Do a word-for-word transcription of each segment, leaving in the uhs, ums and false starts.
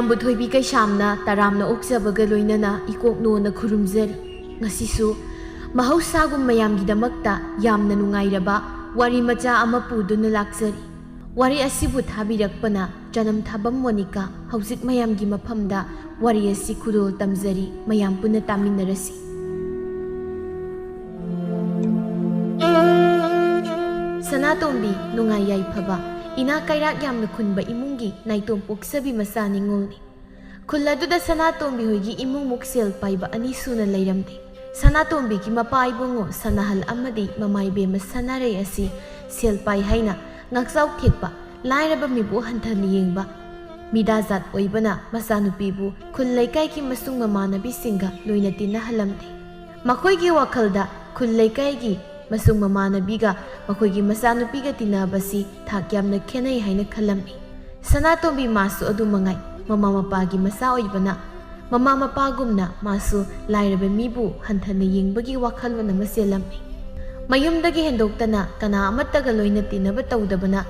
ꯕꯨꯊꯣꯏꯕꯤ ꯀꯩꯁꯥꯝꯅ ꯇꯔꯥꯝꯅ ꯑꯣꯛꯆꯕꯒ ꯂꯣꯏꯅꯅ ꯏꯀꯣꯛꯅꯣꯅ ꯈꯨꯔꯨꯝꯖꯔꯤ꯫ ꯉꯁꯤꯁꯨ ꯃꯍꯧꯁꯥꯒꯨꯝ ꯃꯌꯥꯝꯒꯤꯗꯃꯛꯇ ꯌꯥꯝꯅ ꯅꯨꯡꯉꯥꯏꯔꯕ ꯋꯥꯔꯤ ꯃꯆꯥ ꯑꯃ ꯄꯨꯗꯨꯅ ꯂꯥꯛꯆꯔꯤ꯫ ꯋꯥꯔꯤ ꯑꯁꯤꯕꯨ ꯊꯥꯕꯤꯔꯛꯄꯅ ꯆꯅꯝ ꯊꯥꯕꯝ ꯃꯣꯅꯤꯀꯥ꯫ ꯍꯧꯖꯤꯛ ꯃꯌꯥꯝꯒꯤ ꯃꯐꯝꯗ ꯋꯥꯔꯤ ꯑꯁꯤ ꯈꯨꯗꯣꯜ ꯇꯝꯖꯔꯤ, ꯃꯌꯥꯝ ꯄꯨꯟꯅ ꯇꯥꯃꯤꯟꯅꯔꯁꯤ꯫ ꯁꯅꯥꯇꯣꯝꯕꯤ ꯅꯨꯡꯉꯥꯏ ꯌꯥꯏꯐꯕ, ꯏꯅꯥ ꯀꯩꯔꯥꯛ ꯌꯥꯝꯅ ꯈꯨꯟꯕ ꯏꯃꯨꯡꯒꯤ ꯅꯥꯏꯇꯣꯝ ꯄꯣꯛꯆꯕꯤ ꯃꯆꯥ ꯅꯤꯉꯣꯜꯅꯤ꯫ ꯈꯨꯜ ꯑꯗꯨꯗ ꯁꯅꯥꯇꯣꯝꯕꯤ ꯍꯣꯏꯒꯤ ꯏꯃꯨꯡꯃꯨꯛ ꯁꯦꯜ ꯄꯥꯏꯕ ꯑꯅꯤ ꯁꯨꯅ ꯂꯩꯔꯝꯗꯦ꯫ ꯁꯅꯥꯇꯣꯝꯕꯤꯒꯤ ꯃꯄꯥ ꯏꯕꯨꯡꯉꯣ ꯁꯅꯥꯍꯜ ꯑꯃꯗꯤ ꯃꯃꯥ ꯏꯕꯦꯝꯃ ꯁꯅꯥꯔꯩ ꯑꯁꯤ ꯁꯦꯜ ꯄꯥꯏ ꯍꯥꯏꯅ ꯉꯥꯛꯆꯥꯎ ꯊꯦꯛꯄ, ꯂꯥꯏꯔꯕ ꯃꯤꯕꯨ ꯍꯟꯊꯅ ꯌꯦꯡꯕ ꯃꯤꯗꯥ ꯖꯥꯠ ꯑꯣꯏꯕꯅ ꯃꯆꯥꯅꯨꯄꯤꯕꯨ ꯈꯨꯜ ꯂꯩꯀꯥꯏꯒꯤ ꯃꯁꯨꯡ ꯃꯃꯥꯟꯅꯕꯤꯁꯤꯡꯒ ꯂꯣꯏꯅ ꯇꯤꯟꯅꯍꯜꯂꯝꯗꯦ꯫ ꯃꯈꯣꯏꯒꯤ ꯋꯥꯈꯜꯗ ꯈꯨꯜ ꯂꯩꯀꯥꯏꯒꯤ ꯃꯁꯨꯡ ꯃꯃꯥꯟꯅꯕꯤꯒ ꯃꯈꯣꯏꯒꯤ ꯃꯆꯥꯅꯨꯄꯤꯒ ꯇꯤꯟꯅꯕꯁꯤ ꯊꯥꯛ ꯌꯥꯝꯅ ꯈꯦꯠꯅꯩ ꯍꯥꯏꯅ ꯈꯜꯂꯝꯃꯤ꯫ ꯁꯅꯥꯇꯣꯝꯕꯤ ꯃꯥꯁꯨ ꯑꯗꯨ ꯃꯉꯥꯏ, ꯃꯃꯥ ꯃꯄꯥꯒꯤ ꯃꯆꯥ ꯑꯣꯏꯕꯅ ꯃꯃꯥ ꯃꯄꯥꯒꯨꯝꯅ ꯃꯥꯁꯨ ꯂꯥꯏꯔꯕ ꯃꯤꯕꯨ ꯍꯟꯊꯅ ꯌꯦꯡꯕꯒꯤ ꯋꯥꯈꯜꯂꯣꯟ ꯑꯃ ꯆꯦꯜꯂꯝꯃꯤ꯫ ꯃꯌꯨꯝꯗꯒꯤ ꯍꯦꯟꯗꯣꯛꯇꯅ ꯀꯅꯥ ꯑꯃꯠꯇꯒ ꯂꯣꯏꯅ ꯇꯤꯟꯅꯕ ꯇꯧꯗꯕꯅ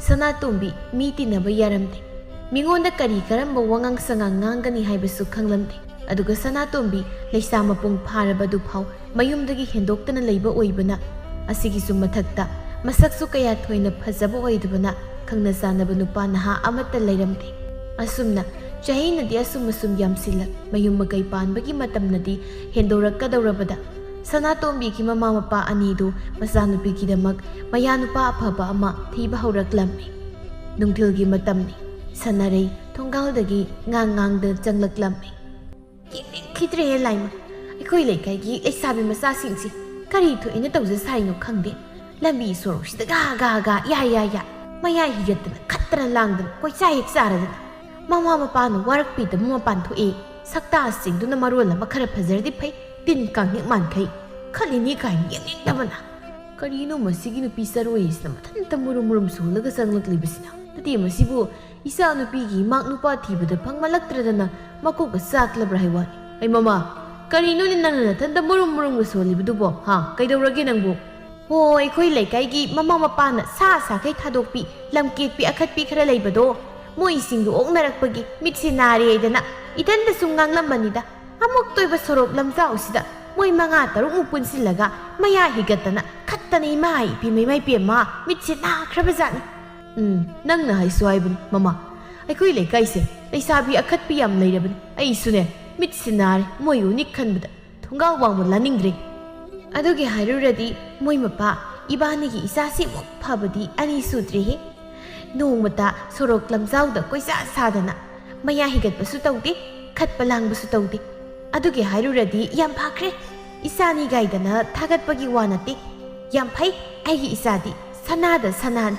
ꯁꯅꯥꯇꯣꯝꯕꯤ ꯃꯤ ꯇꯤꯟꯅꯕ ꯌꯥꯔꯝꯗꯦ꯫ ꯃꯤꯉꯣꯟꯗ ꯀꯔꯤ ꯀꯔꯝꯕ ꯋꯥꯉꯥꯡ ꯁꯉꯥꯡ ꯉꯥꯡꯒꯅꯤ ꯍꯥꯏꯕꯁꯨ ꯈꯪꯂꯝꯗꯦ꯫ ꯑꯗꯨꯒ ꯁꯅꯥꯇꯣꯝꯕꯤ ꯂꯩꯁꯥ ꯃꯄꯨꯡ ꯐꯥꯔꯕꯗꯨ ꯐꯥꯎ ꯃꯌꯨꯝꯗꯒꯤ ꯍꯦꯟꯗꯣꯛꯇꯅ ꯂꯩꯕ ꯑꯣꯏꯕꯅ, ꯑꯁꯤꯒꯤꯁꯨ ꯃꯊꯛꯇ ꯃꯁꯛꯁꯨ ꯀꯌꯥ ꯊꯣꯏꯅ ꯐꯖꯕ ꯑꯣꯏꯗꯕꯅ ꯈꯪꯅ ꯆꯥꯟꯅꯕ ꯅꯨꯄꯥ ꯅꯍꯥ ꯑꯃꯠꯇ ꯂꯩꯔꯝꯗꯦ꯫ ꯑꯁꯨꯝꯅ ꯆꯍꯤꯅꯗꯤ ꯑꯁꯨꯝ ꯑꯁꯨꯝ ꯌꯥꯝꯁꯤꯜꯂꯛ, ꯃꯌꯨꯝ ꯃꯀꯩ ꯄꯥꯟꯕꯒꯤ ꯃꯇꯝꯅꯗꯤ ꯍꯦꯟꯗꯣꯔꯛꯀꯗꯧꯔꯕꯗ, ꯁꯅꯥꯇꯣꯝꯕꯤꯒꯤ ꯃꯃꯥ ꯃꯄꯥ ꯑꯅꯤꯗꯨ ꯃꯆꯥꯅꯨꯄꯤꯒꯤꯗꯃꯛ ꯃꯌꯥ ꯅꯨꯄꯥ ꯑꯐꯕ ꯑꯃ ꯊꯤꯕ ꯍꯧꯔꯛꯂꯝꯃꯤ꯫ ꯅꯨꯡꯊꯤꯜꯒꯤ ꯃꯇꯝꯅꯤ꯫ ꯁꯅꯥꯔꯩ ꯊꯣꯡꯒꯥꯜꯗꯒꯤ ꯉꯥꯡ ꯉꯥꯡꯗ ꯆꯪꯂꯛꯂꯝꯃꯤ꯫ "ꯌꯦꯡꯅꯤꯡꯈꯤꯗ꯭ꯔꯦꯍꯦ ꯂꯥꯏꯃ, ꯑꯩꯈꯣꯏ ꯂꯩꯀꯥꯏꯒꯤ ꯂꯩꯁꯥꯕꯤ ꯃꯆꯥꯁꯤꯡꯁꯤ ꯀꯔꯤ ꯊꯣꯛꯏꯅ ꯇꯧꯖ ꯁꯥꯏꯅꯣ ꯈꯪꯗꯦ꯫ ꯂꯝꯕꯤ ꯁꯣꯔꯣꯛꯁꯤꯗ ꯒꯥ ꯒꯥ ꯒꯥ, ꯌꯥ ꯌꯥ ꯌꯥ, ꯃꯌꯥꯏ ꯍꯤꯒꯠꯇꯅ ꯈꯠꯇꯅ ꯂꯥꯡꯗꯅ ꯀꯣꯏꯆꯥ ꯍꯦꯛ ꯆꯥꯔꯗꯅ, ꯃꯃꯥ ꯃꯄꯥꯅ ꯋꯥꯔꯛꯄꯤꯗꯕ ꯃꯄꯥꯟ ꯊꯣꯛꯑꯦ꯫ ꯁꯛꯇꯥꯁꯤꯡꯗꯨꯅ ꯃꯔꯣꯜ ꯑꯃ ꯈꯔ ꯐꯖꯔꯗꯤ ꯐꯩ, ꯇꯤꯟ ꯀꯥꯡ ꯍꯦꯛ ꯃꯥꯟꯈꯩ꯫ ꯈꯠꯂꯤꯅꯤ ꯀꯥꯏꯅ ꯌꯦꯡꯅꯤꯡꯗꯕꯅ꯫ ꯀꯔꯤꯅꯣ ꯃꯁꯤꯒꯤ ꯅꯨꯄꯤ ꯆꯔꯣꯏꯁꯤꯅ ꯃꯊꯟꯇ ꯃꯨꯔꯨꯝ ꯃꯨꯔꯨꯝ ꯁꯣꯜꯂꯒ ꯆꯪꯂꯛꯂꯤꯕꯁꯤꯅ? ꯅꯠꯇꯦ, ꯃꯁꯤꯕꯨ ꯏꯆꯥ ꯅꯨꯄꯤꯒꯤ ꯏꯃꯥꯛ ꯅꯨꯄꯥ ꯊꯤꯕꯗ ꯐꯪꯃꯜꯂꯛꯇ꯭ꯔꯗꯅ ꯃꯀꯣꯛꯀ ꯆꯥꯛꯂꯕ꯭ꯔꯥ ꯍꯥꯏ ꯋꯥꯅꯤ꯫ ꯑꯩ ꯃꯃꯥ, ꯀꯔꯤꯅꯣꯅꯦ ꯅꯪꯅ ꯅꯊꯟꯇ ꯃꯨꯔꯨꯝ ꯃꯨꯔꯨꯝꯒ ꯁꯣꯜꯂꯤꯕꯗꯨꯕꯣ? ꯍꯥ, ꯀꯩꯗꯧꯔꯒꯦ ꯅꯪꯕꯨ?" "ꯍꯣ, ꯑꯩꯈꯣꯏ ꯂꯩꯀꯥꯏꯒꯤ ꯃꯃꯥ ꯃꯄꯥꯅ ꯁꯥ ꯁꯥꯈꯩ ꯊꯥꯗꯣꯛꯄꯤ, ꯂꯝꯀꯦꯠꯄꯤ ꯑꯈꯠꯄꯤ ꯈꯔ ꯂꯩꯕꯗꯣ, ꯃꯣꯏꯁꯤꯡꯗꯨ ꯑꯣꯛꯅꯔꯛꯄꯒꯤ ꯃꯤꯠꯁꯦ ꯅꯥꯔꯦ ꯍꯥꯏꯗꯅ ꯏꯊꯟꯗꯁꯨ ꯉꯥꯡꯂꯝꯕꯅꯤꯗ꯫ ꯑꯃꯨꯛꯇꯣꯏꯕ ꯁꯣꯔꯣꯛ ꯂꯝꯖꯥꯎꯁꯤꯗ ꯃꯣꯏ ꯃꯉꯥ ꯇꯔꯨꯛꯃꯨꯛ ꯄꯨꯟꯁꯤꯜꯂꯒ ꯃꯌꯥ ꯍꯤꯒꯠꯇꯅ ꯈꯠꯇꯅ, ꯏꯃꯥ ꯏꯄꯦꯝꯃ, ꯏꯃꯥ ꯏꯄꯦꯝꯃ, ꯃꯤꯠꯁꯦ ꯅꯥꯈ꯭ꯔꯕꯖꯥꯠꯅꯤ꯫ ꯎꯝ, ꯅꯪꯅ ꯍꯥꯏꯁꯨ ꯍꯥꯏꯕꯅꯤ, ꯃꯃꯥ꯫ ꯑꯩꯈꯣꯏ ꯂꯩꯀꯥꯏꯁꯦ ꯂꯩꯁꯥꯕꯤ ꯑꯈꯠꯄꯤ ꯌꯥꯝ ꯂꯩꯔꯕꯅꯤ꯫ ꯑꯩꯁꯨꯅꯦ, ꯃꯤꯠꯁꯦ ꯅꯥꯔꯦ ꯃꯣꯏ ꯎꯅꯤ ꯈꯟꯕꯗ꯫ ꯊꯣꯡꯒꯥꯎ ꯋꯥꯡꯃ ꯂꯥꯅꯤꯡꯗ꯭ꯔꯦ꯫ ꯑꯗꯨꯒꯤ ꯍꯥꯏꯔꯨꯔꯗꯤ ꯃꯣꯏ ꯃꯄꯥ ꯏꯕꯥꯅꯤꯒꯤ ꯏꯆꯥꯁꯤꯃꯨꯛ ꯐꯕꯗꯤ ꯑꯅꯤ ꯁꯨꯗ꯭ꯔꯤꯍꯦ꯫ ꯅꯣꯡꯃꯇ ꯁꯣꯔꯣꯛ ꯂꯝꯖꯥꯎꯗ ꯀꯣꯏꯆꯠ ꯁꯥꯗꯅ ꯃꯌꯥ ꯍꯤꯒꯠꯄꯁꯨ ꯇꯧꯗꯦ, ꯈꯠꯄ ꯂꯥꯡꯕꯁꯨ ꯇꯧꯗꯦ꯫ ꯑꯗꯨꯒꯤ ꯍꯥꯏꯔꯨꯔꯗꯤ ꯌꯥꯝ ꯐꯈ꯭ꯔꯦ꯫ ꯏꯆꯥꯅꯤ ꯒꯥꯏꯗꯅ ꯊꯥꯒꯠꯄꯒꯤ ꯋꯥ ꯅꯠꯇꯦ꯫ ꯌꯥꯝ ꯐꯩ, ꯑꯩꯒꯤ ꯏꯆꯥꯗꯤ ꯁꯅꯥꯗ ꯁꯅꯥꯅꯤ꯫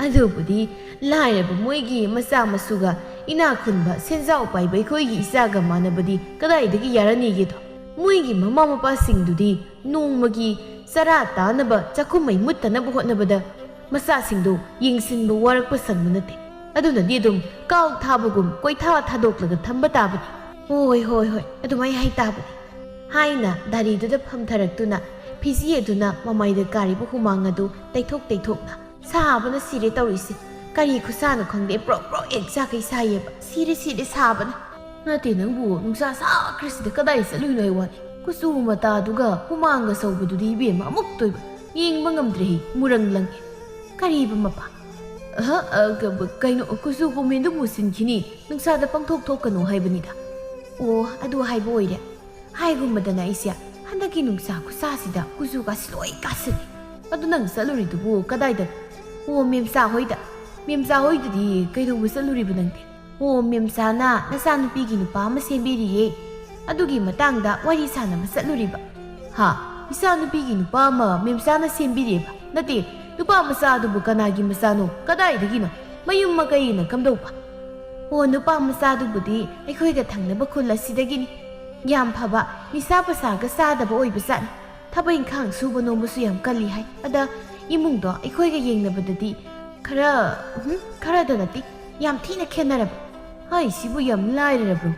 ꯑꯗꯨꯕꯨꯗꯤ ꯂꯥꯏꯔꯕ ꯃꯣꯏꯒꯤ ꯃꯆꯥ ꯃꯁꯨꯒ ꯏꯅꯥꯛ ꯈꯨꯟꯕ ꯁꯦꯟꯖꯥꯎ ꯄꯥꯏꯕ ꯑꯩꯈꯣꯏꯒꯤ ꯏꯆꯥꯒ ꯃꯥꯟꯅꯕꯗꯤ ꯀꯗꯥꯏꯗꯒꯤ ꯌꯥꯔꯅꯤꯒꯦꯗꯣ? ꯃꯣꯏꯒꯤ ꯃꯃꯥ ꯃꯄꯥꯁꯤꯡꯗꯨꯗꯤ ꯅꯣꯡꯃꯒꯤ ꯆꯔꯥ ꯇꯥꯅꯕ, ꯆꯥꯛꯈꯨꯝ ꯃꯩ ꯃꯨꯠꯇꯅꯕ ꯍꯣꯠꯅꯕꯗ ꯃꯆꯥꯁꯤꯡꯗꯨ ꯌꯦꯡꯁꯤꯟꯕ ꯋꯥꯔꯛꯄ ꯁꯪꯕ ꯅꯠꯇꯦ꯫ ꯑꯗꯨꯅꯗꯤ ꯑꯗꯨꯝ ꯀꯥꯎ ꯊꯥꯕꯒꯨꯝ ꯀꯣꯏꯊꯥ ꯊꯥꯗꯣꯛꯂꯒ ꯊꯝꯕ ꯇꯥꯕꯅꯤ꯫ "ꯍꯣꯏ, ꯍꯣꯏ, ꯍꯣꯏ, ꯑꯗꯨꯃꯥꯏ ꯍꯥꯏ ꯇꯥꯕꯅꯤ," ꯍꯥꯏꯅ ꯗꯥꯔꯤꯗꯨꯗ ꯐꯝꯊꯔꯛꯇꯨꯅ ꯐꯤꯖꯤ ꯑꯗꯨꯅ ꯃꯃꯥꯏꯗ ꯀꯥꯔꯤꯕ ꯍꯨꯃꯥꯡ ꯑꯗꯨ ꯇꯩꯊꯣꯛ ꯇꯩꯊꯣꯛꯅ, "ꯁꯥꯕꯅ ꯁꯤꯔꯦ ꯇꯧꯔꯤꯁꯦ꯫ ꯀꯔꯤ ꯈꯨꯠꯁꯥꯅꯣ ꯈꯪꯗꯦ, ꯄ꯭ꯔꯣꯛ ꯄ꯭ꯔꯣꯛ ꯍꯦꯛ ꯆꯥꯛꯈꯩ ꯁꯥꯏꯌꯦꯕ꯫ ꯁꯤꯔꯦ, ꯁꯤꯔꯦ, ꯁꯥꯕꯅ!" "ꯅꯠꯇꯦ, ꯅꯪꯕꯨ ꯅꯨꯡꯁꯥ ꯁꯥꯈ꯭ꯔꯁꯤꯗ ꯀꯗꯥꯏ ꯆꯠꯂꯨꯏꯅꯣ ꯍꯥꯏ ꯋꯥꯅꯤ? ꯀꯨꯆꯨ ꯃꯇꯥꯗꯨꯒ ꯍꯨꯃꯥꯡꯒ ꯁꯧꯕꯗꯨꯗꯤ ꯏꯕꯦꯝꯃ, ꯑꯃꯨꯛꯇꯣꯏꯕ, ꯌꯦꯡꯕ ꯉꯝꯗ꯭ꯔꯦꯍꯦ, ꯃꯨꯔꯪ ꯂꯪꯉꯦ꯫ ꯀꯔꯤꯕ ꯃꯄꯥ?" "ꯑꯍ, ꯑ, ꯀ-, ꯀꯩꯅꯣ, ꯀꯨꯆꯨ ꯀꯨꯃꯦꯟꯗꯨ ꯃꯨꯁꯤꯟꯈꯤꯅꯤ, ꯅꯨꯡꯁꯥꯗ ꯄꯪꯊꯣꯛ ꯊꯣꯛꯀꯅꯨ ꯍꯥꯏꯕꯅꯤꯗ꯫" "ꯑꯣ, ꯑꯗꯨ ꯍꯥꯏꯕ ꯑꯣꯏꯔꯦ꯫ ꯍꯥꯏꯒꯨꯝꯕꯗꯅ ꯑꯩꯁꯦ ꯍꯟꯗꯛꯀꯤ ꯅꯨꯡꯁꯥ ꯈꯨꯠꯁꯥꯁꯤꯗ ꯀꯨꯆꯨꯒꯁꯤ ꯂꯣꯏ ꯀꯥꯁꯤꯜꯂꯦ꯫ ꯑꯗꯨ ꯅꯪ ꯆꯠꯂꯨꯔꯤꯗꯨꯕꯨ ꯀꯗꯥꯏꯗ?" "ꯑꯣ, ꯃꯦꯝꯆꯥ ꯍꯣꯏꯗ꯫" "ꯃꯦꯝꯆꯥ ꯍꯣꯏꯗꯗꯤ ꯀꯩꯗꯧꯕ ꯆꯠꯂꯨꯔꯤꯕ ꯅꯪꯗꯤ?" "ꯑꯣ, ꯃꯦꯝꯆꯥꯅ ꯅꯆꯥꯅꯨꯄꯤꯒꯤ ꯅꯨꯄꯥ ꯑꯃ ꯁꯦꯝꯕꯤꯔꯤꯌꯦ, ꯑꯗꯨꯒꯤ ꯃꯇꯥꯡꯗ ꯋꯥꯔꯤ ꯁꯥꯟꯅꯕ ꯆꯠꯂꯨꯔꯤꯕ꯫" "ꯍꯥ? ꯏꯆꯥꯅꯨꯄꯤꯒꯤ ꯅꯨꯄꯥ ꯑꯃ ꯃꯦꯝꯆꯥꯅ ꯁꯦꯝꯕꯤꯔꯤꯑꯕ? ꯅꯠꯇꯦ, ꯅꯨꯄꯥ ꯃꯆꯥ ꯑꯗꯨꯕꯨ ꯀꯅꯥꯒꯤ ꯃꯆꯥꯅꯣ? ꯀꯗꯥꯏꯗꯒꯤꯅꯣ? ꯃꯌꯨꯝ ꯃꯀꯩꯅ ꯀꯝꯗꯧꯕ?" "ꯑꯣ, ꯅꯨꯄꯥ ꯃꯆꯥꯗꯨꯕꯨꯗꯤ ꯑꯩꯈꯣꯏꯒ ꯊꯪꯅꯕ ꯈꯨꯜ ꯑꯁꯤꯗꯒꯤꯅꯤ꯫ ꯌꯥꯝ ꯐꯕ, ꯅꯤꯁꯥ ꯄꯁꯥꯒ ꯆꯥꯗꯕ ꯑꯣꯏꯕꯖꯥꯠꯅꯤ꯫ ꯊꯕꯛ ꯏꯪꯈꯥꯡ ꯁꯨꯕ ꯅꯣꯝꯕꯁꯨ ꯌꯥꯝ ꯀꯜꯂꯤ ꯍꯥꯏ꯫ ꯑꯗ ꯏꯃꯨꯡꯗꯣ ꯑꯩꯈꯣꯏꯒ ꯌꯦꯡꯅꯕꯗꯗꯤ ꯈꯔ, ꯎꯝ, ꯈꯔꯗ ꯅꯠꯇꯦ, ꯌꯥꯝ ꯊꯤꯅ ꯈꯦꯠꯅꯔꯕ꯫ ꯍꯥꯏꯁꯤꯕꯨ ꯌꯥꯝ ꯂꯥꯏꯔꯔꯕ꯭ꯔꯣ?"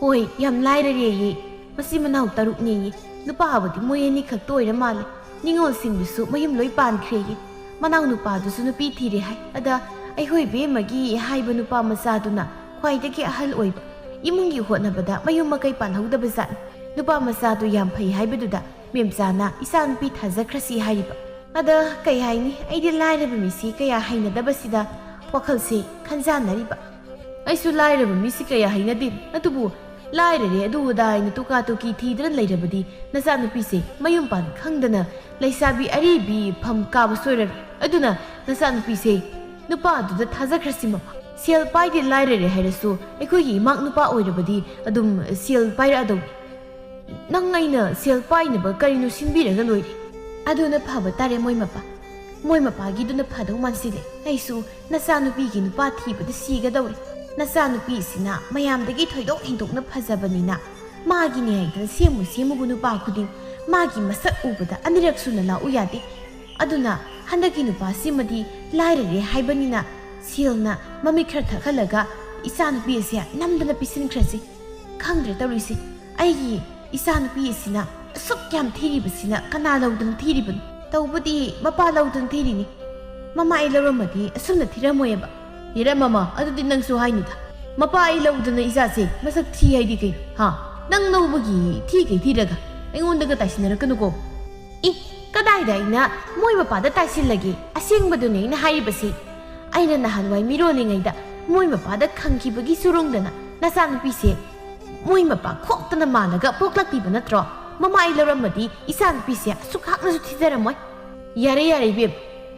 "ꯍꯣꯏ, ꯌꯥꯝ ꯂꯥꯏꯔꯔꯦꯌꯦ꯫ ꯃꯆꯤꯟ ꯃꯅꯥꯎ ꯇꯔꯨꯛꯅꯦꯌꯦ꯫ ꯅꯨꯄꯥꯕꯨꯗꯤ ꯃꯣꯏ ꯑꯅꯤꯈꯛꯇ ꯑꯣꯏꯔ ꯃꯥꯜꯂꯦ꯫ ꯅꯤꯉꯣꯜꯁꯤꯡꯗꯨꯁꯨ ꯃꯌꯨꯝ ꯂꯣꯏ ꯄꯥꯟꯈ꯭ꯔꯦꯌꯦ꯫ ꯃꯅꯥꯎ ꯅꯨꯄꯥꯗꯨꯁꯨ ꯅꯨꯄꯤ ꯊꯤꯔꯦ ꯍꯥꯏ꯫ ꯑꯗ ꯑꯩꯈꯣꯏ ꯕꯦꯝꯃꯒꯤ ꯍꯥꯏꯕ ꯅꯨꯄꯥ ꯃꯆꯥꯗꯨꯅ ꯈ꯭ꯋꯥꯏꯗꯒꯤ ꯑꯍꯜ ꯑꯣꯏꯕ, ꯏꯃꯨꯡꯒꯤ ꯍꯣꯠꯅꯕꯗ ꯃꯌꯨꯝ ꯃꯀꯩ ꯄꯥꯟꯍꯧꯗꯕ ꯖꯥꯠꯅꯤ꯫ ꯅꯨꯄꯥ ꯃꯆꯥꯗꯨ ꯌꯥꯝ ꯐꯩ ꯍꯥꯏꯕꯗꯨꯗ ꯃꯦꯝꯆꯥꯅ ꯏꯆꯥꯅꯨꯄꯤ ꯊꯥꯖꯈ꯭ꯔꯁꯤ ꯍꯥꯏꯔꯤꯕ꯫ ꯑꯗ ꯀꯩ ꯍꯥꯏꯅꯤ, ꯑꯩꯗꯤ ꯂꯥꯏꯔꯕ ꯃꯤꯁꯤ ꯀꯌꯥ ꯍꯩꯅꯗꯕꯁꯤꯗ ꯋꯥꯈꯜꯁꯦ ꯈꯟꯖꯥꯟꯅꯔꯤꯕ꯫ ꯑꯩꯁꯨ ꯂꯥꯏꯔꯕ ꯃꯤꯁꯤ ꯀꯌꯥ ꯍꯩꯅꯗꯦ, ꯑꯗꯨꯕꯨ ꯂꯥꯏꯔꯔꯦ ꯑꯗꯨ ꯑꯗꯥ ꯍꯥꯏꯅ ꯇꯨꯀꯥ ꯇꯨꯀꯤ ꯊꯤꯗꯅ ꯂꯩꯔꯕꯗꯤ ꯅꯆꯥꯅꯨꯄꯤꯁꯦ ꯃꯌꯨꯝ ꯄꯥꯟ ꯈꯪꯗꯅ ꯂꯩꯁꯥꯕꯤ ꯑꯔꯤꯕꯤ ꯐꯝ ꯀꯥꯕ ꯁꯣꯏꯔꯔꯣꯏ꯫ ꯑꯗꯨꯅ ꯅꯆꯥꯅꯨꯄꯤꯁꯦ ꯅꯨꯄꯥꯗꯨꯗ ꯊꯥꯖꯈ꯭ꯔꯁꯤ ꯃꯃꯥ꯫ ꯁꯦꯜ ꯄꯥꯏꯗꯦ ꯂꯥꯏꯔꯔꯦ ꯍꯥꯏꯔꯁꯨ ꯑꯩꯈꯣꯏꯒꯤ ꯏꯃꯥꯛ ꯅꯨꯄꯥ ꯑꯣꯏꯔꯕꯗꯤ ꯑꯗꯨꯝ ꯁꯦꯜ ꯄꯥꯏꯔꯛꯑꯗꯧꯅꯤ꯫ ꯅꯪ ꯑꯩꯅ ꯁꯦꯜ ꯄꯥꯏꯅꯕ ꯀꯔꯤꯅꯣ ꯁꯤꯟꯕꯤꯔꯒ ꯂꯣꯏꯔꯦ꯫ ꯑꯗꯨꯅ ꯐꯕ ꯇꯥꯔꯦ ꯃꯣꯏ ꯃꯄꯥ꯫ ꯃꯣꯏ ꯃꯄꯥꯒꯤꯗꯨꯅ ꯐꯗꯧ ꯃꯥꯟꯁꯤꯜꯂꯦ꯫ ꯑꯩꯁꯨ ꯅꯆꯥꯅꯨꯄꯤꯒꯤ ꯅꯨꯄꯥ ꯊꯤꯕꯗ ꯁꯤꯒꯗꯧꯔꯦ꯫ ꯅꯆꯥꯅꯨꯄꯤꯁꯤꯅ ꯃꯌꯥꯝꯗꯒꯤ ꯊꯣꯏꯗꯣꯛ ꯍꯦꯟꯗꯣꯛꯅ ꯐꯖꯕꯅꯤꯅ ꯃꯥꯒꯤꯅꯦ ꯍꯥꯏꯗꯅ ꯁꯦꯝꯃꯨ ꯁꯦꯝꯃꯨꯕ ꯅꯨꯄꯥ ꯈꯨꯗꯤꯡ ꯃꯥꯒꯤ ꯃꯁꯛ ꯎꯕꯗ ꯑꯅꯤꯔꯛ ꯁꯨꯅ ꯂꯥꯛꯎ ꯌꯥꯗꯦ꯫ ꯑꯗꯨꯅ ꯍꯟꯗꯛꯀꯤ ꯅꯨꯄꯥꯁꯤꯃꯗꯤ ꯂꯥꯏꯔꯔꯦ ꯍꯥꯏꯕꯅꯤꯅ ꯁꯦꯜꯅ ꯃꯃꯤꯠ ꯈꯔ ꯊꯛꯍꯜꯂꯒ ꯏꯆꯥꯅꯨꯄꯤ ꯑꯁꯦ ꯅꯝꯗꯅ ꯄꯤꯁꯤꯟꯈ꯭ꯔꯁꯤ꯫ ꯈꯪꯗ꯭ꯔꯦ ꯇꯧꯔꯤꯁꯦ, ꯑꯩꯒꯤ ꯏꯆꯥꯅꯨꯄꯤ ꯑꯁꯤꯅ ꯑꯁꯨꯛ ꯌꯥꯝ ꯊꯤꯔꯤꯕꯁꯤꯅ ꯀꯅꯥ ꯂꯧꯗꯅ ꯊꯤꯔꯤꯕꯅꯣ? ꯇꯧꯕꯗꯤ ꯃꯄꯥ ꯂꯧꯗꯅ ꯊꯤꯔꯤꯅꯤ꯫ ꯃꯃꯥ ꯑꯩ ꯂꯧꯔꯝꯃꯗꯤ ꯑꯁꯨꯝꯅ ꯊꯤꯔꯝꯃꯣꯏꯑꯕ꯫ ꯍꯦꯔꯥ ꯃꯃꯥ, ꯑꯗꯨꯗꯤ ꯅꯪꯁꯨ ꯍꯥꯏꯅꯨꯗ꯫ ꯃꯄꯥ ꯑꯩ ꯂꯧꯗꯅ ꯏꯆꯥꯁꯦ ꯃꯁꯛ ꯊꯤ ꯍꯥꯏꯗꯤ ꯀꯩꯅꯣ? ꯍꯥ? ꯅꯪ ꯂꯧꯕꯒꯤ ꯊꯤ ꯀꯩ ꯊꯤꯔꯒ ꯑꯩꯉꯣꯟꯗꯒ ꯇꯥꯏꯁꯤꯟꯅꯔꯛꯀꯅꯨꯀꯣ꯫ ꯏ, ꯀꯗꯥꯏꯗ ꯑꯩꯅ ꯃꯣꯏ ꯃꯄꯥꯗ ꯇꯥꯏꯁꯤꯜꯂꯒꯦ? ꯑꯁꯦꯡꯕꯗꯨꯅꯦ ꯑꯩꯅ ꯍꯥꯏꯔꯤꯕꯁꯤ꯫ ꯑꯩꯅ ꯅꯍꯥꯟꯋꯥꯏ ꯃꯤꯔꯣꯜꯂꯤꯉꯩꯗ ꯃꯣꯏ ꯃꯄꯥꯗ ꯈꯪꯈꯤꯕꯒꯤ ꯆꯨꯔꯨꯡꯗꯅ ꯅꯆꯥꯅꯨꯄꯤꯁꯦ ꯃꯣꯏ ꯃꯄꯥ ꯈꯣꯛꯇꯅ ꯃꯥꯜꯂꯒ ꯄꯣꯛꯂꯛꯂꯤꯕ ꯅꯠꯇ꯭ꯔꯣ? ꯃꯃꯥ ꯑꯩ ꯂꯧꯔꯝꯃꯗꯤ ꯏꯆꯥꯅꯨꯄꯤꯁꯦ ꯑꯁꯨꯛ ꯍꯥꯛꯅꯁꯨ ꯊꯤꯖꯔꯝꯃꯣꯏ꯫ ꯌꯥꯔꯦ, ꯌꯥꯔꯦ ꯏꯕꯦꯝ,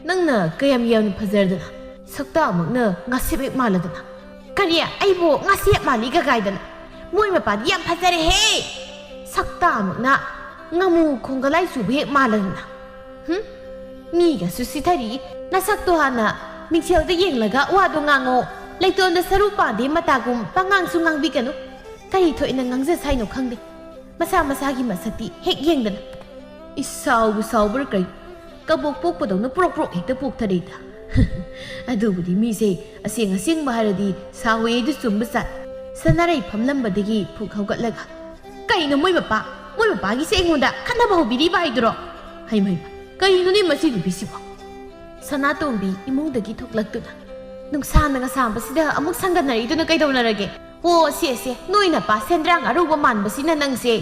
ꯅꯪꯅ ꯀꯌꯥꯝ ꯌꯥꯝꯅ ꯐꯖꯔꯗꯅ, ꯁꯛꯇꯥꯃꯛꯅ ꯉꯥꯁꯤꯞ ꯍꯦꯛ ꯃꯥꯜꯂꯗꯅ꯫ ꯀꯔꯤ? ꯑꯩꯕꯨ ꯉꯥꯁꯤꯞ ꯃꯥꯜꯂꯤ ꯀꯒꯥꯏꯗꯅ? ꯃꯣꯏ ꯃꯄꯥꯗꯤ ꯌꯥꯝ ꯐꯖꯔꯦꯍꯦ꯫ ꯁꯛꯇꯥꯃꯛꯅ ꯉꯥꯃꯨ ꯈꯣꯡꯒꯂꯥꯏ ꯆꯨꯕ ꯍꯦꯛ ꯃꯥꯜꯂꯗꯅ꯫ ꯍꯨꯝ? ꯃꯤꯒꯁꯨ ꯁꯤꯊꯔꯤ꯫ ꯅꯁꯛꯇꯣ ꯍꯥꯟꯅ ꯃꯤꯡꯁꯦꯜꯗ ꯌꯦꯡꯂꯒ ꯋꯥꯗꯣ ꯉꯥꯡꯉꯣ꯫ ꯂꯩꯇꯣꯟꯗ ꯁꯔꯨ ꯄꯥꯟꯗꯦ ꯃꯇꯥꯒꯨꯝ ꯄꯉꯥꯡꯁꯨ ꯉꯥꯡꯕꯤꯒꯅꯨ꯫ ꯀꯔꯤ ꯊꯣꯛꯏꯅ ꯉꯥꯡꯖꯁ ꯍꯥꯏꯅꯣ ꯈꯪꯗꯦ꯫ ꯃꯁꯥ ꯃꯁꯥꯒꯤ ꯃꯁꯛꯇꯤ ꯍꯦꯛ ꯌꯦꯡꯗꯅ꯫ ꯏꯁ, ꯁꯥꯎꯕꯨ ꯁꯥꯎꯕ꯭ꯔꯥ ꯀꯩ? ꯀꯕꯣꯛ ꯄꯣꯛꯄꯗꯧꯅ ꯄ꯭ꯔꯣꯛ ꯄ꯭ꯔꯣꯛ ꯍꯦꯛꯇ ꯄꯣꯛꯊꯔꯛꯏꯗ꯫ ꯑꯗꯨꯕꯨꯗꯤ ꯃꯤꯁꯦ ꯑꯁꯦꯡ ꯑꯁꯦꯡꯕ ꯍꯥꯏꯔꯗꯤ ꯁꯥꯎꯋꯦ ꯍꯥꯏꯗꯨ ꯆꯨꯝꯕ ꯆꯥꯠ꯫ ꯁꯅꯥꯔꯩ ꯐꯝꯂꯝꯕꯗꯒꯤ ꯐꯨꯛ ꯍꯧꯒꯠꯂꯒ, "ꯀꯩꯅꯣ ꯃꯣꯏ ꯃꯄꯥ? ꯃꯣꯏ ꯃꯄꯥꯒꯤꯁꯦ ꯑꯩꯉꯣꯟꯗ ꯈꯠꯅꯕ ꯍꯧꯕꯤꯔꯤꯕ ꯍꯥꯏꯗꯨꯔꯣ? ꯍꯩꯃ ꯍꯩꯃ, ꯀꯩꯅꯣꯅꯦ ꯃꯁꯤ ꯅꯨꯄꯤꯁꯤꯕꯣ?" ꯁꯅꯥꯇꯣꯝꯕꯤ ꯏꯃꯨꯡꯗꯒꯤ ꯊꯣꯛꯂꯛꯇꯨꯅ, ꯅꯨꯡꯁꯥꯅꯒ ꯁꯥꯕꯁꯤꯗ ꯑꯃꯨꯛ ꯁꯪꯒꯟꯅꯔꯤꯗꯨꯅ ꯀꯩꯗꯧꯅꯔꯒꯦ? ꯍꯣ, ꯁꯦ, ꯁꯦ, ꯅꯣꯏ ꯅꯄꯥ ꯁꯦꯟꯗ꯭ꯔꯥꯡ ꯑꯔꯧꯕ ꯃꯥꯟꯕꯁꯤꯅ ꯅꯪꯁꯦ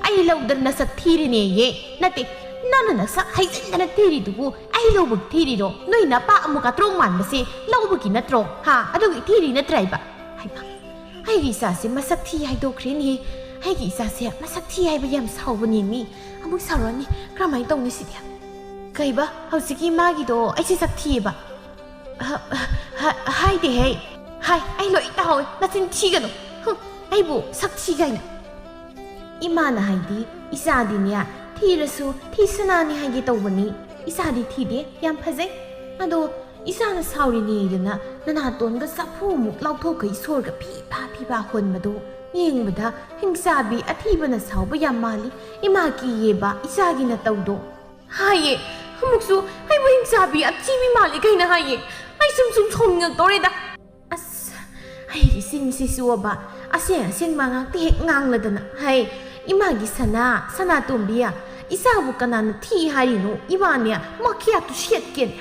ꯑꯩ ꯂꯧꯗꯅ ꯅꯁꯛ ꯊꯤꯔꯤꯅꯦꯌꯦ꯫ ꯅꯠꯇꯦ, ꯅꯪꯅ ꯅꯁꯛ ꯍꯩꯖꯤꯟꯗꯅ ꯊꯤꯔꯤꯗꯨꯕꯨ ꯑꯩ ꯂꯧꯕꯒꯤ ꯊꯤꯔꯤꯔꯣ? ꯅꯣꯏ ꯅꯄꯥ ꯑꯃꯨꯛ ꯑꯇ꯭ꯔꯣꯡ ꯃꯥꯟꯕꯁꯦ ꯂꯧꯕꯒꯤ ꯅꯠꯇ꯭ꯔꯣ? ꯍꯥ? ꯑꯗꯨꯒꯤ ꯊꯤꯔꯤ ꯅꯠꯇ꯭ꯔꯥ ꯍꯥꯏꯕ? ꯍꯩꯃꯥ, ꯑꯩꯒꯤ ꯏꯆꯥꯁꯦ ꯃꯁꯛ ꯊꯤ ꯍꯥꯏꯗꯣꯛꯈ꯭ꯔꯦꯅꯦ꯫ ꯑꯩꯒꯤ ꯏꯆꯥꯁꯦ ꯃꯁꯛ ꯊꯤ ꯍꯥꯏꯕ ꯌꯥꯝ ꯁꯥꯎꯕꯅꯦ ꯃꯤ꯫ ꯑꯃꯨꯛ ꯁꯥꯎꯔꯛꯑꯅꯤ꯫ ꯀꯔꯝꯍꯥꯏꯅ ꯇꯧꯅꯤ ꯁꯤꯗꯤ? ꯀꯩꯕ? ꯍꯧꯖꯤꯛꯀꯤ ꯃꯥꯒꯤꯗꯣ ꯑꯩꯁꯦ ꯁꯛ ꯊꯤꯌꯦꯕ? ꯍ-, ꯍ-, ꯍꯥꯏꯗꯦꯍꯦ꯫ ꯍꯥꯏ, ꯑꯩ ꯂꯣꯏ ꯇꯥꯍꯧꯋꯦ꯫ ꯅꯆꯤꯟ ꯊꯤꯒꯅꯨ꯫ ꯍꯨꯝ, ꯑꯩꯕꯨ ꯁꯛ ꯊꯤ ꯀꯥꯏꯅ꯫ ꯏꯃꯥꯅ ꯍꯥꯏꯗꯤ ꯏꯆꯥꯗꯤꯅꯦ, ꯊꯤꯔꯁꯨ ꯊꯤꯁꯅꯥꯅꯤ ꯍꯥꯏꯒꯦ ꯇꯧꯕꯅꯤ꯫ ꯏꯆꯥꯗꯤ ꯊꯤꯗꯦ, ꯌꯥꯝ ꯐꯖꯩ꯫ ꯑꯗꯣ ꯏꯆꯥꯅ ꯁꯥꯎꯔꯤꯅꯦꯗꯅ ꯅꯅꯥꯇꯣꯟꯒ ꯆꯐꯨꯃꯨꯛ ꯂꯥꯎꯊꯣꯛꯈꯩ ꯁꯣꯔꯒ ꯐꯤ ꯐꯥ ꯐꯤ ꯐꯥ ꯍꯣꯟꯕꯗꯣ ꯌꯦꯡꯕꯗ ꯍꯤꯡꯆꯥꯕꯤ ꯑꯊꯤꯕꯅ ꯁꯥꯎꯕ ꯌꯥꯝ ꯃꯥꯜꯂꯤ꯫ ꯏꯃꯥ ꯀꯤꯌꯦꯕ ꯏꯆꯥꯒꯤ ꯅꯇꯧꯗꯣ꯫ ꯍꯥꯏꯌꯦ꯫ ꯑꯃꯨꯛꯁꯨ ꯑꯩꯕꯨ ꯍꯤꯡꯆꯥꯕꯤ ꯑꯊꯤꯕꯤ ꯃꯥꯜꯂꯤ ꯀꯩꯅ ꯍꯥꯏꯌꯦ꯫ ꯑꯩ ꯁꯨꯝ ꯁꯨꯝ ꯁꯥꯎꯅꯤꯡꯉꯛꯇꯧꯔꯦꯗ꯫ ꯑꯁ, ꯑꯩꯒꯤ ꯆꯤꯟꯁꯤꯁꯨꯕ ꯑꯁꯦꯡ ꯑꯁꯦꯡꯕ ꯉꯥꯛꯇ ꯍꯦꯛ ꯉꯥꯡꯂꯗꯅ꯫ ꯍꯩ, ꯏꯃꯥꯒꯤ ꯁꯅꯥ, ꯁꯅꯥꯇꯣꯝꯕꯤ, ꯏꯆꯥꯕꯨ ꯀꯅꯥꯅ ꯊꯤ ꯍꯥꯏꯔꯤꯅꯣ? ꯏꯃꯥꯅꯦ, ꯃꯈꯤꯌꯥꯠꯇꯨ ꯁꯦꯠꯀꯦꯅꯦ꯫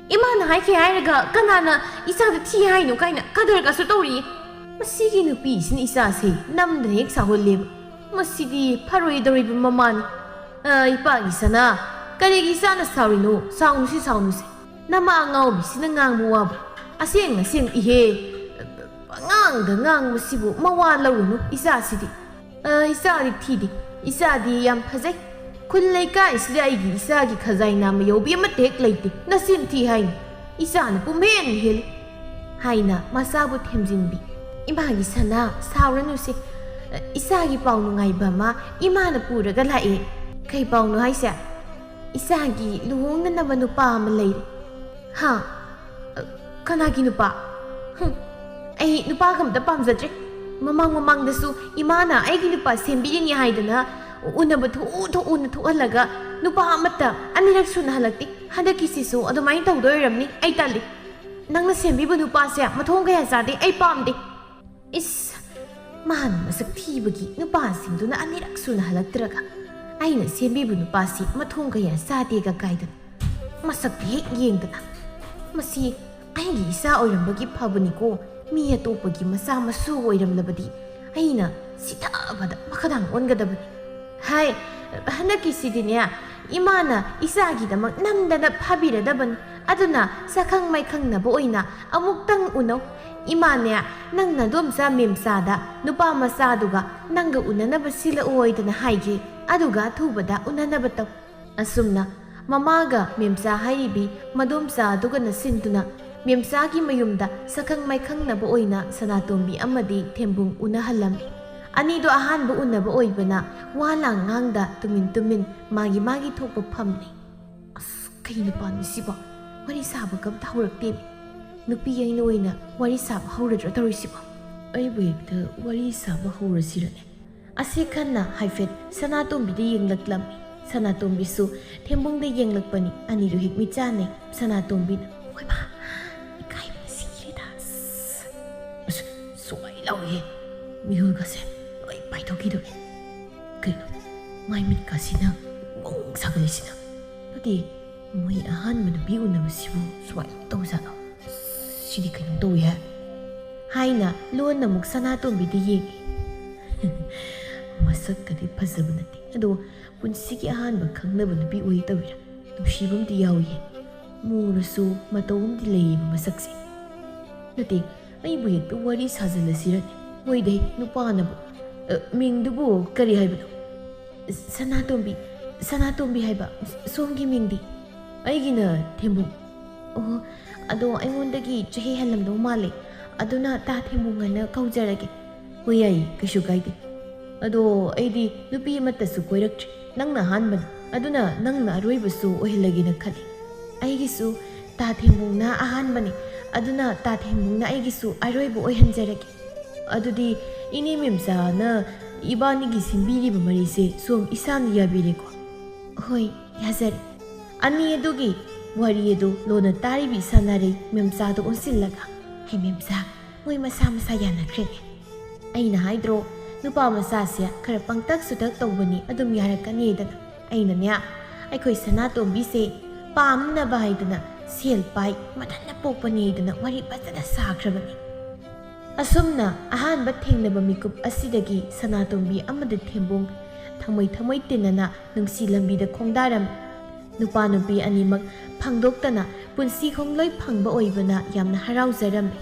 ꯏꯃꯥꯅ ꯍꯥꯏꯈꯤ ꯍꯥꯏꯔꯒ ꯀꯅꯥꯅ ꯏꯆꯥꯗ ꯊꯤ ꯍꯥꯏꯅꯣ ꯀꯥꯏꯅ ꯀꯗꯔꯒꯁꯨ ꯇꯧꯔꯤꯌꯦ꯫ ꯃꯁꯤꯒꯤ ꯅꯨꯄꯤꯁꯤꯅ ꯏꯆꯥꯁꯦ ꯅꯝꯗꯅ ꯍꯦꯛ ꯁꯥꯎꯍꯜꯂꯦꯕ꯫ ꯃꯁꯤꯗꯤ ꯐꯔꯣꯏꯗꯧꯔꯤꯕ ꯃꯃꯥꯅꯤ꯫ ꯑ, ꯏꯄꯥꯒꯤ ꯁꯅꯥ, ꯀꯔꯤꯒꯤ ꯏꯆꯥꯅ ꯁꯥꯎꯔꯤꯅꯣ? ꯁꯥꯎꯅꯨꯁꯤ, ꯁꯥꯎꯅꯨꯁꯤ꯫ ꯅꯃꯥ ꯑꯉꯥꯎꯕꯤꯁꯤꯅ ꯉꯥꯡꯕ ꯋꯥꯕꯨ ꯑꯁꯦꯡ ꯑꯁꯦꯡ ꯏꯍꯦ꯫ ꯑꯉꯥꯡꯗ ꯉꯥꯡꯕꯁꯤꯕꯨ ꯃꯋꯥ ꯂꯧꯔꯨꯅꯨ ꯏꯆꯥꯁꯤꯗꯤ꯫ ꯑ, ꯏꯆꯥꯗꯤ ꯊꯤꯗꯦ, ꯏꯆꯥꯗꯤ ꯌꯥꯝ ꯐꯖꯩ꯫ ꯈꯨꯜ ꯂꯩꯀꯥꯏꯁꯤꯗ ꯑꯩꯒꯤ ꯏꯆꯥꯒꯤ ꯈꯖꯥꯏ ꯅꯥꯝꯃ ꯌꯧꯕꯤ ꯑꯃꯠꯇ ꯍꯦꯛ ꯂꯩꯇꯦ꯫ ꯅꯆꯤꯟ ꯊꯤ ꯍꯥꯏꯅꯤ꯫ ꯏꯆꯥꯅ ꯄꯨꯝꯍꯦꯟ ꯍꯦꯜꯂꯤ꯫ ꯍꯥꯏꯅ ꯃꯆꯥꯕꯨ ꯊꯦꯝꯖꯤꯟꯕꯤ꯫ ꯏꯃꯥꯒꯤ ꯁꯅꯥ, ꯁꯥꯎꯔꯅꯨꯁꯦ꯫ ꯏꯆꯥꯒꯤ ꯄꯥꯎ ꯅꯨꯡꯉꯥꯏꯕ ꯑꯃ ꯏꯃꯥꯅ ꯄꯨꯔꯒ ꯂꯥꯛꯑꯦ꯫ ꯀꯩ ꯄꯥꯎꯅꯣ ꯍꯥꯏꯁꯦ? ꯏꯆꯥꯒꯤ ꯂꯨꯍꯣꯡꯅꯅꯕ ꯅꯨꯄꯥ ꯑꯃ ꯂꯩꯔꯦ꯫ ꯍꯥ? ꯀꯅꯥꯒꯤ ꯅꯨꯄꯥ? ꯍꯨꯝ, ꯑꯩ ꯅꯨꯄꯥꯒ ꯑꯝꯇ ꯄꯥꯝꯖꯗ꯭ꯔꯦ꯫ ꯃꯃꯥꯡ ꯃꯃꯥꯡꯗꯁꯨ ꯏꯃꯥꯅ ꯑꯩꯒꯤ ꯅꯨꯄꯥ ꯁꯦꯝꯕꯤꯔꯤꯅꯤ ꯍꯥꯏꯗꯅ ꯎꯅꯕ ꯊꯣꯛꯎ ꯊꯣꯛꯎꯅ ꯊꯣꯛꯍꯜꯂꯒ ꯅꯨꯄꯥ ꯑꯃꯠꯇ ꯑꯅꯤꯔꯛ ꯁꯨꯅ ꯍꯜꯂꯛꯇꯦ꯫ ꯍꯟꯗꯛꯀꯤꯁꯤꯁꯨ ꯑꯗꯨꯃꯥꯏꯅ ꯇꯧꯗꯣꯏ ꯑꯣꯏꯔꯝꯅꯤ꯫ ꯑꯩ ꯇꯜꯂꯤ꯫ ꯅꯪꯅ ꯁꯦꯝꯕꯤꯕ ꯅꯨꯄꯥꯁꯦ ꯃꯊꯣꯡ ꯀꯌꯥ ꯆꯥꯗꯦ, ꯑꯩ ꯄꯥꯝꯗꯦ꯫ ꯏꯁ, ꯃꯥꯅ ꯃꯁꯛ ꯊꯤꯕꯒꯤ ꯅꯨꯄꯥꯁꯤꯡꯗꯨꯅ ꯑꯅꯤꯔꯛ ꯁꯨꯅ ꯍꯜꯂꯛꯇ꯭ꯔꯒ ꯑꯩꯅ ꯁꯦꯝꯕꯤꯕ ꯅꯨꯄꯥꯁꯤ ꯃꯊꯣꯡ ꯀꯌꯥ ꯆꯥꯗꯦꯒ ꯀꯥꯏꯗꯅ ꯃꯁꯛꯇ ꯍꯦꯛ ꯌꯦꯡꯗꯅ꯫ ꯃꯁꯤ ꯑꯩꯒꯤ ꯏꯆꯥ ꯑꯣꯏꯔꯝꯕꯒꯤ ꯐꯕꯅꯤꯀꯣ, ꯃꯤ ꯑꯇꯣꯞꯄꯒꯤ ꯃꯆꯥ ꯃꯁꯨ ꯑꯣꯏꯔꯝꯂꯕꯗꯤ ꯑꯩꯅ ꯁꯤꯊꯕꯗ ꯃꯈꯥꯗꯥꯡ ꯑꯣꯟꯒꯗꯕꯅꯤ꯫ ꯍꯥꯏ, ꯍꯟꯗꯛꯀꯤꯁꯤꯗꯤꯅꯦ, ꯏꯃꯥꯅ ꯏꯆꯥꯒꯤꯗꯃꯛ ꯅꯝꯗꯅ ꯐꯥꯕꯤꯔꯗꯕꯅꯤ꯫ ꯑꯗꯨꯅ ꯁꯛꯈꯪ ꯃꯥꯏꯈꯪꯅꯕ ꯑꯣꯏꯅ ꯑꯃꯨꯛꯇꯪ ꯎꯅꯧ꯫ ꯏꯃꯥꯅꯦ, ꯅꯪ ꯅꯗꯣꯝꯆꯥ ꯃꯦꯝꯆꯥꯗ ꯅꯨꯄꯥ ꯃꯆꯥꯗꯨꯒ ꯅꯪꯒ ꯎꯅꯅꯕ ꯁꯤꯜꯂꯛꯑꯣꯏꯗꯅ ꯍꯥꯏꯒꯦ, ꯑꯗꯨꯒ ꯑꯊꯨꯕꯗ ꯎꯅꯅꯕ ꯇꯧ꯫ ꯑꯁꯨꯝꯅ ꯃꯃꯥꯒ ꯃꯦꯝꯆꯥ ꯍꯥꯏꯔꯤꯕꯤ ꯃꯗꯣꯝꯆꯥ ꯑꯗꯨꯒꯅ ꯁꯤꯟꯗꯨꯅ ꯃꯦꯝꯆꯥꯒꯤ ꯃꯌꯨꯝꯗ ꯁꯛꯈꯪ ꯃꯥꯏꯈꯪꯅꯕ ꯑꯣꯏꯅ ꯁꯅꯥꯇꯣꯝꯕꯤ ꯑꯃꯗꯤ ꯊꯦꯝꯕꯨꯡ ꯎꯅꯍꯜꯂꯝꯃꯤ꯫ ꯑꯅꯤꯗꯣ ꯑꯍꯥꯟꯕ ꯎꯅꯕ ꯑꯣꯏꯕꯅ ꯋꯥ ꯂꯥꯡ ꯉꯥꯡꯗ ꯇꯨꯃꯤꯟ ꯇꯨꯃꯤꯟ ꯃꯥꯒꯤ ꯃꯥꯒꯤ ꯊꯣꯛꯄ ꯐꯝꯂꯤ꯫ ꯑꯁ, ꯀꯩ ꯅꯨꯄꯥꯅꯣ ꯁꯤꯕꯣ? ꯋꯥꯔꯤ ꯁꯥꯕꯒ ꯑꯝꯇ ꯍꯧꯔꯛꯇꯦꯃꯤ꯫ ꯅꯨꯄꯤ ꯑꯩꯅ ꯑꯣꯏꯅ ꯋꯥꯔꯤ ꯁꯥꯕ ꯍꯧꯔꯗ꯭ꯔꯥ ꯇꯧꯔꯤꯁꯤꯕꯣ? ꯑꯩꯕꯨ ꯍꯦꯛꯇ ꯋꯥꯔꯤ ꯁꯥꯕ ꯍꯧꯔꯁꯤꯔꯅꯦ? ꯑꯁꯤ ꯈꯟꯅ ꯍꯥꯏꯐꯦꯠ ꯁꯅꯥꯇꯣꯝꯕꯤꯗ ꯌꯦꯡꯂꯛꯂꯝꯃꯤ꯫ ꯁꯅꯥꯇꯣꯝꯕꯤꯁꯨ ꯊꯦꯝꯕꯨꯡꯗ ꯌꯦꯡꯂꯛꯄꯅꯤ꯫ ꯑꯅꯤꯗꯨ ꯍꯦꯛ ꯃꯤꯠꯆꯥꯟꯅꯩ꯫ ꯁꯅꯥꯇꯣꯝꯕꯤꯅ, "ꯍꯣꯏꯃꯥ, ꯏꯀꯥꯏꯕꯅ ꯁꯤꯔꯦꯗ꯫ ꯑꯁ, ꯑꯁ, ꯁꯨꯃꯥꯏ ꯂꯥꯎꯏꯍꯦ꯫ ꯃꯤꯍꯨꯜꯒꯁꯦ ꯂꯣꯏ ꯄꯥꯏꯊꯣꯛꯈꯤꯗꯣꯔꯦ꯫ ꯀꯩꯅꯣ, ꯃꯥꯏ ꯃꯤꯠꯀꯁꯤꯅ ꯕꯣꯡ ꯁꯥꯒꯠꯂꯤꯁꯤꯅ? ꯅꯠꯇꯦ, ꯃꯣꯏ ꯑꯍꯥꯟꯕ ꯅꯨꯄꯤ ꯎꯅꯕꯁꯤꯕꯨ ꯁꯨꯃꯥꯏꯅ ꯇꯧꯖꯥꯠꯂꯣ? ꯁꯤꯗꯤ ꯀꯩꯅꯣꯝ ꯇꯧꯏꯍꯦ," ꯍꯥꯏꯅ ꯂꯣꯟꯅ ꯑꯃꯨꯛ ꯁꯅꯥꯇꯣꯝꯕꯤꯗ ꯌꯦꯡꯉꯤ꯫ ꯃꯁꯛꯀꯗꯤ ꯐꯖꯕ ꯅꯠꯇꯦ, ꯑꯗꯣ ꯄꯨꯟꯁꯤꯒꯤ ꯑꯍꯥꯟꯕ ꯈꯪꯅꯕ ꯅꯨꯄꯤ ꯑꯣꯏ ꯇꯧꯔꯤꯔꯥ? ꯅꯨꯡꯁꯤꯕ ꯑꯃꯗꯤ ꯌꯥꯎꯏꯌꯦ꯫ ꯃꯨꯔꯁꯨ ꯃꯇꯧ ꯑꯃꯗꯤ ꯂꯩꯌꯦꯕ ꯃꯁꯛꯁꯦ꯫ ꯅꯠꯇꯦ, ꯑꯩꯕꯨ ꯍꯦꯛꯇ ꯋꯥꯔꯤ ꯁꯥꯖꯤꯜꯂꯁꯤꯔꯅꯦ? ꯍꯣꯏꯗꯦ, ꯅꯨꯄꯥꯅꯕꯨ꯫ ꯑ, ꯃꯤꯡꯗꯨꯕꯨ ꯀꯔꯤ ꯍꯥꯏꯕꯅꯣ? ꯁꯅꯥꯇꯣꯝꯕꯤ, ꯁꯅꯥꯇꯣꯝꯕꯤ ꯍꯥꯏꯕ꯫ ꯁꯣꯝꯒꯤ ꯃꯤꯡꯗꯤ? ꯑꯩꯒꯤꯅ ꯊꯦꯝꯕꯨꯡ꯫ ꯑꯣ, ꯑꯗꯣ ꯑꯩꯉꯣꯟꯗꯒꯤ ꯆꯍꯤ ꯍꯜꯂꯝꯗꯧ ꯃꯥꯜꯂꯦ, ꯑꯗꯨꯅ ꯇꯥ ꯊꯦꯝꯕꯨꯡ ꯍꯥꯏꯅ ꯀꯧꯖꯔꯒꯦ꯫ ꯍꯣꯏ, ꯌꯥꯏꯌꯦ, ꯀꯩꯁꯨ ꯀꯥꯏꯗꯦ꯫ ꯑꯗꯣ ꯑꯩꯗꯤ ꯅꯨꯄꯤ ꯑꯃꯠꯇꯁꯨ ꯀꯣꯏꯔꯛꯇ꯭ꯔꯤ, ꯅꯪꯅ ꯑꯍꯥꯟꯕꯅꯤ, ꯑꯗꯨꯅ ꯅꯪꯅ ꯑꯔꯣꯏꯕꯁꯨ ꯑꯣꯏꯍꯜꯂꯒꯦꯅ ꯈꯜꯂꯤ꯫ ꯑꯩꯒꯤꯁꯨ ꯇꯥ ꯊꯦꯝꯕꯨꯡꯅ ꯑꯍꯥꯟꯕꯅꯤ, ꯑꯗꯨꯅ ꯇꯥ ꯊꯦꯝꯕꯨꯡꯅ ꯑꯩꯒꯤꯁꯨ ꯑꯔꯣꯏꯕ ꯑꯣꯏꯍꯟꯖꯔꯒꯦ꯫ ꯑꯗꯨꯗꯤ ꯏꯅꯦ ꯃꯦꯝꯆꯥꯅ ꯏꯕꯥꯅꯤꯒꯤ ꯁꯤꯟꯕꯤꯔꯤꯕ ꯃꯔꯤꯁꯦ ꯁꯣꯝ ꯏꯁꯥꯅ ꯌꯥꯕꯤꯔꯦꯀꯣ? ꯍꯣꯏ, ꯌꯥꯖꯔꯦ꯫ ꯑꯅꯤ ꯑꯗꯨꯒꯤ ꯋꯥꯔꯤ ꯑꯗꯨ ꯂꯣꯟꯅ ꯇꯥꯔꯤꯕꯤ ꯁꯥꯟꯅꯔꯩ ꯃꯦꯝꯆꯥꯗ ꯑꯣꯟꯁꯤꯜꯂꯒ, "ꯍꯦ ꯃꯦꯝꯆꯥ, ꯃꯣꯏ ꯃꯁꯥ ꯃꯁꯥ ꯌꯥꯅꯈ꯭ꯔꯦꯅꯦ꯫ ꯑꯩꯅ ꯍꯥꯏꯗ꯭ꯔꯣ, ꯅꯨꯄꯥ ꯃꯆꯥꯁꯦ ꯈꯔ ꯄꯪꯇꯛ ꯁꯨꯇꯛ ꯇꯧꯕꯅꯤ, ꯑꯗꯨꯝ ꯌꯥꯔꯛꯀꯅꯤꯗꯅ꯫ ꯑꯩꯅꯅꯦ, ꯑꯩꯈꯣꯏ ꯁꯅꯥꯇꯣꯝꯕꯤꯁꯦ ꯄꯥꯝꯅꯕ ꯍꯥꯏꯗꯅ ꯁꯦꯜ ꯄꯥꯏ, ꯃꯊꯟꯇ ꯄꯣꯛꯄꯅꯦꯗꯅ ꯋꯥꯔꯤ ꯐꯖꯅ ꯁꯥꯈ꯭ꯔꯕꯅꯤ꯫ ꯑꯁꯨꯝꯅ ꯑꯍꯥꯟꯕ ꯊꯦꯡꯅꯕ ꯃꯤꯀꯨꯞ ꯑꯁꯤꯗꯒꯤ ꯁꯅꯥꯇꯣꯝꯕꯤ ꯑꯃꯗꯤ ꯊꯦꯝꯕꯨꯡ ꯊꯃꯣꯏ ꯊꯃꯣꯏ ꯇꯤꯟꯅꯅ ꯅꯨꯡꯁꯤ ꯂꯝꯕꯤꯗ ꯈꯣꯡꯗꯥꯔꯝꯃꯤ꯫ ꯅꯨꯄꯥ ꯅꯨꯄꯤ ꯑꯅꯤꯃꯛ ꯐꯪꯗꯣꯛꯇꯅ ꯄꯨꯟꯁꯤ ꯈꯣꯡꯂꯣꯏ ꯐꯪꯕ ꯑꯣꯏꯕꯅ ꯌꯥꯝꯅ ꯍꯔꯥꯎꯖꯔꯝꯃꯤ꯫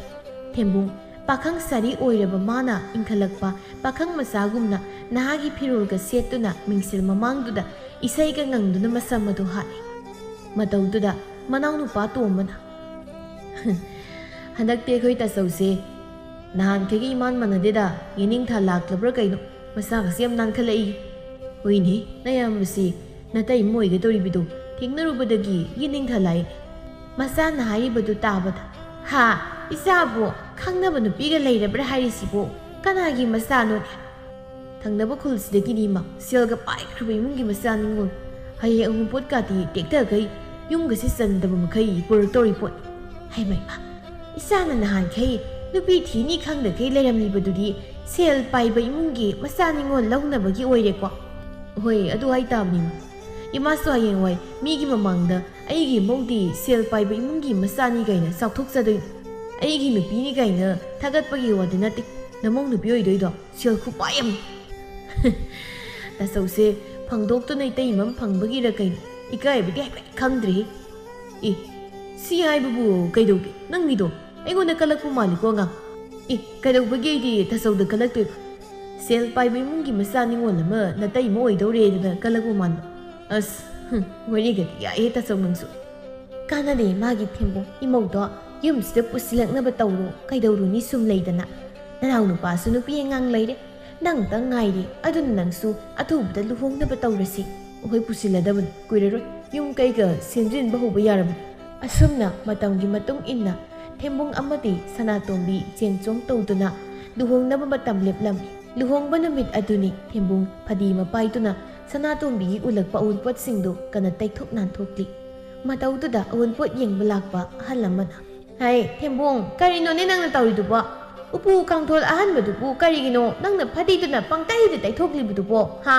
ꯊꯦꯝꯕꯨꯡ ꯄꯥꯈꯪ ꯁꯥꯔꯤ ꯑꯣꯏꯔꯕ ꯃꯥꯅ ꯏꯟꯈꯠꯂꯛꯄ ꯄꯥꯈꯪ ꯃꯆꯥꯒꯨꯝꯅ ꯅꯍꯥꯒꯤ ꯐꯤꯔꯣꯜꯒ ꯁꯦꯠꯇꯨꯅ ꯃꯤꯡꯁꯦꯜ ꯃꯃꯥꯡꯗꯨꯗ ꯏꯁꯩꯒ ꯉꯪꯗꯨꯅ ꯃꯁꯝ ꯑꯗꯨ ꯍꯥꯠꯂꯤ꯫ ꯃꯇꯧꯗꯨꯗ ꯃꯅꯥꯎꯅꯨꯄꯥ ꯇꯣꯝꯕꯅ, "ꯍꯟꯗꯛꯇꯤ ꯑꯩꯈꯣꯏ ꯇꯥꯆꯧꯁꯦ ꯅꯍꯥꯟꯈꯩꯒ ꯏꯃꯥꯟ ꯃꯥꯟꯅꯗꯦꯗ, ꯌꯦꯅꯤꯡꯊꯥ ꯂꯥꯛꯂꯕ꯭ꯔꯥ ꯀꯩꯅꯣ, ꯃꯁꯥꯒꯁꯦ ꯌꯥꯝ ꯅꯥꯟꯈꯠꯂꯛꯏ꯫ ꯍꯣꯏꯅꯦ, ꯅꯌꯥꯝꯕꯁꯤ ꯅꯇꯩꯃ ꯑꯣꯏꯒꯗꯧꯔꯤꯕꯗꯣ ꯊꯦꯡꯅꯔꯨꯕꯗꯒꯤ ꯌꯦꯅꯤꯡꯊꯥ ꯂꯥꯛꯏꯅꯦ꯫" ꯃꯆꯥꯅ ꯍꯥꯏꯔꯤꯕꯗꯨ ꯇꯥꯕꯗ, "ꯍꯥ? ꯏꯆꯥꯕꯨ ꯈꯪꯅꯕ ꯅꯨꯄꯤꯒ ꯂꯩꯔꯕ꯭ꯔꯥ ꯍꯥꯏꯔꯤꯁꯤꯕꯨ? ꯀꯅꯥꯒꯤ ꯃꯆꯥꯅꯣꯅꯦ?" ꯊꯪꯅꯕ ꯈꯨꯜꯁꯤꯗꯒꯤꯅꯤ ꯏꯃꯥ, ꯁꯦꯜꯒ ꯄꯥꯏꯈ꯭ꯔꯕ ꯏꯃꯨꯡꯒꯤ ꯃꯆꯥ ꯅꯤꯉꯣꯜ꯫ ꯍꯌꯦꯡ ꯑꯋꯨꯟꯄꯣꯠꯀꯥꯇꯤ ꯇꯦꯛꯊꯈꯩ ꯌꯨꯝꯒꯁꯤ ꯆꯟꯗꯕ ꯃꯈꯩ ꯄꯨꯔꯛꯇꯧꯔꯤ ꯄꯣꯠꯅꯤ꯫ ꯍꯩꯃꯩꯃ, ꯏꯆꯥꯅ ꯅꯍꯥꯟꯈꯩ ꯅꯨꯄꯤ ꯊꯤꯅꯤ ꯈꯪꯗꯈꯩ ꯂꯩꯔꯝꯂꯤꯕꯗꯨꯗꯤ ꯁꯦꯜ ꯄꯥꯏꯕ ꯏꯃꯨꯡꯒꯤ ꯃꯆꯥ ꯅꯤꯉꯣꯜ ꯂꯧꯅꯕꯒꯤ ꯑꯣꯏꯔꯦꯀꯣ? ꯍꯣꯏ, ꯑꯗꯨ ꯍꯥꯏꯇꯥꯕꯅꯤ ꯏꯃꯥ꯫ ꯏꯃꯥꯁꯨ ꯍꯌꯦꯡꯋꯥꯏ ꯃꯤꯒꯤ ꯃꯃꯥꯡꯗ ꯑꯩꯒꯤ ꯃꯧꯗꯤ ꯁꯦꯜ ꯄꯥꯏꯕ ꯏꯃꯨꯡꯒꯤ ꯃꯆꯥꯅꯤ ꯀꯥꯏꯅ ꯆꯥꯎꯊꯣꯛꯆꯗꯣꯏꯅꯤ꯫ ꯑꯩꯒꯤ ꯅꯨꯄꯤꯅꯤ ꯀꯥꯏꯅ ꯊꯥꯒꯠꯄꯒꯤ ꯋꯥꯗꯤ ꯅꯠꯇꯦ, ꯅꯃꯧ ꯅꯨꯄꯤ ꯑꯣꯏꯗꯣꯏꯗꯣ꯫ ꯁꯦꯜ ꯈꯨꯄꯥꯏ ꯑꯃ꯫ ꯇꯥꯆꯧꯁꯦ ꯐꯪꯗꯣꯛꯇꯨꯅ ꯏꯇꯩꯃ ꯑꯃ ꯐꯪꯕꯒꯤꯔ ꯀꯩꯅꯣ, ꯏꯀꯥꯏꯕꯗꯤ ꯍꯥꯏꯐꯦꯠ ꯈꯪꯗ꯭ꯔꯤ꯫ ꯑꯦ, ꯁꯤ ꯍꯥꯏꯕꯕꯨ ꯀꯩꯗꯧꯒꯦ? ꯅꯪꯒꯤꯗꯣ ꯑꯩꯉꯣꯟꯗ ꯀꯜꯂꯛꯄ ꯃꯥꯜꯂꯤꯀꯣ, ꯑꯉꯥꯡ꯫ ꯑꯦ, ꯀꯩꯗꯧꯕꯒꯤ ꯑꯩꯗꯤ ꯇꯥꯆꯧꯗ ꯀꯜꯂꯛꯇꯣꯏꯕ? ꯁꯦꯜ ꯄꯥꯏꯕ ꯏꯃꯨꯡꯒꯤ ꯃꯆꯥ ꯅꯤꯉꯣꯜ ꯑꯃ ꯅꯇꯩꯃ ꯑꯣꯏꯗꯧꯔꯦꯗꯅ ꯀꯜꯂꯛꯄ ꯃꯥꯟꯕ꯫ ꯑꯁ, ꯍꯨꯝ, ꯋꯥꯔꯤꯒꯗꯤ ꯌꯥꯏꯍꯦ ꯇꯥꯆꯧ ꯅꯪꯁꯨ꯫ ꯀꯥꯟꯅꯗꯦ ꯃꯥꯒꯤ ꯊꯦꯝꯕꯨꯡ, ꯏꯃꯧꯗꯣ ꯌꯨꯝꯁꯤꯗ ꯄꯨꯁꯤꯜꯂꯛꯅꯕ ꯇꯧꯔꯣ, ꯀꯩꯗꯧꯔꯨꯅꯤ ꯁꯨꯝ ꯂꯩꯗꯅ꯫ ꯅꯅꯥꯎ ꯅꯨꯄꯥꯁꯨ ꯅꯨꯄꯤ ꯑꯉꯥꯡ ꯂꯩꯔꯦ, ꯅꯪꯇꯪ ꯉꯥꯏꯔꯦ, ꯑꯗꯨꯅ ꯅꯪꯁꯨ ꯑꯊꯨꯕꯗ ꯂꯨꯍꯣꯡꯅꯕ ꯇꯧꯔꯁꯤ꯫ ꯑꯩꯈꯣꯏ ꯄꯨꯁꯤꯜꯂꯗꯕꯅꯤ, ꯀꯨꯏꯔꯔꯣꯏ ꯌꯨꯝ ꯀꯩꯒ ꯁꯦꯝꯖꯤꯟꯕ ꯍꯧꯕ ꯌꯥꯔꯕꯅꯤ꯫ ꯑꯁꯨꯝꯅ ꯃꯇꯝꯒꯤ ꯃꯇꯨꯡ ꯏꯟꯅ ꯊꯦꯝꯕꯨꯡ ꯑꯃꯗꯤ ꯁꯅꯥꯇꯣꯝꯕꯤ ꯆꯦꯟ ꯆꯣꯡ ꯇꯧꯗꯨꯅ ꯂꯨꯍꯣꯡꯅꯕ ꯃꯇꯝ ꯂꯦꯞꯂꯝꯃꯤ꯫ ꯂꯨꯍꯣꯡꯕ ꯅꯨꯃꯤꯠ ꯑꯗꯨꯅꯤ ꯊꯦꯝꯕꯨꯡ ꯐꯗꯤ ꯑꯃ ꯄꯥꯏꯗꯨꯅ ꯁꯅꯥꯇꯣꯝꯕꯤꯒꯤ ꯎꯂꯛꯄ ꯑꯎꯟꯄꯣꯠꯁꯤꯡꯗꯨ ꯀꯟꯅ ꯇꯩꯊꯣꯛ ꯅꯥꯟꯊꯣꯛꯂꯤ꯫ ꯃꯇꯧꯗꯨꯗ ꯑꯎꯟꯄꯣꯠ ꯌꯦꯡꯕ ꯂꯥꯛꯄ ꯑꯍꯜ ꯑꯃꯅ, "ꯍꯩ, ꯊꯦꯝꯕꯨꯡ, ꯀꯔꯤꯅꯣꯅꯦ ꯅꯪꯅ ꯇꯧꯔꯤꯗꯨꯕꯣ? ꯎꯄꯨ ꯀꯥꯡꯊꯣꯜ ꯑꯍꯟꯕꯗꯨꯕꯨ ꯀꯔꯤꯒꯤꯅꯣ ꯅꯪꯅ ꯐꯗꯤꯗꯨꯅ ꯄꯪꯇꯩꯗ ꯇꯩꯊꯣꯛꯂꯤꯕꯗꯨꯕꯣ, ꯍꯥ?"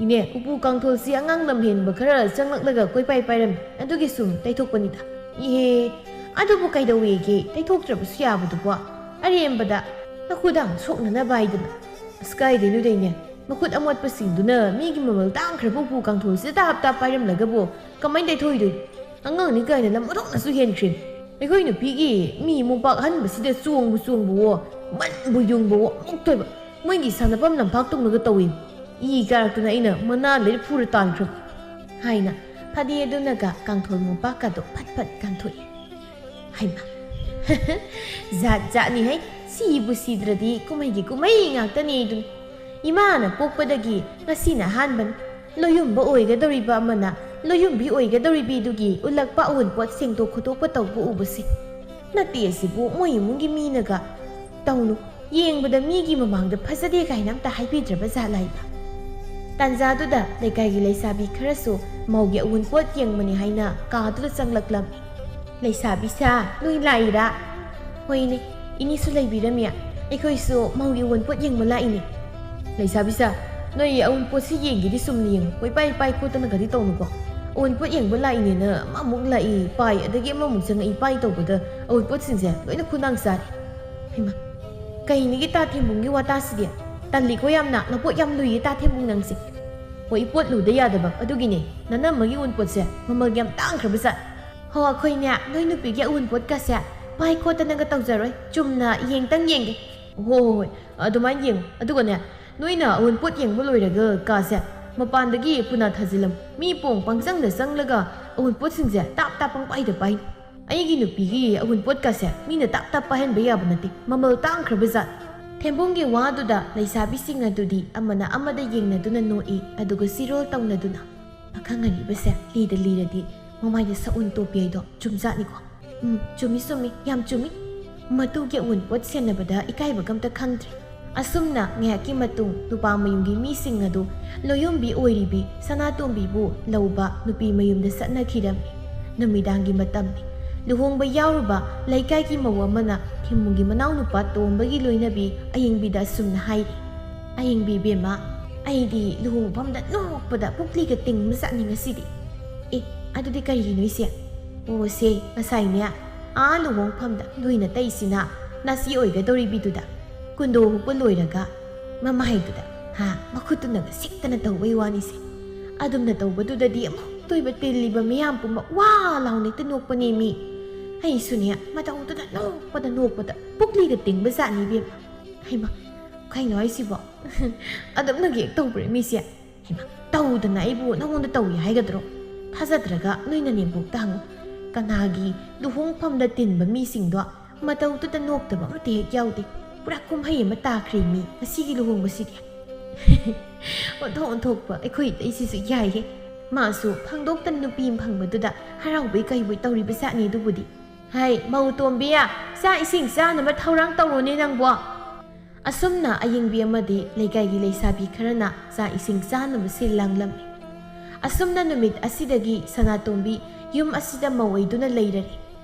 "ꯏꯅꯦ, ꯎꯄꯨ ꯀꯥꯡꯊꯣꯜꯁꯤ ꯑꯉꯥꯡ ꯂꯝꯍꯦꯟꯕ ꯈꯔ ꯆꯪꯂꯛꯂꯒ ꯀꯣꯏꯄꯥꯏ ꯄꯥꯏꯔꯝꯃꯤ, ꯑꯗꯨꯒꯤ ꯁꯨꯝ ꯇꯩꯊꯣꯛꯄꯅꯤꯗ꯫" ꯏꯍꯦ, ꯑꯗꯨꯕꯨ ꯀꯩꯗꯧꯋꯦꯒꯦ? ꯇꯩꯊꯣꯛꯇ꯭ꯔꯕꯁꯨ ꯌꯥꯕꯗꯨꯕꯣ꯫ ꯑꯔꯦꯝꯕꯗ ꯅꯈꯨꯗꯥꯡ ꯁꯣꯛꯅꯅꯕ ꯍꯥꯏꯗꯅ꯫ ꯑꯁ, ꯀꯥꯏꯗꯩꯅꯣꯗꯩꯅꯦ? ꯃꯈꯨꯠ ꯑꯃꯣꯠꯄꯁꯤꯡꯗꯨꯅ ꯃꯤꯒꯤ ꯃꯃꯜ ꯇꯥꯡꯈ꯭ꯔꯕ ꯎꯄꯨ ꯀꯥꯡꯊꯣꯜꯁꯤꯗ ꯇꯥꯞ ꯇꯥꯞ ꯄꯥꯏꯔꯝꯂꯒꯕꯨ ꯀꯃꯥꯏꯅ ꯇꯩꯊꯣꯛꯏꯗꯣꯏꯅꯣ? ꯑꯉꯥꯡꯅꯤ ꯀꯥꯏꯅ ꯂꯝ ꯑꯣꯟꯊꯣꯛꯅꯁꯨ ꯍꯦꯟꯈ꯭ꯔꯦ꯫ ꯑꯩꯈꯣꯏ ꯅꯨꯄꯤꯒꯤ ꯃꯤ ꯃꯣꯝꯄꯥꯛ ꯑꯍꯟꯕꯁꯤꯗ ꯆꯣꯡꯕꯨ ꯆꯣꯡꯕꯋꯣ, ꯃꯟꯕꯨ ꯌꯨꯡꯕꯋꯣ, ꯑꯃꯨꯛꯇꯣꯏꯕ꯫ ꯃꯣꯏꯒꯤ ꯁꯥꯟꯅꯐꯝ ꯂꯝꯄꯥꯛ ꯇꯧꯅꯒ ꯇꯧꯏ꯫ ꯏ ꯀꯥꯔꯛꯇꯨꯅ ꯑꯩꯅ ꯃꯅꯥ ꯂꯩꯔ ꯐꯨꯔ ꯇꯥꯟꯈ꯭ꯔꯕ꯫ ꯍꯥꯏꯅ ꯐꯗꯤ ꯑꯗꯨꯅꯒ ꯀꯥꯡꯊꯣꯜ ꯃꯣꯝꯄꯥꯛꯀꯗꯣ ꯐꯠ ꯐꯠ ꯀꯥꯟꯊꯣꯛꯏ꯫ ꯍꯩꯃꯥ, ꯖꯥꯠ ꯖꯥꯠꯅꯤ ꯍꯩ꯫ ꯁꯤꯕꯨ ꯁꯤꯗ꯭ꯔꯗꯤ ꯀꯨꯝꯍꯩꯒꯤ ꯀꯨꯝꯍꯩ ꯉꯥꯛꯇꯅꯤ ꯑꯗꯨꯅꯤ꯫ ꯏꯃꯥꯅ ꯄꯣꯛꯄꯗꯒꯤ ꯉꯁꯤꯅ ꯑꯍꯥꯟꯕꯅꯤ꯫ ꯂꯣꯌꯨꯝꯕ ꯑꯣꯏꯒꯗꯧꯔꯤꯕ ꯑꯃꯅ ꯂꯣꯌꯨꯝꯕꯤ ꯑꯣꯏꯒꯗꯧꯔꯤꯕꯤꯗꯨꯒꯤ ꯎꯠꯂꯛꯄ ꯑꯑꯣꯟꯄꯣꯠ ꯁꯦꯡꯗꯣꯛ ꯈꯣꯠꯇꯣꯛꯄ ꯇꯧꯕ ꯎꯕꯁꯦ꯫ ꯅꯠꯇꯦ ꯑꯁꯤꯕꯨ ꯃꯣꯏ ꯏꯃꯨꯡꯒꯤ ꯃꯤꯅꯒ ꯇꯧꯅꯨ, ꯌꯦꯡꯕꯗ ꯃꯤꯒꯤ ꯃꯃꯥꯡꯗ ꯐꯖꯗꯦ ꯀꯥꯏꯅ ꯑꯝꯇ ꯍꯥꯏꯕꯤꯗ꯭ꯔꯕ ꯖꯥꯠꯂꯥ ꯍꯥꯏꯕ꯫ ꯇꯥꯟꯖꯥꯗꯨꯗ ꯂꯩꯀꯥꯏꯒꯤ ꯂꯩꯁꯥꯕꯤ ꯈꯔꯁꯨ ꯃꯧꯒꯤ ꯑꯑꯣꯟꯄꯣꯠ ꯌꯦꯡꯕꯅꯤ ꯍꯥꯏꯅ ꯀꯥꯗꯨꯗ ꯆꯪꯂꯛꯂꯝꯃꯤ꯫ "ꯂꯩꯁꯥꯕꯤ ꯁꯥ, ꯅꯣꯏ ꯂꯥꯛꯏꯔꯥ?" "ꯍꯣꯏꯅꯦ, ꯏꯅꯦꯁꯨ ꯂꯩꯕꯤꯔꯝꯃꯤ꯫ ꯑꯩꯈꯣꯏꯁꯨ ꯃꯧꯒꯤ ꯑꯑꯣꯟꯄꯣꯠ ꯌꯦꯡꯕ ꯂꯥꯛꯏꯅꯦ꯫" "ꯂꯩꯁꯥꯕꯤ ꯁꯥ, ꯅꯣꯏ ꯑꯑꯣꯟꯄꯣꯠꯁꯤ ꯌꯦꯡꯒꯦꯗꯤ ꯆꯨꯝꯅ ꯌꯦꯡꯉꯨ, ꯀꯣꯏꯄꯥꯏ ꯄꯥꯏ ꯈꯣꯠꯇꯅꯒꯗꯤ ꯇꯧꯅꯨꯀꯣ꯫ ꯑꯑꯣꯟꯄꯣꯠ ꯌꯦꯡꯕ ꯂꯥꯛꯏꯅꯦꯅ ꯑꯃꯃꯨꯛ ꯂꯥꯛꯏ ꯄꯥꯏ, ꯑꯗꯒꯤ ꯑꯃꯃꯨꯛ ꯆꯪꯉꯛꯏ ꯄꯥꯏ ꯇꯧꯕꯗ ꯑꯑꯣꯟꯄꯣꯠꯁꯤꯡꯁꯦ ꯂꯣꯏꯅ ꯈꯨꯅꯥꯡ ꯆꯥꯔꯦ꯫" "ꯍꯩꯃꯥ, ꯀꯩꯅꯤꯒꯤ ꯇꯥ ꯊꯦꯝꯕꯨꯡꯒꯤ ꯋꯥꯇꯥꯁꯤꯗꯤ? ꯇꯜꯂꯤꯀꯣ ꯌꯥꯝꯅ, ꯅꯄꯣꯠ ꯌꯥꯝ ꯂꯨꯏꯌꯦ ꯇꯥ ꯊꯦꯝꯕꯨꯡ ꯅꯪꯁꯦ꯫" "ꯍꯣꯏ, ꯏꯄꯣꯠ ꯂꯨꯗ ꯌꯥꯗꯕ ꯑꯗꯨꯒꯤꯅꯦ, ꯅꯅꯝꯃꯒꯤ ꯑꯑꯣꯟꯄꯣꯠꯁꯦ ꯃꯃꯜ ꯌꯥꯝ ꯇꯥꯡꯈ꯭ꯔꯕ ꯖꯥꯠ꯫" "ꯍꯣ, ꯑꯩꯈꯣꯏꯅꯦ ꯅꯣꯏ ꯅꯨꯄꯤꯒꯤ ꯑꯑꯣꯟꯄꯣꯠꯀꯁꯦ ꯄꯥꯏ ꯈꯣꯠꯇꯅꯒ ꯇꯧꯖꯔꯣꯏ, ꯆꯨꯝꯅ ꯌꯦꯡꯇꯪ ꯌꯦꯡꯒꯦ꯫" "ꯍꯣ, ꯍꯣ, ꯍꯣꯏ, ꯑꯗꯨꯃꯥꯏꯅ ꯌꯦꯡꯉꯨ꯫ ꯑꯗꯨꯒꯅꯦ, ꯅꯣꯏꯅ ꯑꯑꯣꯟꯄꯣꯠ ꯌꯦꯡꯕ ꯂꯣꯏꯔꯒ ꯀꯥꯁꯦ ꯃꯄꯥꯟꯗꯒꯤ ꯄꯨꯅꯥ ꯊꯥꯖꯤꯜꯂꯝꯃꯨ꯫ ꯃꯤ ꯄꯣꯡ ꯄꯪꯆꯪꯗ ꯆꯪꯂꯒ ꯑꯑꯣꯟꯄꯣꯠꯁꯤꯡꯁꯦ ꯇꯥꯞ ꯇꯥꯞ ꯄꯪꯄꯥꯏꯗ ꯄꯥꯏꯅꯤ꯫ ꯑꯩꯒꯤ ꯅꯨꯄꯤꯒꯤ ꯑꯑꯣꯟꯄꯣꯠꯀꯁꯦ ꯃꯤꯅ ꯇꯥꯞ ꯇꯥꯞ ꯄꯥꯏꯍꯟꯕ ꯌꯥꯕ ꯅꯠꯇꯦ, ꯃꯃꯜ ꯇꯥꯡꯈ꯭ꯔꯕ ꯖꯥꯠ꯫" ꯊꯦꯝꯕꯨꯡꯒꯤ ꯋꯥꯗꯨꯗ ꯂꯩꯁꯥꯕꯤꯁꯤꯡ ꯑꯗꯨꯗꯤ ꯑꯃꯅ ꯑꯃꯗ ꯌꯦꯡꯅꯗꯨꯅ ꯅꯣꯛꯏ, ꯑꯗꯨꯒ ꯆꯤꯔꯣꯜ ꯇꯧꯅꯗꯨꯅ, "ꯄꯥꯈꯪ ꯑꯔꯤꯕꯁꯦ ꯂꯤꯗ ꯂꯤꯔꯗꯤ ꯃꯃꯥꯏꯗ ꯁꯛꯎꯟ ꯇꯣꯞꯄꯤ ꯍꯥꯏꯗꯣ ꯆꯨꯝꯖꯥꯠꯅꯤꯀꯣ꯫" "ꯎꯝ, ꯆꯨꯝꯃꯤ, ꯆꯨꯝꯃꯤ, ꯌꯥꯝ ꯆꯨꯝꯃꯤ꯫ ꯃꯇꯨꯒꯤ ꯑꯑꯣꯟꯄꯣꯠ ꯁꯦꯟꯅꯕꯗ ꯏꯀꯥꯏꯕꯒ ꯑꯝꯇ ꯈꯪꯗ꯭ꯔꯦ꯫" ꯑꯁꯨꯝꯅ ꯉꯥꯏꯍꯥꯛꯀꯤ ꯃꯇꯨꯡ ꯅꯨꯄꯥ ꯃꯌꯨꯝꯒꯤ ꯃꯤꯁꯤꯡ ꯑꯗꯨ ꯂꯣꯌꯨꯝꯕꯤ ꯑꯣꯏꯔꯤꯕꯤ ꯁꯅꯥꯇꯣꯝꯕꯤꯕꯨ ꯂꯧꯕ ꯅꯨꯄꯤ ꯃꯌꯨꯝꯗ ꯆꯠꯅꯈꯤꯔꯝꯃꯤ꯫ ꯅꯨꯃꯤꯗꯥꯡꯒꯤ ꯃꯇꯝꯅꯤ꯫ ꯂꯨꯍꯣꯡꯕ ꯌꯥꯎꯔꯨꯕ ꯂꯩꯀꯥꯏꯒꯤ ꯃꯧ ꯑꯃꯅ ꯊꯦꯝꯕꯨꯡꯒꯤ ꯃꯅꯥꯎꯅꯨꯄꯥ ꯇꯣꯝꯕꯒꯤ ꯂꯣꯏꯅꯕꯤ ꯑꯌꯤꯡꯕꯤꯗ ꯑꯁꯨꯝꯅ ꯍꯥꯏꯔꯤ, "ꯑꯌꯤꯡꯕꯤ ꯏꯕꯦꯝꯃ, ꯑꯩꯗꯤ ꯂꯨꯍꯣꯡꯐꯝꯗ ꯅꯣꯛꯄꯗ ꯄꯨꯛꯂꯤꯒ ꯇꯤꯡꯕ ꯖꯥꯠꯅꯤ ꯉꯁꯤꯗꯤ꯫" "ꯑꯦ, ꯑꯗꯨꯗꯤ ꯀꯔꯤꯒꯤꯅꯣ ꯏꯆꯦ?" ꯑꯣ ꯁꯦ, ꯉꯁꯥꯏꯅꯦ ꯑꯥ ꯂꯨꯍꯣꯡꯐꯝꯗ ꯅꯣꯏ ꯅꯇꯩꯁꯤꯅ ꯅꯥꯁꯤ ꯑꯣꯏꯒꯗꯧꯔꯤꯕꯤꯗꯨꯗ ꯀꯨꯟꯗꯣ ꯍꯨꯛꯄ ꯂꯣꯏꯔꯒ ꯃꯃꯥꯏꯗꯨꯗ ꯍꯥ ꯃꯈꯨꯠꯇꯨꯅꯒ ꯁꯤꯛꯇꯅ ꯇꯧꯕꯩ ꯋꯥꯅꯤꯁꯦ꯫ ꯑꯗꯨꯝꯅ ꯇꯧꯕꯗꯨꯗꯗꯤ ꯑꯃꯨꯛꯇꯣꯏꯕ ꯇꯤꯜꯂꯤꯕ ꯃꯤꯌꯥꯝ ꯄꯨꯝꯕ ꯋꯥ ꯂꯥꯎꯅ ꯍꯦꯛꯇ ꯅꯣꯛꯄꯅꯦ ꯃꯤ꯫ ꯑꯩꯁꯨꯅꯦ ꯃꯇꯧꯗꯨꯗ ꯅꯣꯛꯄꯗ ꯅꯣꯛꯄꯗ ꯄꯨꯛꯂꯤꯒ ꯇꯤꯡꯕ ꯖꯥꯠꯅꯤ ꯏꯕꯦꯝꯃ꯫ ꯍꯩꯃ, ꯀꯩꯅꯣ ꯍꯥꯏꯁꯤꯕꯣ? ꯑꯗꯨꯝꯅꯒ ꯍꯦꯛ ꯇꯧꯕ꯭ꯔꯦ ꯃꯤꯁꯦ? ꯍꯩꯃ, ꯇꯧꯗꯅ ꯑꯩꯕꯨ ꯅꯉꯣꯟꯗ ꯇꯧꯏ ꯍꯥꯏꯒꯗ꯭ꯔꯣ? ꯊꯥꯖꯗ꯭ꯔꯒ ꯅꯣꯏ ꯅꯅꯦꯝꯕꯣꯛꯇ ꯍꯪꯉꯨ꯫ ꯀꯅꯥꯒꯤ ꯂꯨꯍꯣꯡꯐꯝꯗ ꯇꯤꯟꯕ ꯃꯤꯁꯤꯡꯗꯣ ꯃꯇꯧꯗꯨꯗ ꯅꯣꯛꯇꯕ ꯑꯃꯠꯇ ꯍꯦꯛ ꯌꯥꯎꯗꯦ꯫ ꯄꯨꯔꯥ ꯀꯨꯝꯍꯩ ꯑꯃ ꯇꯥꯈ꯭ꯔꯦ ꯃꯤ ꯉꯁꯤꯒꯤ ꯂꯨꯍꯣꯡꯕꯁꯤꯗꯤ꯫ ꯑꯣꯟꯊꯣꯛ ꯑꯣꯟꯊꯣꯛꯄ ꯑꯩꯈꯣꯏ ꯏꯇꯩꯁꯤꯁꯨ ꯌꯥꯏꯍꯦ꯫ ꯃꯥꯁꯨ ꯐꯪꯗꯣꯛꯇꯅ ꯅꯨꯄꯤ ꯑꯃ ꯐꯪꯕꯗꯨꯗ ꯍꯔꯥꯎꯕꯩ ꯀꯩꯕꯣꯏ ꯇꯧꯔꯤꯕ ꯖꯥꯠꯅꯤ ꯑꯗꯨꯕꯨꯗꯤ꯫ ꯍꯩ, ꯃꯧ ꯇꯣꯝꯕꯤ, ꯆꯥꯛ ꯏꯁꯤꯡ ꯆꯥꯅꯕ ꯊꯧꯔꯥꯡ ꯇꯧꯔꯣꯅꯦ ꯅꯪꯕꯣ꯫ ꯑꯁꯨꯝꯅ ꯑꯌꯤꯡꯕꯤ ꯑꯃꯗꯤ ꯂꯩꯀꯥꯏꯒꯤ ꯂꯩꯁꯥꯕꯤ ꯈꯔꯅ ꯆꯥꯛ ꯏꯁꯤꯡ ꯆꯥꯅꯕ ꯁꯤꯜ ꯂꯥꯡꯂꯝꯃꯤ꯫ ꯑꯁꯨꯝꯅ ꯅꯨꯃꯤꯠ ꯑꯁꯤꯗꯒꯤ ꯁꯅꯥꯇꯣꯝꯕꯤ ꯌꯨꯝ ꯑꯁꯤꯗ ꯃꯧ ꯑꯣꯏꯗꯨꯅ ꯂꯩꯔꯔꯦ꯫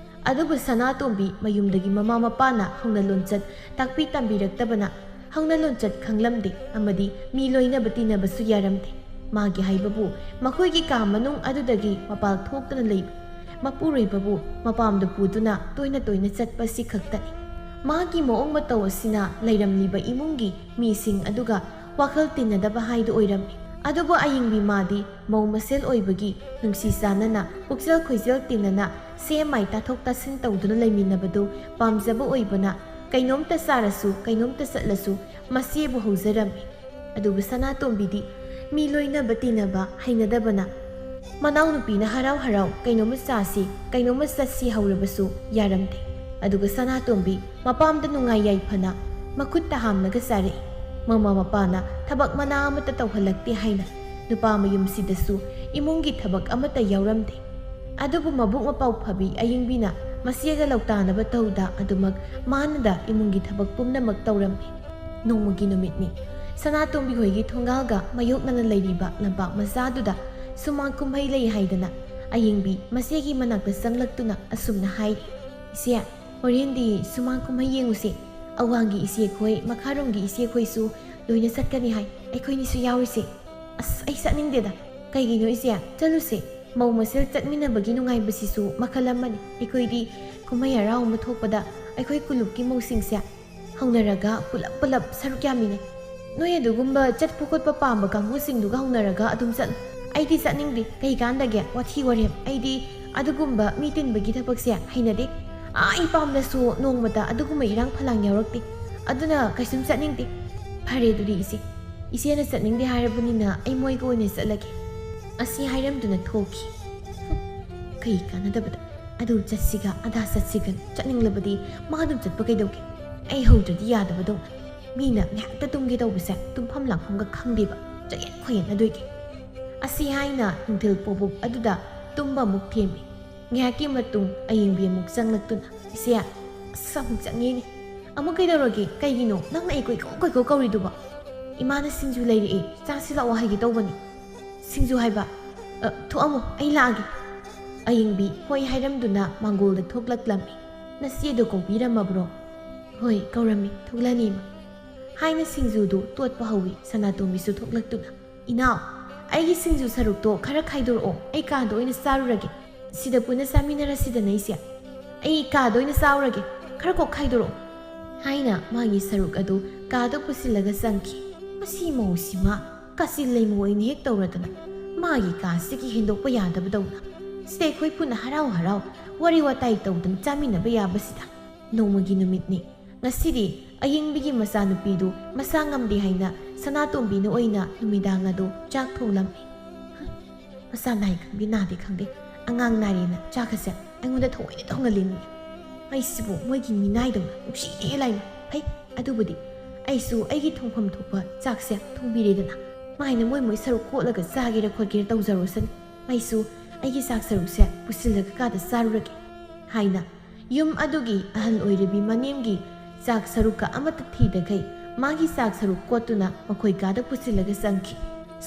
ꯑꯗꯨꯕꯨ ꯁꯅꯥꯇꯣꯝꯕꯤ ꯃꯌꯨꯝꯗꯒꯤ ꯃꯃꯥ ꯃꯄꯥꯅ ꯍꯧꯅ ꯂꯣꯟꯆꯠ ꯇꯥꯛꯄꯤ ꯇꯝꯕꯤꯔꯛꯇꯕꯅ ꯍꯧꯅ ꯂꯣꯟꯆꯠ ꯈꯪꯂꯝꯗꯦ ꯑꯃꯗꯤ ꯃꯤ ꯂꯣꯏꯅꯕ ꯇꯤꯟꯅꯕꯁꯨ ꯌꯥꯔꯝꯗꯦ꯫ ꯃꯥꯒꯤ ꯍꯥꯏꯕꯕꯨ ꯃꯈꯣꯏꯒꯤ ꯀꯥ ꯃꯅꯨꯡ ꯑꯗꯨꯗꯒꯤ ꯃꯄꯥꯜ ꯊꯣꯛꯇꯅ ꯂꯩꯕ ꯃꯄꯨꯔꯣꯏꯕꯕꯨ ꯃꯄꯥꯝꯗ ꯄꯨꯗꯨꯅ ꯇꯣꯏꯅ ꯇꯣꯏꯅ ꯆꯠꯄ ꯑꯁꯤ ꯈꯛꯇꯅꯤ꯫ ꯃꯥꯒꯤ ꯃꯑꯣꯡ ꯃꯇꯧ ꯑꯁꯤꯅ ꯂꯩꯔꯝꯂꯤꯕ ꯏꯃꯨꯡꯒꯤ ꯃꯤꯁꯤꯡ ꯑꯗꯨꯒ ꯋꯥꯈꯜ ꯇꯤꯟꯅꯗꯕ ꯍꯥꯏꯗꯨ ꯑꯣꯏꯔꯝꯃꯤ꯫ ꯑꯗꯨꯕꯨ ꯑꯌꯤꯡꯕꯤ ꯃꯥꯗꯤ ꯃꯧ ꯃꯁꯦꯜ ꯑꯣꯏꯕꯒꯤ ꯅꯨꯡꯁꯤ ꯆꯥꯟꯅꯅ ꯄꯨꯛꯆꯦꯜ ꯈꯣꯏꯖꯦꯜ ꯇꯤꯟꯅꯅ ꯁꯦꯝ ꯃꯥꯏ ꯇꯥꯊꯣꯛ ꯇꯥꯁꯤꯟ ꯇꯧꯗꯨꯅ ꯂꯩꯃꯤꯟꯅꯕꯗꯨ ꯄꯥꯝꯖꯕ ꯑꯣꯏꯕꯅ ꯀꯩꯅꯣꯝꯇ ꯆꯥꯔꯁꯨ ꯀꯩꯅꯣꯝꯇ ꯆꯠꯂꯁꯨ ꯃꯆꯦꯕꯨ ꯍꯧꯖꯔꯝꯃꯤ꯫ ꯑꯗꯨꯕꯨ ꯁꯅꯥꯇꯣꯝꯕꯤꯗꯤ ꯃꯤ ꯂꯣꯏꯅꯕ ꯇꯤꯟꯅꯕ ꯍꯩꯅꯗꯕꯅ ꯃꯅꯥꯎꯅꯨꯄꯤꯅ ꯍꯔꯥꯎ ꯍꯔꯥꯎ ꯀꯩꯅꯣꯝꯃ ꯆꯥꯁꯤ, ꯀꯩꯅꯣꯝꯃ ꯆꯠꯁꯤ ꯍꯧꯔꯕꯁꯨ ꯌꯥꯔꯝꯗꯦ꯫ ꯑꯗꯨꯒ ꯁꯅꯥꯇꯣꯝꯕꯤ ꯃꯄꯥꯝꯗ ꯅꯨꯡꯉꯥꯏ ꯌꯥꯏꯐꯅ ꯃꯈꯨꯠꯇ ꯍꯥꯝꯂꯒ ꯆꯥꯔꯛꯏ꯫ ꯃꯃꯥ ꯃꯄꯥꯅ ꯊꯕꯛ ꯃꯅꯥ ꯑꯃꯠꯇ ꯇꯧꯍꯜꯂꯛꯇꯦ ꯍꯥꯏꯅ ꯅꯨꯄꯥ ꯃꯌꯨꯝꯁꯤꯗꯁꯨ ꯏꯃꯨꯡꯒꯤ ꯊꯕꯛ ꯑꯃꯠꯇ ꯌꯥꯎꯔꯝꯗꯦ꯫ ꯑꯗꯨꯕꯨ ꯃꯕꯨꯛ ꯃꯄꯥꯎ ꯐꯕꯤ ꯑꯌꯤꯡꯕꯤꯅ ꯃꯆꯦꯒ ꯂꯧꯇꯥꯅꯕ ꯇꯧꯗ ꯑꯗꯨꯃꯛ ꯃꯥꯅꯗ ꯏꯃꯨꯡꯒꯤ ꯊꯕꯛ ꯄꯨꯝꯅꯃꯛ ꯇꯧꯔꯝꯃꯤ꯫ ꯅꯣꯡꯃꯒꯤ ꯅꯨꯃꯤꯠꯅꯤ꯫ ꯁꯅꯥꯇꯣꯝꯕꯤ ꯍꯣꯏꯒꯤ ꯊꯣꯡꯒꯥꯜꯒ ꯃꯥꯌꯣꯛꯅꯅ ꯂꯩꯔꯤꯕ ꯂꯝꯄꯥꯛ ꯃꯆꯥꯗꯨꯗ ꯁꯨꯃꯥꯡ ꯀꯨꯝꯍꯩ ꯂꯩ ꯍꯥꯏꯗꯅ ꯑꯌꯤꯡꯕꯤ ꯃꯆꯦꯒꯤ ꯃꯅꯥꯛꯇ ꯆꯪꯂꯛꯇꯨꯅ ꯑꯁꯨꯝꯅ ꯍꯥꯏꯔꯤ, "ꯏꯆꯦ, ꯍꯣꯔꯦꯟꯗꯤ ꯁꯨꯃꯥꯡ ꯀꯨꯝꯍꯩ ꯌꯦꯡꯉꯨꯁꯦ꯫ ꯑꯋꯥꯡꯒꯤ ꯏꯆꯦꯈꯣꯏ, ꯃꯈꯥꯔꯣꯝꯒꯤ ꯏꯆꯦꯈꯣꯏꯁꯨ ꯂꯣꯏꯅ ꯆꯠꯀꯅꯤ ꯍꯥꯏ꯫ ꯑꯩꯈꯣꯏꯅꯤꯁꯨ ꯌꯥꯎꯔꯨꯁꯦ꯫" "ꯑꯁ, ꯑꯩ ꯆꯠꯅꯤꯡꯗꯦꯗ꯫" "ꯀꯩꯒꯤꯅꯣ ꯏꯆꯦ? ꯆꯠꯂꯨꯁꯦ꯫" ꯃꯧ ꯃꯁꯦꯜ ꯆꯠꯃꯤꯟꯅꯕꯒꯤ ꯅꯨꯡꯉꯥꯏꯕꯁꯤꯁꯨ ꯃꯈꯜ ꯑꯃꯅꯤ꯫ ꯑꯩꯈꯣꯏꯗꯤ ꯀꯨꯝꯍꯩ ꯍꯔꯥꯎ ꯑꯃ ꯊꯣꯛꯄꯗ ꯑꯩꯈꯣꯏ ꯀꯨꯂꯨꯞꯀꯤ ꯃꯧꯁꯤꯡꯁꯦ ꯍꯧꯅꯔꯒ ꯄꯨꯂꯞ ꯄꯨꯂꯞ ꯁꯔꯨꯛ ꯌꯥꯃꯤꯟꯅꯩ꯫ ꯅꯣꯏ ꯑꯗꯨꯒꯨꯝꯕ ꯆꯠꯄ ꯈꯣꯠꯄ ꯄꯥꯝꯕ ꯀꯥꯡꯕꯨꯁꯤꯡꯗꯨꯒ ꯍꯧꯅꯔꯒ ꯑꯗꯨꯝ ꯆꯠꯂꯨ꯫ ꯑꯩꯗꯤ ꯆꯠꯅꯤꯡꯗꯦ꯫ ꯀꯩ ꯀꯥꯟꯗꯒꯦ? ꯋꯥꯊꯤ ꯋꯥꯔꯦꯝ꯫ ꯑꯩꯗꯤ ꯑꯗꯨꯒꯨꯝꯕ ꯃꯤ ꯇꯤꯟꯕꯒꯤ ꯊꯕꯛꯁꯦ ꯍꯩꯅꯗꯦ꯫ ꯑꯥ, ꯑꯩ ꯄꯥꯝꯂꯁꯨ ꯅꯣꯡꯃꯇ ꯑꯗꯨꯒꯨꯝꯕ ꯏꯔꯥꯡ ꯐꯂꯥꯡ ꯌꯥꯎꯔꯛꯇꯦ꯫ ꯑꯗꯨꯅ ꯀꯩꯁꯨꯝ ꯆꯠꯅꯤꯡꯗꯦ꯫ ꯐꯔꯦ ꯑꯗꯨꯗꯤ ꯏꯆꯦ꯫ ꯏꯆꯦꯅ ꯆꯠꯅꯤꯡꯗꯦ ꯍꯥꯏꯔꯕꯅꯤꯅ ꯑꯩ ꯃꯣꯏꯒ ꯑꯣꯏꯅ ꯆꯠꯂꯒꯦ꯫ ꯑꯁꯤ ꯍꯥꯏꯔꯝꯗꯨꯅ ꯊꯣꯛꯈꯤ꯫ ꯍꯨꯝ, ꯀꯩ ꯀꯥꯟꯅꯗꯕꯗ꯫ ꯑꯗꯨ ꯆꯠꯁꯤꯒ ꯑꯗꯥ ꯆꯠꯁꯤꯒ ꯆꯠꯅꯤꯡꯂꯕꯗꯤ ꯃꯥ ꯑꯗꯨꯝ ꯆꯠꯄ ꯀꯩꯗꯧꯒꯦ? ꯑꯩ ꯍꯧꯗ꯭ꯔꯗꯤ ꯌꯥꯗꯕꯗꯧꯅ꯫ ꯃꯤꯅ ꯉꯥꯏꯍꯥꯛꯇ ꯇꯨꯝꯒꯦ ꯇꯧꯕꯁꯦ ꯇꯨꯝꯐꯝ ꯂꯥꯛꯐꯝꯒ ꯈꯪꯗꯦꯕ꯫ ꯆꯌꯦꯠ ꯈꯣꯏꯌꯦꯠꯅꯗꯣꯏꯒꯦ꯫ ꯑꯁꯤ ꯍꯥꯏꯅ ꯅꯨꯡꯊꯤꯜ ꯄꯣꯕꯨꯞ ꯑꯗꯨꯗ ꯇꯨꯝꯕ ꯑꯃꯨꯛ ꯊꯦꯝꯃꯤ꯫ ꯉꯥꯏꯍꯥꯛꯀꯤ ꯃꯇꯨꯡ ꯑꯌꯤꯡꯕꯤ ꯑꯃꯨꯛ ꯆꯪꯂꯛꯇꯨꯅ, "ꯏꯆꯦ, ꯑꯁ ꯑꯃꯨꯛ ꯆꯪꯉꯦꯅꯦ꯫ ꯑꯃꯨꯛ ꯀꯩꯗꯧꯔꯒꯦ? ꯀꯩꯒꯤꯅꯣ ꯅꯪꯅ ꯑꯩ ꯀꯣꯏꯀꯧ ꯀꯣꯏꯀꯧ ꯀꯧꯔꯤꯗꯨꯕꯣ?" "ꯏꯃꯥꯅ ꯁꯤꯡꯖꯨ ꯂꯩꯔꯛꯑꯦ, ꯆꯥꯁꯤ ꯂꯥꯛꯑꯣ ꯍꯥꯏꯒꯦ ꯇꯧꯕꯅꯤ꯫" "ꯁꯤꯡꯖꯨ ꯍꯥꯏꯕ? ꯑ, ꯊꯣꯛꯑꯝꯃꯣ, ꯑꯩ ꯂꯥꯛꯑꯒꯦ꯫" ꯑꯌꯤꯡꯕꯤ ꯍꯣꯏ ꯍꯥꯏꯔꯝꯗꯨꯅ ꯃꯥꯡꯒꯣꯜꯗ ꯊꯣꯛꯂꯛꯂꯝꯃꯤ꯫ "ꯅꯆꯦꯗꯣ ꯀꯧꯕꯤꯔꯝꯃꯕ꯭ꯔꯣ?" "ꯍꯣꯏ, ꯀꯧꯔꯝꯃꯤ, ꯊꯣꯛꯂꯛꯑꯅꯤ ꯏꯃꯥ꯫" ꯍꯥꯏꯅ ꯁꯤꯡꯖꯨꯗꯨ ꯇꯣꯠꯄ ꯍꯧꯏ꯫ ꯁꯅꯥꯇꯣꯝꯕꯤꯁꯨ ꯊꯣꯛꯂꯛꯇꯨꯅ, "ꯏꯅꯥꯎ, ꯑꯩꯒꯤ ꯁꯤꯡꯖꯨ ꯁꯔꯨꯛꯇꯣ ꯈꯔ ꯈꯥꯏꯗꯣꯔꯛꯑꯣ, ꯑꯩ ꯀꯥꯗ ꯑꯣꯏꯅ ꯆꯥꯔꯨꯔꯒꯦ꯫ ꯁꯤꯗ ꯄꯨꯟꯅ ꯆꯥꯃꯤꯟꯅꯔꯁꯤꯗꯅ ꯏꯆꯦ꯫ ꯑꯩ ꯀꯥꯗ ꯑꯣꯏꯅ ꯆꯥꯔꯨꯔꯒꯦ, ꯈꯔ ꯀꯣꯛ ꯈꯥꯏꯗꯣꯔꯛꯑꯣ꯫" ꯍꯥꯏꯅ ꯃꯥꯒꯤ ꯁꯔꯨꯛ ꯑꯗꯨ ꯀꯥꯗ ꯄꯨꯁꯤꯜꯂꯒ ꯆꯪꯈꯤ꯫ ꯃꯁꯤ ꯃꯧꯁꯤꯃ ꯀꯥꯆꯤꯜ ꯂꯩꯃ ꯑꯣꯏꯅ ꯍꯦꯛ ꯇꯧꯔꯗꯅ ꯃꯥꯒꯤ ꯀꯥꯁꯤꯒꯤ ꯍꯦꯟꯗꯣꯛꯄ ꯌꯥꯗꯕꯗꯧꯅ꯫ ꯁꯤꯗ ꯑꯩꯈꯣꯏ ꯄꯨꯟꯅ ꯍꯔꯥꯎ ꯍꯔꯥꯎ ꯋꯥꯔꯤ ꯋꯥꯇꯥꯏ ꯇꯧꯗꯅ ꯆꯥꯃꯤꯟꯅꯕ ꯌꯥꯕꯁꯤꯗ꯫ ꯅꯣꯡꯃꯒꯤ ꯅꯨꯃꯤꯠꯅꯤ꯫ ꯉꯁꯤꯗꯤ ꯑꯌꯤꯡꯕꯤꯒꯤ ꯃꯆꯥꯅꯨꯄꯤꯗꯨ ꯃꯁꯥ ꯉꯝꯗꯦ ꯍꯥꯏꯅ ꯁꯅꯥꯇꯣꯝꯕꯤꯅ ꯑꯣꯏꯅ ꯅꯨꯃꯤꯗꯥꯡ ꯑꯗꯨ ꯆꯥꯛ ꯊꯣꯡꯂꯝꯃꯤ꯫ ꯃꯆꯥ ꯅꯥꯏ ꯈꯪꯗꯦ ꯅꯥꯗꯦ ꯈꯪꯗꯦ, ꯑꯉꯥꯡ ꯅꯥꯔꯦꯅ ꯆꯥꯛ ꯑꯁꯦ ꯑꯩꯉꯣꯟꯗ ꯊꯑꯣꯏꯅ ꯊꯣꯡꯍꯜꯂꯤꯅꯤ꯫ ꯑꯩꯁꯤꯕꯨ ꯃꯣꯏꯒꯤ ꯃꯤꯅꯥꯏꯗꯧꯅ ꯅꯨꯡꯁꯤꯗꯦ ꯂꯥꯏꯅ꯫ ꯐꯩ, ꯑꯗꯨꯕꯨꯗꯤ ꯑꯩꯁꯨ ꯑꯩꯒꯤ ꯊꯣꯡꯐꯝ ꯊꯣꯛꯄ ꯆꯥꯛꯁꯦ ꯊꯣꯡꯕꯤꯔꯦꯗꯅ, ꯃꯥꯏꯅ ꯃꯣꯏ ꯃꯣꯏ ꯁꯔꯨꯛ ꯀꯣꯠꯂꯒ ꯆꯥꯒꯦꯔꯥ ꯈꯣꯠꯀꯦꯔꯥ ꯇꯧꯖꯔꯨꯁꯅꯤ꯫ ꯑꯩꯁꯨ ꯑꯩꯒꯤ ꯆꯥꯛ ꯁꯔꯨꯛꯁꯦ ꯄꯨꯁꯤꯜꯂꯒ ꯀꯥꯗ ꯆꯥꯔꯨꯔꯒꯦ ꯍꯥꯏꯅ ꯌꯨꯝ ꯑꯗꯨꯒꯤ ꯑꯍꯜ ꯑꯣꯏꯔꯤꯕꯤ ꯃꯅꯦꯝꯒꯤ ꯆꯥꯛ ꯁꯔꯨꯛꯀ ꯑꯃꯠꯇ ꯊꯤꯗꯈꯩ ꯃꯥꯒꯤ ꯆꯥꯛ ꯁꯔꯨꯛ ꯀꯣꯠꯇꯨꯅ ꯃꯈꯣꯏ ꯀꯥꯗ ꯄꯨꯁꯤꯜꯂꯒ ꯆꯪꯈꯤ꯫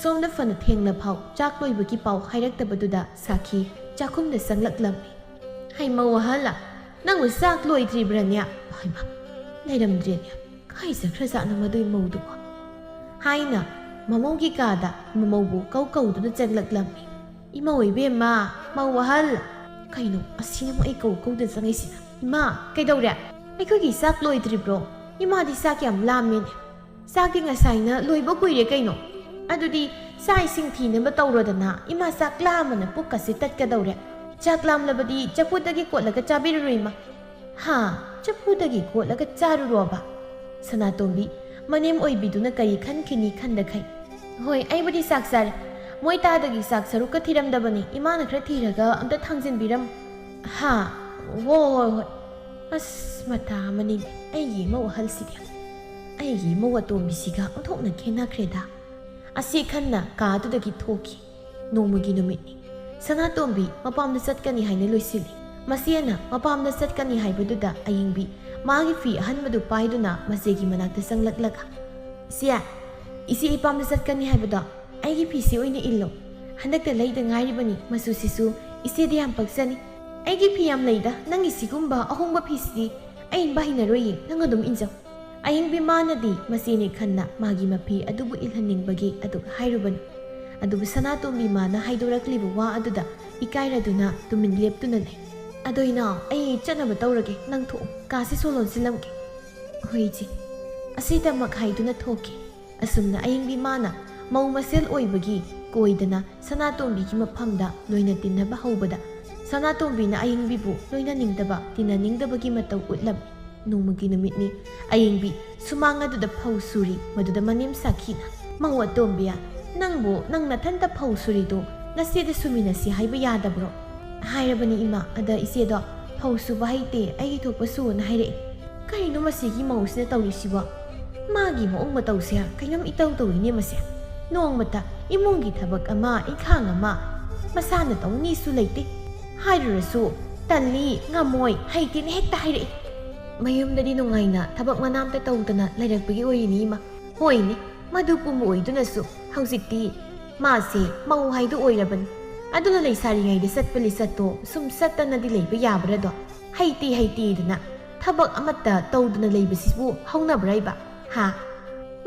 ꯁꯣꯝꯗ ꯐꯅ ꯊꯦꯡꯂ ꯐꯥꯎ ꯆꯥꯛ ꯂꯣꯏꯕꯒꯤ ꯄꯥꯎ ꯍꯥꯏꯔꯛꯇꯕꯗꯨꯗ ꯁꯥꯈꯤ ꯆꯥꯛꯈꯨꯝꯗ ꯆꯪꯂꯛꯂꯝꯃꯤ꯫ "ꯍꯩ ꯃꯧ ꯑꯍꯜ, ꯅꯪꯕꯨ ꯆꯥꯛ ꯂꯣꯏꯗ꯭ꯔꯤꯕ꯭ꯔꯅꯦ?" "ꯍꯩꯃꯥ, ꯂꯩꯔꯝꯗ꯭ꯔꯦꯅꯦ꯫ ꯀꯥꯏ ꯆꯠꯈ꯭ꯔꯖꯥꯠꯅꯣ ꯃꯗꯨꯏ ꯃꯧꯗꯨꯕꯣ?" ꯍꯥꯏꯅ ꯃꯃꯧꯒꯤ ꯀꯥꯗ ꯃꯃꯧꯕꯨ ꯀꯧ ꯀꯧꯗꯨꯅ ꯆꯪꯂꯛꯂꯝꯃꯤ꯫ ꯏꯃꯧ ꯏꯕꯦꯝꯃ, ꯃꯧ ꯑꯍꯜ꯫ ꯀꯩꯅꯣ, ꯑꯁꯤꯅ ꯑꯃꯨꯛ ꯑꯩ ꯀꯧ ꯀꯧꯗ ꯆꯪꯉꯛꯏꯁꯤꯅ? ꯏꯃꯥ, ꯀꯩꯗꯧꯔꯦ? ꯑꯩꯈꯣꯏꯒꯤ ꯆꯥꯛ ꯂꯣꯏꯗ꯭ꯔꯤꯕ꯭ꯔꯣ? ꯏꯃꯥꯗꯤ ꯆꯥꯛ ꯌꯥꯝ ꯂꯥꯝꯃꯦꯅꯦ꯫ ꯆꯥꯛꯇꯤ ꯉꯁꯥꯏꯅ ꯂꯣꯏꯕ ꯀꯨꯏꯔꯦ ꯀꯩꯅꯣ꯫ ꯑꯗꯨꯗꯤ ꯆꯥꯛ ꯏꯁꯤꯡ ꯊꯤꯅꯕ ꯇꯧꯔꯣꯗꯅ, ꯏꯃꯥ ꯆꯥꯛ ꯂꯥꯝꯕꯅ ꯄꯨꯛꯀꯁꯦ ꯇꯠꯀꯗꯧꯔꯦ꯫ ꯆꯥꯛ ꯂꯥꯝꯂꯕꯗꯤ ꯆꯐꯨꯗꯒꯤ ꯀꯣꯠꯂꯒ ꯆꯥꯕꯤꯔꯔꯣ ꯏꯃꯥ꯫ ꯍꯥ? ꯆꯐꯨꯗꯒꯤ ꯀꯣꯠꯂꯒ ꯆꯥꯔꯨꯔꯣꯕ? ꯁꯅꯥꯇꯣꯝꯕꯤ, ꯃꯅꯦꯝ ꯑꯣꯏꯕꯤꯗꯨꯅ ꯀꯔꯤ ꯈꯟꯈꯤꯅꯤ ꯈꯟꯗꯈꯩ, "ꯍꯣꯏ, ꯑꯩꯕꯨꯗꯤ ꯆꯥꯛ ꯆꯥꯔꯦ꯫ ꯃꯣꯏ ꯇꯥꯗꯒꯤ ꯆꯥꯛ ꯁꯔꯨꯛꯀ ꯊꯤꯔꯝꯗꯕꯅꯤ, ꯏꯃꯥꯅ ꯈꯔ ꯊꯤꯔꯒ ꯑꯝꯇ ꯊꯥꯡꯖꯤꯟꯕꯤꯔꯝꯃꯨ"꯫ ꯍꯥ? ꯍꯣ, ꯍꯣꯏ, ꯍꯣꯏ꯫ ꯑꯁ, ꯃꯇꯥ ꯑꯃꯅꯤꯅꯦ ꯑꯩꯒꯤ ꯏꯃꯧ ꯑꯍꯜꯁꯤꯗꯤ꯫ ꯑꯩꯒꯤ ꯏꯃꯧ ꯑꯇꯣꯝꯕꯤꯁꯤꯒ ꯑꯣꯟꯊꯣꯛꯅ ꯈꯦꯠꯅꯈ꯭ꯔꯦꯗ꯫ ꯑꯁꯤ ꯈꯟꯅ ꯀꯥꯗꯨꯗꯒꯤ ꯊꯣꯛꯈꯤ꯫ ꯅꯣꯡꯃꯒꯤ ꯅꯨꯃꯤꯠꯅꯤ꯫ ꯁꯅꯥꯇꯣꯝꯕꯤ ꯃꯄꯥꯝꯗ ꯆꯠꯀꯅꯤ ꯍꯥꯏꯅ ꯂꯣꯏꯁꯤꯜꯂꯤ꯫ ꯃꯆꯦꯅ ꯃꯄꯥꯝꯗ ꯆꯠꯀꯅꯤ ꯍꯥꯏꯕꯗꯨꯗ ꯑꯌꯤꯡꯕꯤ ꯃꯥꯒꯤ ꯐꯤ ꯑꯍꯟꯕꯗꯨ ꯄꯥꯏꯗꯨꯅ ꯃꯆꯦꯒꯤ ꯃꯅꯥꯛꯇ ꯆꯪꯂꯛꯂꯒ, "ꯏꯆꯦ, ꯏꯆꯦ ꯏꯄꯥꯝꯗ ꯆꯠꯀꯅꯤ ꯍꯥꯏꯕꯗꯣ ꯑꯩꯒꯤ ꯐꯤꯁꯤ ꯑꯣꯏꯅ ꯏꯜꯂꯣ꯫ ꯍꯟꯗꯛꯇ ꯂꯩꯗ ꯉꯥꯏꯔꯤꯕꯅꯤ, ꯃꯆꯨꯁꯤꯁꯨ ꯏꯆꯦꯗ ꯌꯥꯝ ꯄꯛꯆꯅꯤ꯫ ꯑꯩꯒꯤ ꯐꯤ ꯌꯥꯝ ꯂꯩꯗ, ꯅꯪꯒꯤ ꯁꯤꯒꯨꯝꯕ ꯑꯍꯣꯡꯕ ꯐꯤꯁꯤꯗꯤ ꯑꯩ ꯏꯟꯕ ꯍꯩꯅꯔꯣꯏꯌꯦ, ꯅꯪ ꯑꯗꯨꯝ ꯏꯟꯖꯧ"꯫ ꯑꯌꯤꯡꯕꯤ ꯃꯥꯅꯗꯤ ꯃꯆꯦꯅꯤ ꯈꯟꯅ ꯃꯥꯒꯤ ꯃꯐꯤ ꯑꯗꯨꯕꯨ ꯏꯜꯍꯟꯅꯤꯡꯕꯒꯤ ꯑꯗꯨꯛ ꯍꯥꯏꯔꯨꯕꯅꯤ꯫ ꯑꯗꯨꯕꯨ ꯁꯅꯥꯇꯣꯝꯕꯤ ꯃꯥꯅ ꯍꯥꯏꯗꯣꯔꯛꯂꯤꯕ ꯋꯥ ꯑꯗꯨꯗ ꯏꯀꯥꯏꯔꯗꯨꯅ ꯇꯨꯃꯤꯟ ꯂꯦꯞꯇꯨꯅ ꯂꯩ꯫ "ꯑꯗꯣ ꯏꯅꯥꯎ, ꯑꯩ ꯆꯠꯅꯕ ꯇꯧꯔꯒꯦ, ꯅꯪ ꯊꯣꯛꯑꯣ, ꯀꯥꯁꯦ ꯁꯣ ꯂꯣꯟꯁꯤꯜꯂꯝꯒꯦ"꯫ "ꯍꯣꯏ ꯏꯆꯦ"꯫ ꯑꯁꯤꯗꯃꯛ ꯍꯥꯏꯗꯨꯅ ꯊꯣꯛꯈꯤ꯫ ꯑꯁꯨꯝꯅ ꯑꯌꯤꯡꯕꯤ ꯃꯥꯅ ꯃꯧ ꯃꯁꯦꯜ ꯑꯣꯏꯕꯒꯤ ꯀꯣꯏꯗꯅ ꯁꯅꯥꯇꯣꯝꯕꯤꯒꯤ ꯃꯐꯝꯗ ꯂꯣꯏꯅ ꯇꯤꯟꯅꯕ ꯍꯧꯕꯗ, ꯁꯅꯥꯇꯣꯝꯕꯤꯅ ꯑꯌꯤꯡꯕꯤꯕꯨ ꯂꯣꯏꯅꯅꯤꯡꯗꯕ, ꯇꯤꯟꯅꯅꯤꯡꯗꯕꯒꯤ ꯃꯇꯧ ꯎꯠꯂꯝꯃꯤ꯫ ꯅꯣꯡꯃꯒꯤ ꯅꯨꯃꯤꯠꯅꯤ꯫ ꯑꯌꯤꯡꯕꯤ ꯁꯨꯃꯥꯡ ꯑꯗꯨꯗ ꯐꯧ ꯁꯨꯔꯤ, ꯃꯗꯨꯗ ꯃꯅꯦꯝ ꯁꯥꯈꯤꯅ, "ꯃꯧ ꯑꯇꯣꯝꯕꯤ, ꯅꯪꯕꯨ ꯅꯪ ꯅꯊꯟꯇ ꯐꯧ ꯁꯨꯔꯤꯗꯨ ꯅꯆꯦꯗ ꯁꯨꯃꯤꯟꯅꯁꯤ ꯍꯥꯏꯕ ꯌꯥꯗꯕ꯭ꯔꯣ?" ꯍꯥꯏꯔꯕꯅꯤ ꯏꯃꯥ, ꯑꯗ ꯏꯆꯦꯗꯣ ꯐꯧ ꯁꯨꯕ ꯍꯩꯇꯦ, ꯑꯩꯒꯤ ꯊꯣꯛꯄ ꯁꯨꯑꯣꯅ ꯍꯥꯏꯔꯛꯑꯦ꯫ ꯀꯩꯅꯣ ꯃꯁꯤꯒꯤ ꯃꯧꯁꯤꯅ ꯇꯧꯔꯤꯁꯤꯕꯣ? ꯃꯥꯒꯤ ꯃꯑꯣꯡ ꯃꯇꯧꯁꯦ ꯀꯩꯅꯣꯝ ꯏꯇꯧ ꯇꯧꯏꯅꯦ ꯃꯁꯦ꯫ ꯅꯣꯡꯃꯇ ꯏꯃꯨꯡꯒꯤ ꯊꯕꯛ ꯑꯃ, ꯏꯟꯈꯥꯡ ꯑꯃ ꯃꯁꯥꯅ ꯇꯧꯅꯤꯁꯨ ꯂꯩꯇꯦ꯫ ꯍꯥꯏꯔꯨꯔꯁꯨ "ꯇꯜꯂꯤ, ꯉꯝꯃꯣꯏ, ꯍꯩꯇꯦꯅ" ꯍꯦꯛꯇ ꯍꯥꯏꯔꯛꯏ꯫ ꯃꯌꯨꯝꯗꯗꯤ ꯅꯨꯡꯉꯥꯏꯅ ꯊꯕꯛ ꯃꯅꯥꯝꯇ ꯇꯧꯗꯅ ꯂꯩꯔꯛꯄꯒꯤ ꯑꯣꯏꯔꯤꯅꯤ ꯏꯃꯥ꯫ ꯍꯣꯏꯅꯦ, ꯃꯗꯨ ꯄꯨꯝꯕ ꯑꯣꯏꯗꯨꯅꯁꯨ ꯍꯧꯖꯤꯛꯇꯤ ꯃꯥꯁꯦ ꯃꯧ ꯍꯥꯏꯗꯨ ꯑꯣꯏꯔꯕꯅꯤ꯫ ꯑꯗꯨꯅ ꯂꯩꯁꯥꯔꯤꯉꯩꯗ ꯆꯠꯄ ꯂꯤꯆꯠꯇꯣ ꯁꯨꯝ ꯆꯠꯇꯅꯗꯤ ꯂꯩꯕ ꯌꯥꯕ꯭ꯔꯗꯣ? ꯍꯩꯇꯦ ꯍꯩꯇꯦꯗꯅ ꯊꯕꯛ ꯑꯃꯠꯇ ꯇꯧꯗꯅ ꯂꯩꯕꯁꯤꯕꯨ ꯍꯧꯅꯕ꯭ꯔꯥ ꯏꯕ? ꯍꯥ?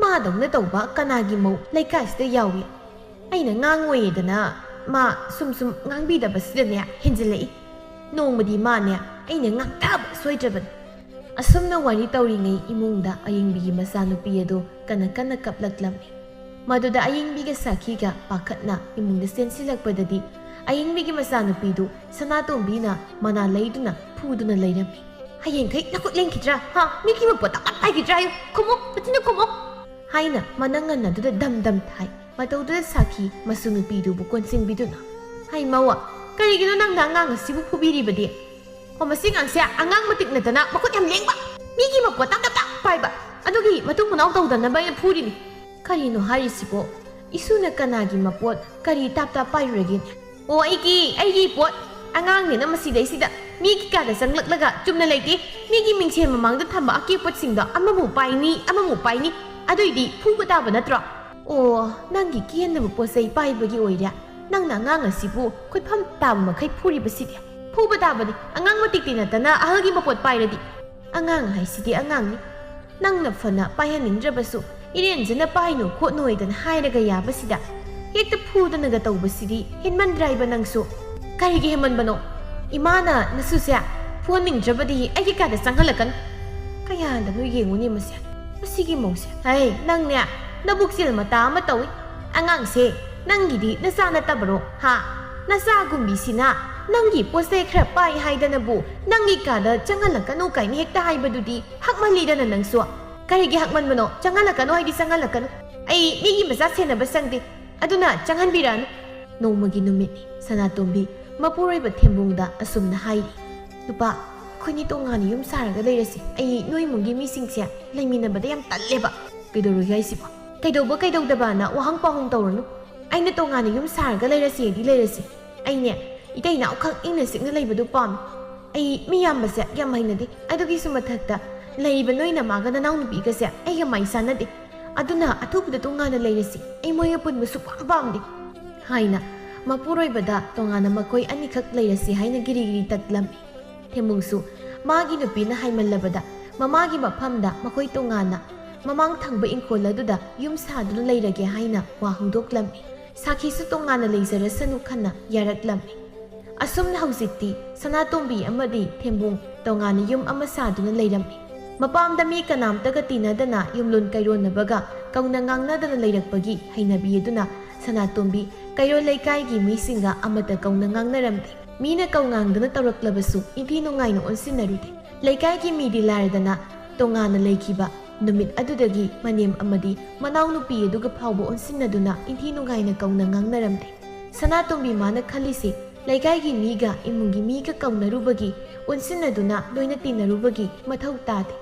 ꯃꯥꯗꯧꯅ ꯇꯧꯕ ꯀꯅꯥꯒꯤ ꯃꯧ ꯂꯩꯀꯥꯏꯁꯤꯗ ꯌꯥꯎꯏ? ꯑꯩꯅ ꯉꯥꯡꯉꯣꯏꯌꯦꯗꯅ ꯃꯥ ꯁꯨꯝ ꯁꯨꯝ ꯉꯥꯡꯕꯤꯗꯕꯁꯤꯗꯅꯦ ꯍꯦꯟꯖꯤꯜꯂꯛꯏ꯫ ꯅꯣꯡꯃꯗꯤ ꯃꯥꯅꯦ ꯑꯩꯅ ꯉꯥꯡꯊꯕ ꯁꯣꯏꯗ꯭ꯔꯕꯅꯤ꯫ ꯑꯁꯨꯝꯅ ꯋꯥꯔꯤ ꯇꯧꯔꯤꯉꯩ ꯏꯃꯨꯡꯗ ꯑꯌꯤꯡꯕꯤꯒꯤ ꯃꯆꯥꯅꯨꯄꯤ ꯑꯗꯨ ꯀꯟꯅ ꯀꯟꯅ ꯀꯞꯂꯛꯂꯝꯃꯤ꯫ ꯃꯗꯨꯗ ꯑꯌꯤꯡꯕꯤꯒ ꯁꯥꯈꯤꯒ ꯄꯥꯈꯠꯅ ꯏꯃꯨꯡꯗ ꯆꯦꯟꯁꯤꯜꯂꯛꯄꯗꯗꯤ ꯑꯌꯤꯡꯕꯤꯒꯤ ꯃꯆꯥꯅꯨꯄꯤꯗꯨ ꯁꯅꯥꯇꯣꯝꯕꯤꯅ ꯃꯅꯥ ꯂꯩꯗꯨꯅ ꯐꯨꯗꯨꯅ ꯂꯩꯔꯝꯃꯤ꯫ "ꯍꯌꯦꯡꯈꯩ ꯅꯈꯨꯠ ꯂꯦꯡꯈꯤꯗ꯭ꯔꯥ? ꯍꯥ? ꯃꯤꯒꯤ ꯃꯄꯣꯠ ꯇꯪꯀꯛ ꯄꯥꯏꯈꯤꯗ꯭ꯔꯥ ꯍꯥꯏꯌꯨ? ꯈꯨꯝꯃꯨ, ꯃꯆꯤꯟꯗ ꯈꯨꯝꯃꯨ!" ꯍꯥꯏꯅ ꯃꯅꯪ ꯉꯟꯅꯗꯨꯗ ꯗꯝ ꯗꯝ ꯊꯥꯏ꯫ ꯃꯇꯧꯗꯨꯗ ꯁꯥꯈꯤ ꯃꯁꯨ ꯅꯨꯄꯤꯗꯨꯕꯨ ꯀꯣꯟꯁꯤꯟꯕꯤꯗꯨꯅ, "ꯍꯩ ꯃꯧ, ꯀꯔꯤꯒꯤꯅꯣ ꯅꯪꯅ ꯑꯉꯥꯡ ꯑꯁꯤꯕꯨ ꯐꯨꯕꯤꯔꯤꯕꯗꯤ? ꯑꯣ, ꯃꯁꯤ ꯑꯉꯥꯡꯁꯦ ꯑꯉꯥꯡ ꯃꯇꯤꯛ ꯅꯠꯇꯅ ꯃꯈꯨꯠ ꯌꯥꯝ ꯂꯦꯡꯕ, ꯃꯤꯒꯤ ꯃꯄꯣꯠ ꯇꯪꯀꯛ ꯇꯪꯀꯛ ꯄꯥꯏꯕ, ꯑꯗꯨꯒꯤ ꯃꯇꯨꯡ ꯃꯅꯥꯎ ꯇꯧꯗꯅꯕ ꯑꯩꯅ ꯐꯨꯔꯤꯅꯤ꯫" "ꯀꯔꯤꯅꯣ ꯍꯥꯏꯔꯤꯁꯤꯕꯣ? ꯏꯁꯨꯅ ꯀꯅꯥꯒꯤ ꯃꯄꯣꯠ ꯀꯔꯤ ꯇꯥꯞ ꯇꯥꯞ ꯄꯥꯏꯔꯨꯔꯒꯦꯅꯦ?" "ꯑꯣ, ꯑꯩꯒꯤ, ꯑꯩꯒꯤ ꯄꯣꯠ꯫ ꯑꯉꯥꯡꯅꯤꯅ ꯃꯁꯤꯗꯩꯁꯤꯗ ꯃꯤꯒꯤ ꯀꯥꯗ ꯆꯪꯂꯛꯂꯒ ꯆꯨꯝꯅ ꯂꯩꯇꯦ꯫ ꯃꯤꯒꯤ ꯃꯤꯡꯁꯦꯜ ꯃꯃꯥꯡꯗ ꯊꯝꯕ ꯑꯀꯦ ꯄꯣꯠꯁꯤꯡꯗꯣ ꯑꯃꯃꯨꯛ ꯄꯥꯏꯅꯤ, ꯑꯃꯃꯨꯛ ꯄꯥꯏꯅꯤ꯫ ꯑꯗꯨꯏꯗꯤ ꯐꯨꯕ ꯇꯥꯕ ꯅꯠꯇ꯭ꯔꯣ?" "ꯑꯣ, ꯅꯪꯒꯤ ꯀꯦꯟꯅꯕ ꯄꯣꯠ ꯆꯩ ꯄꯥꯏꯕꯒꯤ ꯑꯣꯏꯔꯦ ꯅꯪꯅ ꯑꯉꯥꯡ ꯑꯁꯤꯕꯨ ꯈꯨꯠꯐꯝ ꯇꯥꯕ ꯃꯈꯩ ꯐꯨꯔꯤꯕꯁꯤꯗꯤ꯫ ꯐꯨꯕ ꯇꯥꯕꯅꯤ, ꯑꯉꯥꯡ ꯃꯇꯤꯛꯇꯤ ꯅꯠꯇꯅ ꯑꯍꯜꯒꯤ ꯃꯄꯣꯠ ꯄꯥꯏꯔꯗꯤ꯫ ꯑꯉꯥꯡ ꯍꯥꯏꯁꯤꯗꯤ ꯑꯉꯥꯡꯅꯤ꯫ ꯅꯪꯅ ꯐꯅ ꯄꯥꯏꯍꯟꯅꯤꯡꯗ꯭ꯔꯕꯁꯨ ꯏꯔꯦꯟꯖꯅ ꯄꯥꯏꯅꯨ ꯈꯣꯠꯅꯨ ꯍꯥꯏꯗꯅ ꯍꯥꯏꯔꯒ ꯌꯥꯕꯁꯤꯗ ꯍꯦꯛꯇ ꯐꯨꯗꯅꯒ ꯇꯧꯕꯁꯤꯗꯤ ꯍꯦꯟꯃꯟꯗ꯭ꯔꯥꯏꯕ ꯅꯪꯁꯨ?" "ꯀꯔꯤꯒꯤ ꯍꯦꯟꯃꯟꯕꯅꯣ? ꯏꯃꯥꯅ ꯅꯁꯨꯁꯦ ꯐꯨꯍꯟꯅꯤꯡꯗ꯭ꯔꯕꯗꯤ ꯑꯩꯒꯤ ꯀꯥꯗ ꯆꯪꯍꯜꯂꯛꯀꯅꯨ꯫" "ꯀꯌꯥꯗꯅꯣ ꯌꯦꯡꯉꯨꯅꯦ ꯃꯁꯦ, ꯃꯁꯤꯒꯤ ꯃꯧꯁꯦ꯫ ꯍꯩ, ꯅꯪꯅꯦ ꯅꯕꯨꯛ ꯆꯦꯜ ꯃꯇꯥ ꯑꯃ ꯇꯧꯏ꯫ ꯑꯉꯥꯡꯁꯦ ꯅꯪꯒꯤꯗꯤ ꯅꯆꯥ ꯅꯠꯇꯕꯔꯣ? ꯍꯥ? ꯅꯆꯥꯒꯨꯝꯕꯤꯁꯤꯅ ꯅꯪꯒꯤ ꯄꯣꯠ ꯆꯩ ꯈꯔ ꯄꯥꯏ ꯍꯥꯏꯗꯅꯕꯨ ꯅꯪꯒꯤ ꯀꯥꯗ ꯆꯪꯍꯜꯂꯛꯀꯅꯨ ꯀꯥꯏꯅ ꯍꯦꯛꯇ ꯍꯥꯏꯕꯗꯨꯗꯤ ꯍꯛꯃꯜꯂꯤꯗꯅ ꯅꯪꯁꯨ꯫" "ꯀꯔꯤꯒꯤ ꯍꯛꯃꯟꯕꯅꯣ? ꯆꯪꯍꯜꯂꯛꯀꯅꯨ ꯍꯥꯏꯗꯤ ꯆꯪꯍꯜꯂꯛꯀꯅꯨ꯫ ꯑꯩ ꯃꯤꯒꯤ ꯃꯆꯥ ꯁꯦꯟꯅꯕ ꯁꯪꯗꯦ꯫ ꯑꯗꯨꯅ ꯆꯪꯍꯟꯕꯤꯔꯛꯑꯅꯨ꯫" ꯅꯣꯡꯃꯒꯤ ꯅꯨꯃꯤꯠꯅꯤ꯫ ꯁꯅꯥꯇꯣꯝꯕꯤ ꯃꯄꯨꯔꯣꯏꯕ ꯊꯦꯝꯕꯨꯡꯗ ꯑꯁꯨꯝꯅ ꯍꯥꯏꯔꯤ, "ꯅꯨꯄꯥ, ꯑꯩꯈꯣꯏꯅꯤ ꯇꯣꯉꯥꯟꯅ ꯌꯨꯝ ꯁꯥꯔꯒ ꯂꯩꯔꯁꯤ꯫ ꯑꯩ ꯅꯣꯏ ꯏꯃꯨꯡꯒꯤ ꯃꯤꯁꯤꯡꯁꯦ ꯂꯩꯃꯤꯟꯅꯕꯗ ꯌꯥꯝ ꯇꯜꯂꯦꯕ꯫" "ꯀꯩꯗꯧꯔꯒꯦ ꯍꯥꯏꯁꯤꯕꯣ?" "ꯀꯩꯗꯧꯕ ꯀꯩꯗꯧꯗꯕꯅ ꯋꯥꯍꯪ ꯄꯥꯎꯍꯪ ꯇꯧꯔꯅꯨ꯫ ꯑꯩꯅ ꯇꯣꯉꯥꯟꯅ ꯌꯨꯝ ꯁꯥꯔꯒ ꯂꯩꯔꯁꯤꯗꯤ ꯂꯩꯔꯁꯤ꯫ ꯑꯩꯅꯦ ꯏꯇꯩ ꯏꯅꯥꯎꯈꯛ ꯏꯪꯅ ꯆꯤꯛꯅ ꯂꯩꯕꯗꯨ ꯄꯥꯝꯃꯤ꯫ ꯑꯩ ꯃꯤ ꯌꯥꯝꯕꯁꯦ ꯌꯥꯝ ꯍꯩꯅꯗꯦ꯫ ꯑꯗꯨꯒꯤꯁꯨ ꯃꯊꯛꯇ ꯂꯩꯔꯤꯕ ꯅꯣꯏ ꯅꯃꯥꯒ ꯅꯅꯥꯎꯅꯨꯄꯤꯒꯁꯦ ꯑꯩꯒ ꯃꯥꯏ ꯆꯥꯟꯅꯗꯦ꯫ ꯑꯗꯨꯅ ꯑꯊꯨꯕꯗ ꯇꯣꯉꯥꯟꯅ ꯂꯩꯔꯁꯤ꯫ ꯑꯩ ꯃꯣꯏꯒ ꯄꯨꯟꯕ ꯁꯨꯛꯄꯥꯝ ꯄꯥꯝꯗꯦ," ꯍꯥꯏꯅ ꯃꯄꯨꯔꯣꯏꯕꯗ ꯇꯣꯉꯥꯟꯅ ꯃꯈꯣꯏ ꯑꯅꯤꯈꯛ ꯂꯩꯔꯁꯤ ꯍꯥꯏꯅ ꯒꯤꯔꯤ ꯒꯤꯔꯤ ꯇꯛꯂꯝꯃꯤ꯫ ꯊꯦꯝꯕꯨꯡꯁꯨ ꯃꯥꯒꯤ ꯅꯨꯄꯤꯅ ꯍꯥꯏꯃꯜꯂꯕꯗ ꯃꯃꯥꯒꯤ ꯃꯐꯝꯗ ꯃꯈꯣꯏ ꯇꯣꯉꯥꯟꯅ ꯃꯃꯥꯡ ꯊꯪꯕ ꯏꯪꯈꯣꯜ ꯑꯗꯨꯗ ꯌꯨꯝ ꯁꯥꯗꯨꯅ ꯂꯩꯔꯒꯦ ꯍꯥꯏꯅ ꯋꯥ ꯍꯧꯗꯣꯛꯂꯝꯃꯤ꯫ ꯁꯥꯈꯤꯁꯨ ꯇꯣꯉꯥꯟꯅ ꯂꯩꯖꯔꯁꯅꯨ ꯈꯟꯅ ꯌꯥꯔꯛꯂꯝꯃꯤ꯫ ꯑꯁꯨꯝꯅ ꯍꯧꯖꯤꯛꯇꯤ ꯁꯅꯥꯇꯣꯝꯕꯤ ꯑꯃꯗꯤ ꯊꯦꯝꯕꯨꯡ ꯇꯣꯉꯥꯟꯅ ꯌꯨꯝ ꯑꯃ ꯁꯥꯗꯨꯅ ꯂꯩꯔꯝꯃꯤ꯫ ꯃꯄꯥꯝꯗ ꯃꯤ ꯀꯅꯥꯝꯇꯒ ꯇꯤꯟꯅꯗꯅ ꯌꯨꯝꯂꯣꯟ ꯀꯩꯔꯣꯟꯅꯕꯒ ꯀꯧꯅ ꯉꯥꯡꯅꯗꯅ ꯂꯩꯔꯛꯄꯒꯤ ꯍꯩꯅꯕꯤ ꯑꯗꯨꯅ ꯁꯅꯥꯇꯣꯝꯕꯤ ꯀꯩꯔꯣꯜ ꯂꯩꯀꯥꯏꯒꯤ ꯃꯤꯁꯤꯡꯒ ꯑꯃꯠꯇ ꯀꯧꯅ ꯉꯥꯡꯅꯔꯝꯗꯦ꯫ ꯃꯤꯅ ꯀꯧ ꯉꯥꯡꯗꯅ ꯇꯧꯔꯛꯂꯕꯁꯨ ꯏꯟꯊꯤ ꯅꯨꯡꯉꯥꯏꯅ ꯑꯣꯟꯁꯤꯟꯅꯔꯨꯗꯦ꯫ ꯂꯩꯀꯥꯏꯒꯤ ꯃꯤꯗꯤ ꯂꯥꯏꯔꯗꯅ ꯇꯣꯉꯥꯟꯅ ꯂꯩꯈꯤꯕ ꯅꯨꯃꯤꯠ ꯑꯗꯨꯗꯒꯤ ꯃꯅꯦꯝ ꯑꯃꯗꯤ ꯃꯅꯥꯎꯅꯨꯄꯤ ꯑꯗꯨꯒ ꯐꯥꯎꯕ ꯑꯣꯟꯁꯤꯟꯅꯗꯨꯅ ꯏꯟꯊꯤ ꯅꯨꯡꯉꯥꯏꯅ ꯀꯧꯅ ꯉꯥꯡꯅꯔꯝꯗꯦ꯫ ꯁꯅꯥꯇꯣꯝꯕꯤ ꯃꯥꯅ ꯈꯜꯂꯤꯁꯤ ꯂꯩꯀꯥꯏꯒꯤ ꯃꯤꯒ ꯏꯃꯨꯡꯒꯤ ꯃꯤꯒ ꯀꯧꯅꯔꯨꯕꯒꯤ, ꯑꯣꯟꯁꯤꯟꯅꯗꯨꯅ ꯂꯣꯏꯅ ꯇꯤꯟꯅꯔꯨꯕꯒꯤ ꯃꯊꯧ ꯇꯥꯗꯦ꯫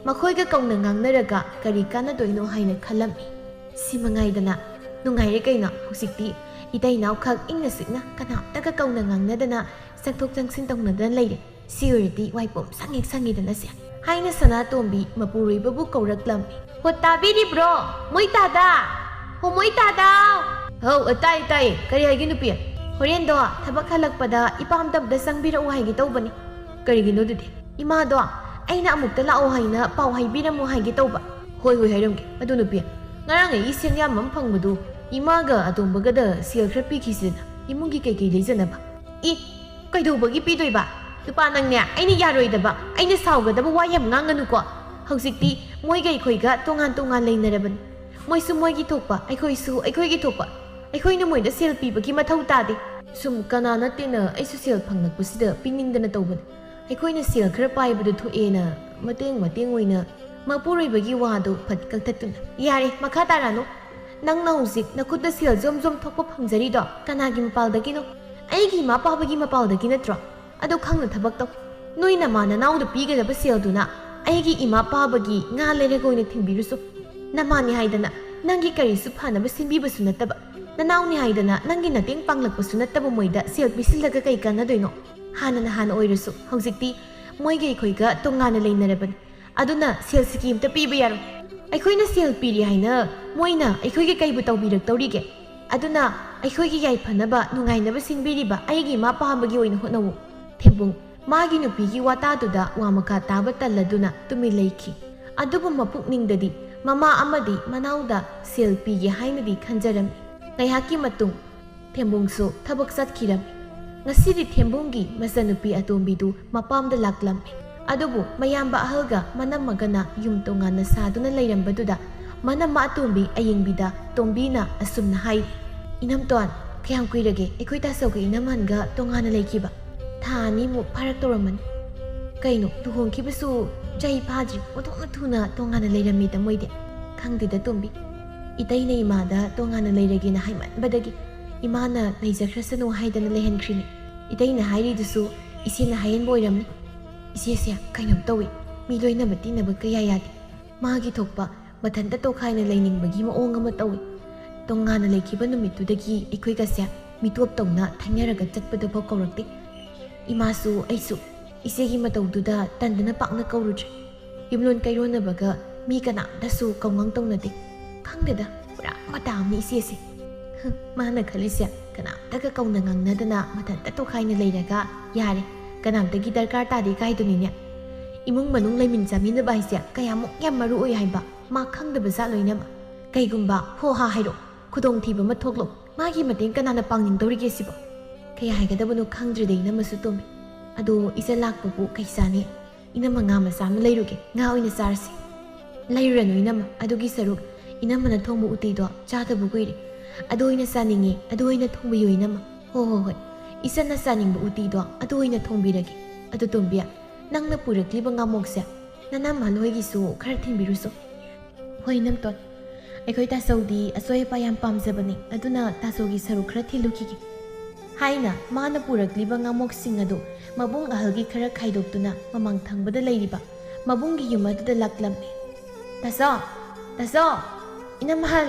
ꯃꯈꯣꯏꯒ ꯀꯧꯅ ꯉꯥꯡꯅꯔꯒ ꯀꯔꯤ ꯀꯥꯟꯅꯗꯣꯏꯅꯣ ꯍꯥꯏꯅ ꯈꯜꯂꯝꯃꯤ꯫ ꯁꯤ ꯃꯉꯥꯏꯗꯅ ꯅꯨꯡꯉꯥꯏꯔꯦ ꯀꯩꯅꯣ꯫ ꯍꯧꯖꯤꯛꯇꯤ ꯏꯇꯩ ꯏꯅꯥꯎꯈꯛ ꯏꯪꯅ ꯆꯤꯛꯅ ꯀꯅꯥꯝꯇꯒ ꯀꯧꯅ ꯉꯥꯡꯅꯗꯅ ꯆꯪꯊꯣꯛ ꯆꯪꯁꯤꯟ ꯇꯧꯅꯗꯅ ꯂꯩꯔꯦ꯫ ꯁꯤ ꯑꯣꯏꯔꯗꯤ ꯋꯥꯏꯄꯣꯝ ꯁꯪꯉꯦ ꯁꯪꯉꯦꯗꯅ ꯁꯦ꯫ ꯍꯥꯏꯅ ꯁꯅꯥꯇꯣꯝꯕꯤ ꯃꯄꯨꯔꯣꯏꯕꯕꯨ ꯀꯧꯔꯛꯂꯝꯃꯤ꯫ "ꯍꯣ, ꯇꯥꯕꯤꯔꯤꯕ꯭ꯔꯣ? ꯃꯣꯏ ꯇꯥꯗꯥ! ꯍꯣ, ꯃꯣꯏ ꯇꯥꯗꯥꯎ!" "ꯍꯧ, ꯑ, ꯇꯥꯏ, ꯇꯥꯏ꯫ ꯀꯔꯤ ꯍꯥꯏꯒꯦ, ꯅꯨꯄꯤ?" "ꯍꯣꯔꯦꯟꯗꯣ ꯊꯕꯛ ꯍꯜꯂꯛꯄꯗ ꯏꯄꯥꯝꯗ ꯑꯝꯇ ꯆꯪꯕꯤꯔꯛꯎ ꯍꯥꯏꯒꯦ ꯇꯧꯕꯅꯤ꯫" "ꯀꯔꯤꯒꯤꯅꯣ ꯑꯗꯨꯗꯤ?" "ꯏꯃꯥꯗꯣ ꯑꯩꯅ ꯑꯃꯨꯛꯇ ꯂꯥꯛꯑꯣ ꯍꯥꯏꯅ ꯄꯥꯎ ꯍꯥꯏꯕꯤꯔꯝꯃꯣ ꯍꯥꯏꯒꯦ ꯇꯧꯕ꯫" "ꯍꯣꯏ, ꯍꯣꯏ, ꯍꯥꯏꯔꯝꯒꯦ꯫ ꯑꯗꯨ ꯅꯨꯄꯤ, ꯉꯔꯥꯡ ꯑꯩ ꯁꯦꯟ ꯌꯥꯝ ꯑꯃ ꯐꯪꯕꯗꯨ ꯏꯃꯥꯒ ꯑꯇꯣꯝꯕꯒꯗ ꯁꯦꯜ ꯈꯔ ꯄꯤꯈꯤꯁꯤꯗꯅ, ꯏꯃꯨꯡꯒꯤ ꯀꯩꯀꯩ ꯂꯩꯖꯅꯕ?" "ꯏ, ꯀꯩꯗꯧꯕꯒꯤ ꯄꯤꯗꯣꯏꯕ? ꯅꯨꯄꯥ ꯅꯪꯅꯦ, ꯑꯩꯅ ꯌꯥꯔꯣꯏꯗꯕ, ꯑꯩꯅ ꯁꯥꯎꯒꯗꯕ ꯋꯥ ꯌꯥꯝ ꯉꯥꯡꯒꯅꯨꯀꯣ꯫ ꯍꯧꯖꯤꯛꯇꯤ ꯃꯣꯏꯒ ꯑꯩꯈꯣꯏꯒ ꯇꯣꯉꯥꯟ ꯇꯣꯉꯥꯟ ꯂꯩꯅꯔꯕꯅꯤ꯫ ꯃꯣꯏꯁꯨ ꯃꯣꯏꯒꯤ ꯊꯣꯛꯄ, ꯑꯩꯈꯣꯏꯁꯨ ꯑꯩꯈꯣꯏꯒꯤ ꯊꯣꯛꯄ꯫ ꯑꯩꯈꯣꯏꯅ ꯃꯣꯏꯗ ꯁꯦꯜ ꯄꯤꯕꯒꯤ ꯃꯊꯧ ꯇꯥꯗꯦ꯫ ꯁꯨꯝ ꯀꯅꯥ ꯅꯠꯇꯦꯅ ꯑꯩꯁꯨ ꯁꯦꯜ ꯐꯪꯂꯛꯄꯁꯤꯗ ꯄꯤꯅꯤꯡꯗꯅ ꯇꯧꯕꯅꯤ꯫ ꯑꯩꯈꯣꯏꯅ ꯁꯦꯜ ꯈꯔ ꯄꯥꯏꯕꯗꯨ ꯊꯣꯛꯑꯦꯅ ꯃꯇꯦꯡ ꯃꯇꯦꯡ ꯑꯣꯏꯅ ꯃꯄꯨꯔꯣꯏꯕꯒꯤ ꯋꯥꯗꯨ ꯐꯠ ꯀꯛꯊꯠꯇꯨꯅ꯫" "ꯌꯥꯔꯦ, ꯃꯈꯥ ꯇꯥꯔꯅꯨ꯫ ꯅꯪꯅ ꯍꯧꯖꯤꯛ ꯅꯈꯨꯠꯇ ꯁꯦꯜ ꯖꯣꯝ ꯖꯣꯝ ꯊꯣꯛꯄ ꯐꯪꯖꯔꯤꯗꯣ ꯀꯅꯥꯒꯤ ꯃꯄꯥꯜꯗꯒꯤꯅꯣ? ꯑꯩꯒꯤ ꯏꯃꯥ ꯄꯥꯕꯒꯤ ꯃꯄꯥꯜꯗꯒꯤ ꯅꯠꯇ꯭ꯔꯣ? ꯑꯗꯨ ꯈꯪꯅ ꯊꯕꯛ ꯇꯧ꯫ ꯅꯣꯏ ꯅꯃꯥ ꯅꯅꯥꯎꯗ ꯄꯤꯒꯗꯕ ꯁꯦꯜꯗꯨꯅ ꯑꯩꯒꯤ ꯏꯃꯥ ꯄꯥꯕꯒꯤ ꯉꯥ ꯂꯩꯔꯒ ꯑꯣꯏꯅ ꯊꯤꯟꯕꯤꯔꯨꯁꯨ꯫ ꯅꯃꯥꯅꯤ ꯍꯥꯏꯗꯅ ꯅꯪꯒꯤ ꯀꯔꯤꯁꯨ ꯐꯅꯕ ꯁꯤꯟꯕꯤꯕꯁꯨ ꯅꯠꯇꯕ, ꯅꯅꯥꯎꯅꯤ ꯍꯥꯏꯗꯅ ꯅꯪꯒꯤ ꯃꯇꯦꯡ ꯄꯥꯡꯂꯛꯄꯁꯨ ꯅꯠꯇꯕ ꯃꯣꯏꯗ ꯁꯦꯜ ꯄꯤꯁꯤꯜꯂꯒ ꯀꯩ ꯀꯥꯟꯅꯗꯣꯏꯅꯣ? ꯍꯥꯟꯅꯅ ꯍꯥꯟꯅ ꯑꯣꯏꯔꯁꯨ ꯍꯧꯖꯤꯛꯇꯤ ꯃꯣꯏꯒ ꯑꯩꯈꯣꯏꯒ ꯇꯣꯉꯥꯟꯅ ꯂꯩꯅꯔꯕꯅꯤ꯫ ꯑꯗꯨꯅ ꯁꯦꯜ ꯁꯤꯀꯤ ꯑꯝꯇ ꯄꯤꯕ ꯌꯥꯔꯣꯏ꯫ ꯑꯩꯈꯣꯏꯅ ꯁꯦꯜ ꯄꯤꯔꯤ ꯍꯥꯏꯅ ꯃꯣꯏꯅ ꯑꯩꯈꯣꯏꯒꯤ ꯀꯩꯕꯨ ꯇꯧꯕꯤꯔꯛꯇꯧꯔꯤꯒꯦ? ꯑꯗꯨꯅ ꯑꯩꯈꯣꯏꯒꯤ ꯌꯥꯏꯐꯅꯕ ꯅꯨꯡꯉꯥꯏꯅꯕ ꯁꯤꯟꯕꯤꯔꯤꯕ ꯑꯩꯒꯤ ꯏꯃꯥ ꯄꯥꯝꯕꯒꯤ ꯑꯣꯏꯅ ꯍꯣꯠꯅꯧ꯫" ꯊꯦꯝꯕꯨꯡ ꯃꯥꯒꯤ ꯅꯨꯄꯤꯒꯤ ꯋꯥꯇꯥꯗꯨꯗ ꯋꯥ ꯃꯈꯥ ꯇꯥꯕ ꯇꯜꯂꯗꯨꯅ ꯇꯨꯃꯤꯟ ꯂꯩꯈꯤ꯫ ꯑꯗꯨꯕꯨ ꯃꯄꯨꯛꯅꯤꯡꯗꯗꯤ ꯃꯃꯥ ꯑꯃꯗꯤ ꯃꯅꯥꯎꯗ ꯁꯦꯜ ꯄꯤꯒꯦ ꯍꯥꯏꯅꯗꯤ ꯈꯟꯖꯔꯝꯃꯤ꯫ ꯉꯥꯏꯍꯥꯛꯀꯤ ꯃꯇꯨꯡ ꯊꯦꯝꯕꯨꯡꯁꯨ ꯊꯕꯛ ꯆꯠꯈꯤꯔꯝꯃꯤ꯫ ꯉꯁꯤꯗꯤ ꯊꯦꯝꯕꯨꯡꯒꯤ ꯃꯆꯟꯅꯨꯄꯤ ꯑꯇꯣꯝꯕꯤꯗꯨ ꯃꯄꯥꯝꯗ ꯂꯥꯛꯂꯝꯃꯤ꯫ ꯑꯗꯨꯕꯨ ꯃꯌꯥꯝꯕ ꯑꯍꯜꯒ ꯃꯅꯝꯃꯒꯅ ꯌꯨꯝ ꯇꯣꯉꯥꯟꯅ ꯁꯥꯗꯨꯅ ꯂꯩꯔꯝꯕꯗꯨꯗ ꯃꯅꯝꯃ ꯑꯇꯣꯝꯕꯤ ꯑꯌꯦꯡꯕꯤꯗ ꯇꯣꯝꯕꯤꯅ ꯑꯁꯨꯝꯅ ꯍꯥꯏꯔꯤ, "ꯏꯅꯝꯇꯣꯟ, ꯀꯌꯥꯝ ꯀꯨꯏꯔꯒꯦ ꯑꯩꯈꯣꯏ ꯇꯥꯆꯧꯒ ꯏꯅꯝꯍꯟꯒ ꯇꯣꯉꯥꯟꯅ ꯂꯩꯈꯤꯕ? ꯊꯥ ꯑꯅꯤꯃꯨꯛ ꯐꯥꯔꯛꯇꯧꯔꯝꯃꯅꯤ꯫ ꯀꯩꯅꯣ, ꯂꯨꯍꯣꯡꯈꯤꯕꯁꯨ ꯆꯍꯤ ꯐꯥꯗ꯭ꯔꯤ, ꯑꯣꯟꯊꯣꯛꯅ ꯊꯨꯅ ꯇꯣꯉꯥꯟꯅ ꯂꯩꯔꯝꯃꯤꯗ ꯃꯣꯏꯗꯤ꯫ ꯈꯪꯗꯦꯗ ꯇꯣꯝꯕꯤ, ꯏꯇꯩꯅ ꯏꯃꯥꯗ ꯇꯣꯉꯥꯟꯅ ꯂꯩꯔꯒꯦꯅ ꯍꯥꯏꯃꯟꯕꯗꯒꯤ ꯏꯃꯥꯅ ꯂꯩꯖꯈ꯭ꯔꯁꯅꯨ ꯍꯥꯏꯗꯅ ꯂꯩꯍꯟꯈ꯭ꯔꯤꯅꯤ꯫ ꯏꯇꯩꯅ ꯍꯥꯏꯔꯤꯗꯨꯁꯨ ꯏꯆꯦꯅ ꯍꯥꯏꯍꯟꯕ ꯑꯣꯏꯔꯝꯅꯤ꯫ ꯏꯆꯦꯁꯦ ꯀꯩꯅꯣꯝ ꯇꯧꯏ, ꯃꯤ ꯂꯣꯏꯅꯕ ꯇꯤꯟꯅꯕ ꯀꯌꯥ ꯌꯥꯗꯦ꯫ ꯃꯥꯒꯤ ꯊꯣꯛꯄ ꯃꯊꯟꯇ ꯇꯣꯈꯥꯏꯅ ꯂꯩꯅꯤꯡꯕꯒꯤ ꯃꯑꯣꯡ ꯑꯃ ꯇꯧꯏ꯫ ꯇꯣꯉꯥꯟꯅ ꯂꯩꯈꯤꯕ ꯅꯨꯃꯤꯠꯇꯨꯗꯒꯤ ꯑꯩꯈꯣꯏꯒꯁꯦ ꯃꯤꯇꯣꯞꯇꯧꯅ ꯊꯩꯅꯔꯒ ꯆꯠꯄꯗꯐꯥꯎ ꯀꯧꯔꯛꯇꯦ꯫ ꯏꯃꯥꯁꯨ ꯑꯩꯁꯨ ꯏꯆꯦꯒꯤ ꯃꯇꯧꯗꯨꯗ ꯇꯟꯗꯅ ꯄꯥꯛꯅ ꯀꯧꯔꯨꯗ꯭ꯔꯦ꯫ ꯌꯨꯝꯂꯣꯟ ꯀꯩꯔꯣꯟꯅꯕꯒ ꯃꯤ ꯀꯅꯥꯝꯇꯁꯨ ꯀꯧꯉꯥꯡ ꯇꯧꯅꯗꯦ꯫ ꯈꯪꯗꯦꯗ, ꯄꯨꯔꯥ ꯃꯇꯥ ꯑꯃꯅꯤ ꯏꯆꯦꯁꯦ꯫ ꯍꯝ, ꯃꯥꯅ ꯈꯜꯂꯤꯁꯦ ꯀꯅꯥꯝꯇꯒ ꯀꯧꯅ ꯉꯥꯡꯅꯗꯅ ꯃꯊꯟꯇ ꯇꯣꯈꯥꯏꯅ ꯂꯩꯔꯒ ꯌꯥꯔꯦ, ꯀꯅꯥꯝꯇꯒꯤ ꯗꯔꯀꯥꯔ ꯇꯥꯗꯦ ꯀꯥꯏꯗꯨꯅꯤꯅꯦ꯫ ꯏꯃꯨꯡ ꯃꯅꯨꯡ ꯂꯩꯃꯤꯟ ꯆꯥꯃꯤꯟꯅꯕ ꯍꯥꯏꯁꯦ ꯀꯌꯥꯃꯨꯛ ꯌꯥꯝ ꯃꯔꯨ ꯑꯣꯏ ꯍꯥꯏꯕ ꯃꯥ ꯈꯪꯗꯕ ꯖꯥꯠꯂꯣꯏꯅꯃ꯫ ꯀꯩꯒꯨꯝꯕ ꯍꯣ ꯍꯥ ꯍꯥꯏꯔꯣ, ꯈꯨꯗꯣꯡꯊꯤꯕ ꯑꯃ ꯊꯣꯛꯂꯣ, ꯃꯥꯒꯤ ꯃꯇꯦꯡ ꯀꯅꯥꯅ ꯄꯥꯡꯅꯤꯡꯗꯧꯔꯤꯒꯦ ꯁꯤꯕꯣ? ꯀꯩ ꯍꯥꯏꯒꯗꯕꯅꯣ ꯈꯪꯗ꯭ꯔꯦꯗ ꯏꯅꯝꯃꯁꯨ ꯇꯣꯝꯃꯤ꯫ ꯑꯗꯣ ꯏꯆꯟ ꯂꯥꯛꯄꯕꯨ ꯀꯩ ꯆꯥꯅꯤ? ꯏꯅꯝꯃ ꯉꯥ ꯃꯆꯥ ꯑꯃ ꯂꯩꯔꯨꯒꯦ, ꯉꯥ ꯑꯣꯏꯅ ꯆꯥꯔꯁꯤ꯫ ꯂꯩꯔꯨꯔꯅꯨ ꯏꯅꯝꯃ, ꯑꯗꯨꯒꯤ ꯁꯔꯨꯛ ꯏꯅꯝꯃꯅ ꯊꯣꯡꯕ ꯎꯇꯤꯗꯣ ꯆꯥꯗꯕ ꯀꯨꯏꯔꯦ, ꯑꯗꯨ ꯑꯣꯏꯅ ꯆꯥꯅꯤꯡꯉꯤ, ꯑꯗꯨ ꯑꯣꯏꯅ ꯊꯣꯡꯕꯤꯌꯨ ꯏꯅꯝꯃ꯫ ꯍꯣ ꯍꯣ ꯍꯣꯏ, ꯏꯆꯟꯅ ꯆꯥꯅꯤꯡꯕ ꯎꯇꯤꯗꯣ ꯑꯗꯨ ꯑꯣꯏꯅ ꯊꯣꯡꯕꯤꯔꯒꯦ꯫ ꯑꯗꯨ ꯇꯣꯝꯕꯤ, ꯅꯪꯅ ꯄꯨꯔꯛꯂꯤꯕ ꯉꯥꯃꯣꯛꯁꯦ ꯅꯅꯝꯃ ꯍꯣꯏꯒꯤꯁꯨ ꯈꯔ ꯊꯤꯟꯕꯤꯔꯨꯁꯣ꯫ ꯍꯣꯏ ꯏꯅꯝꯇꯣꯟ, ꯑꯩꯈꯣꯏ ꯇꯥꯆꯧꯗꯤ ꯑꯆꯣꯏ ꯑꯄꯥ ꯌꯥꯝ ꯄꯥꯝꯖꯕꯅꯤ, ꯑꯗꯨꯅ ꯇꯥꯆꯧꯒꯤ ꯁꯔꯨꯛ ꯈꯔ ꯊꯤꯜꯂꯨꯈꯤꯒꯦ꯫ ꯍꯥꯏꯅ ꯃꯥꯅ ꯄꯨꯔꯛꯂꯤꯕ ꯉꯥꯃꯣꯛꯁꯤꯡ ꯑꯗꯨ ꯃꯕꯨꯡ ꯑꯍꯜꯒꯤ ꯈꯔ ꯈꯥꯏꯗꯣꯛꯇꯨꯅ ꯃꯃꯥꯡ ꯊꯪꯕꯗ ꯂꯩꯔꯤꯕ ꯃꯕꯨꯡꯒꯤ ꯌꯨꯝ ꯑꯗꯨꯗ ꯂꯥꯛꯂꯝꯃꯤ꯫ "ꯇꯥꯆꯧ! ꯇꯥꯆꯧ! ꯏꯅꯝꯍꯜ!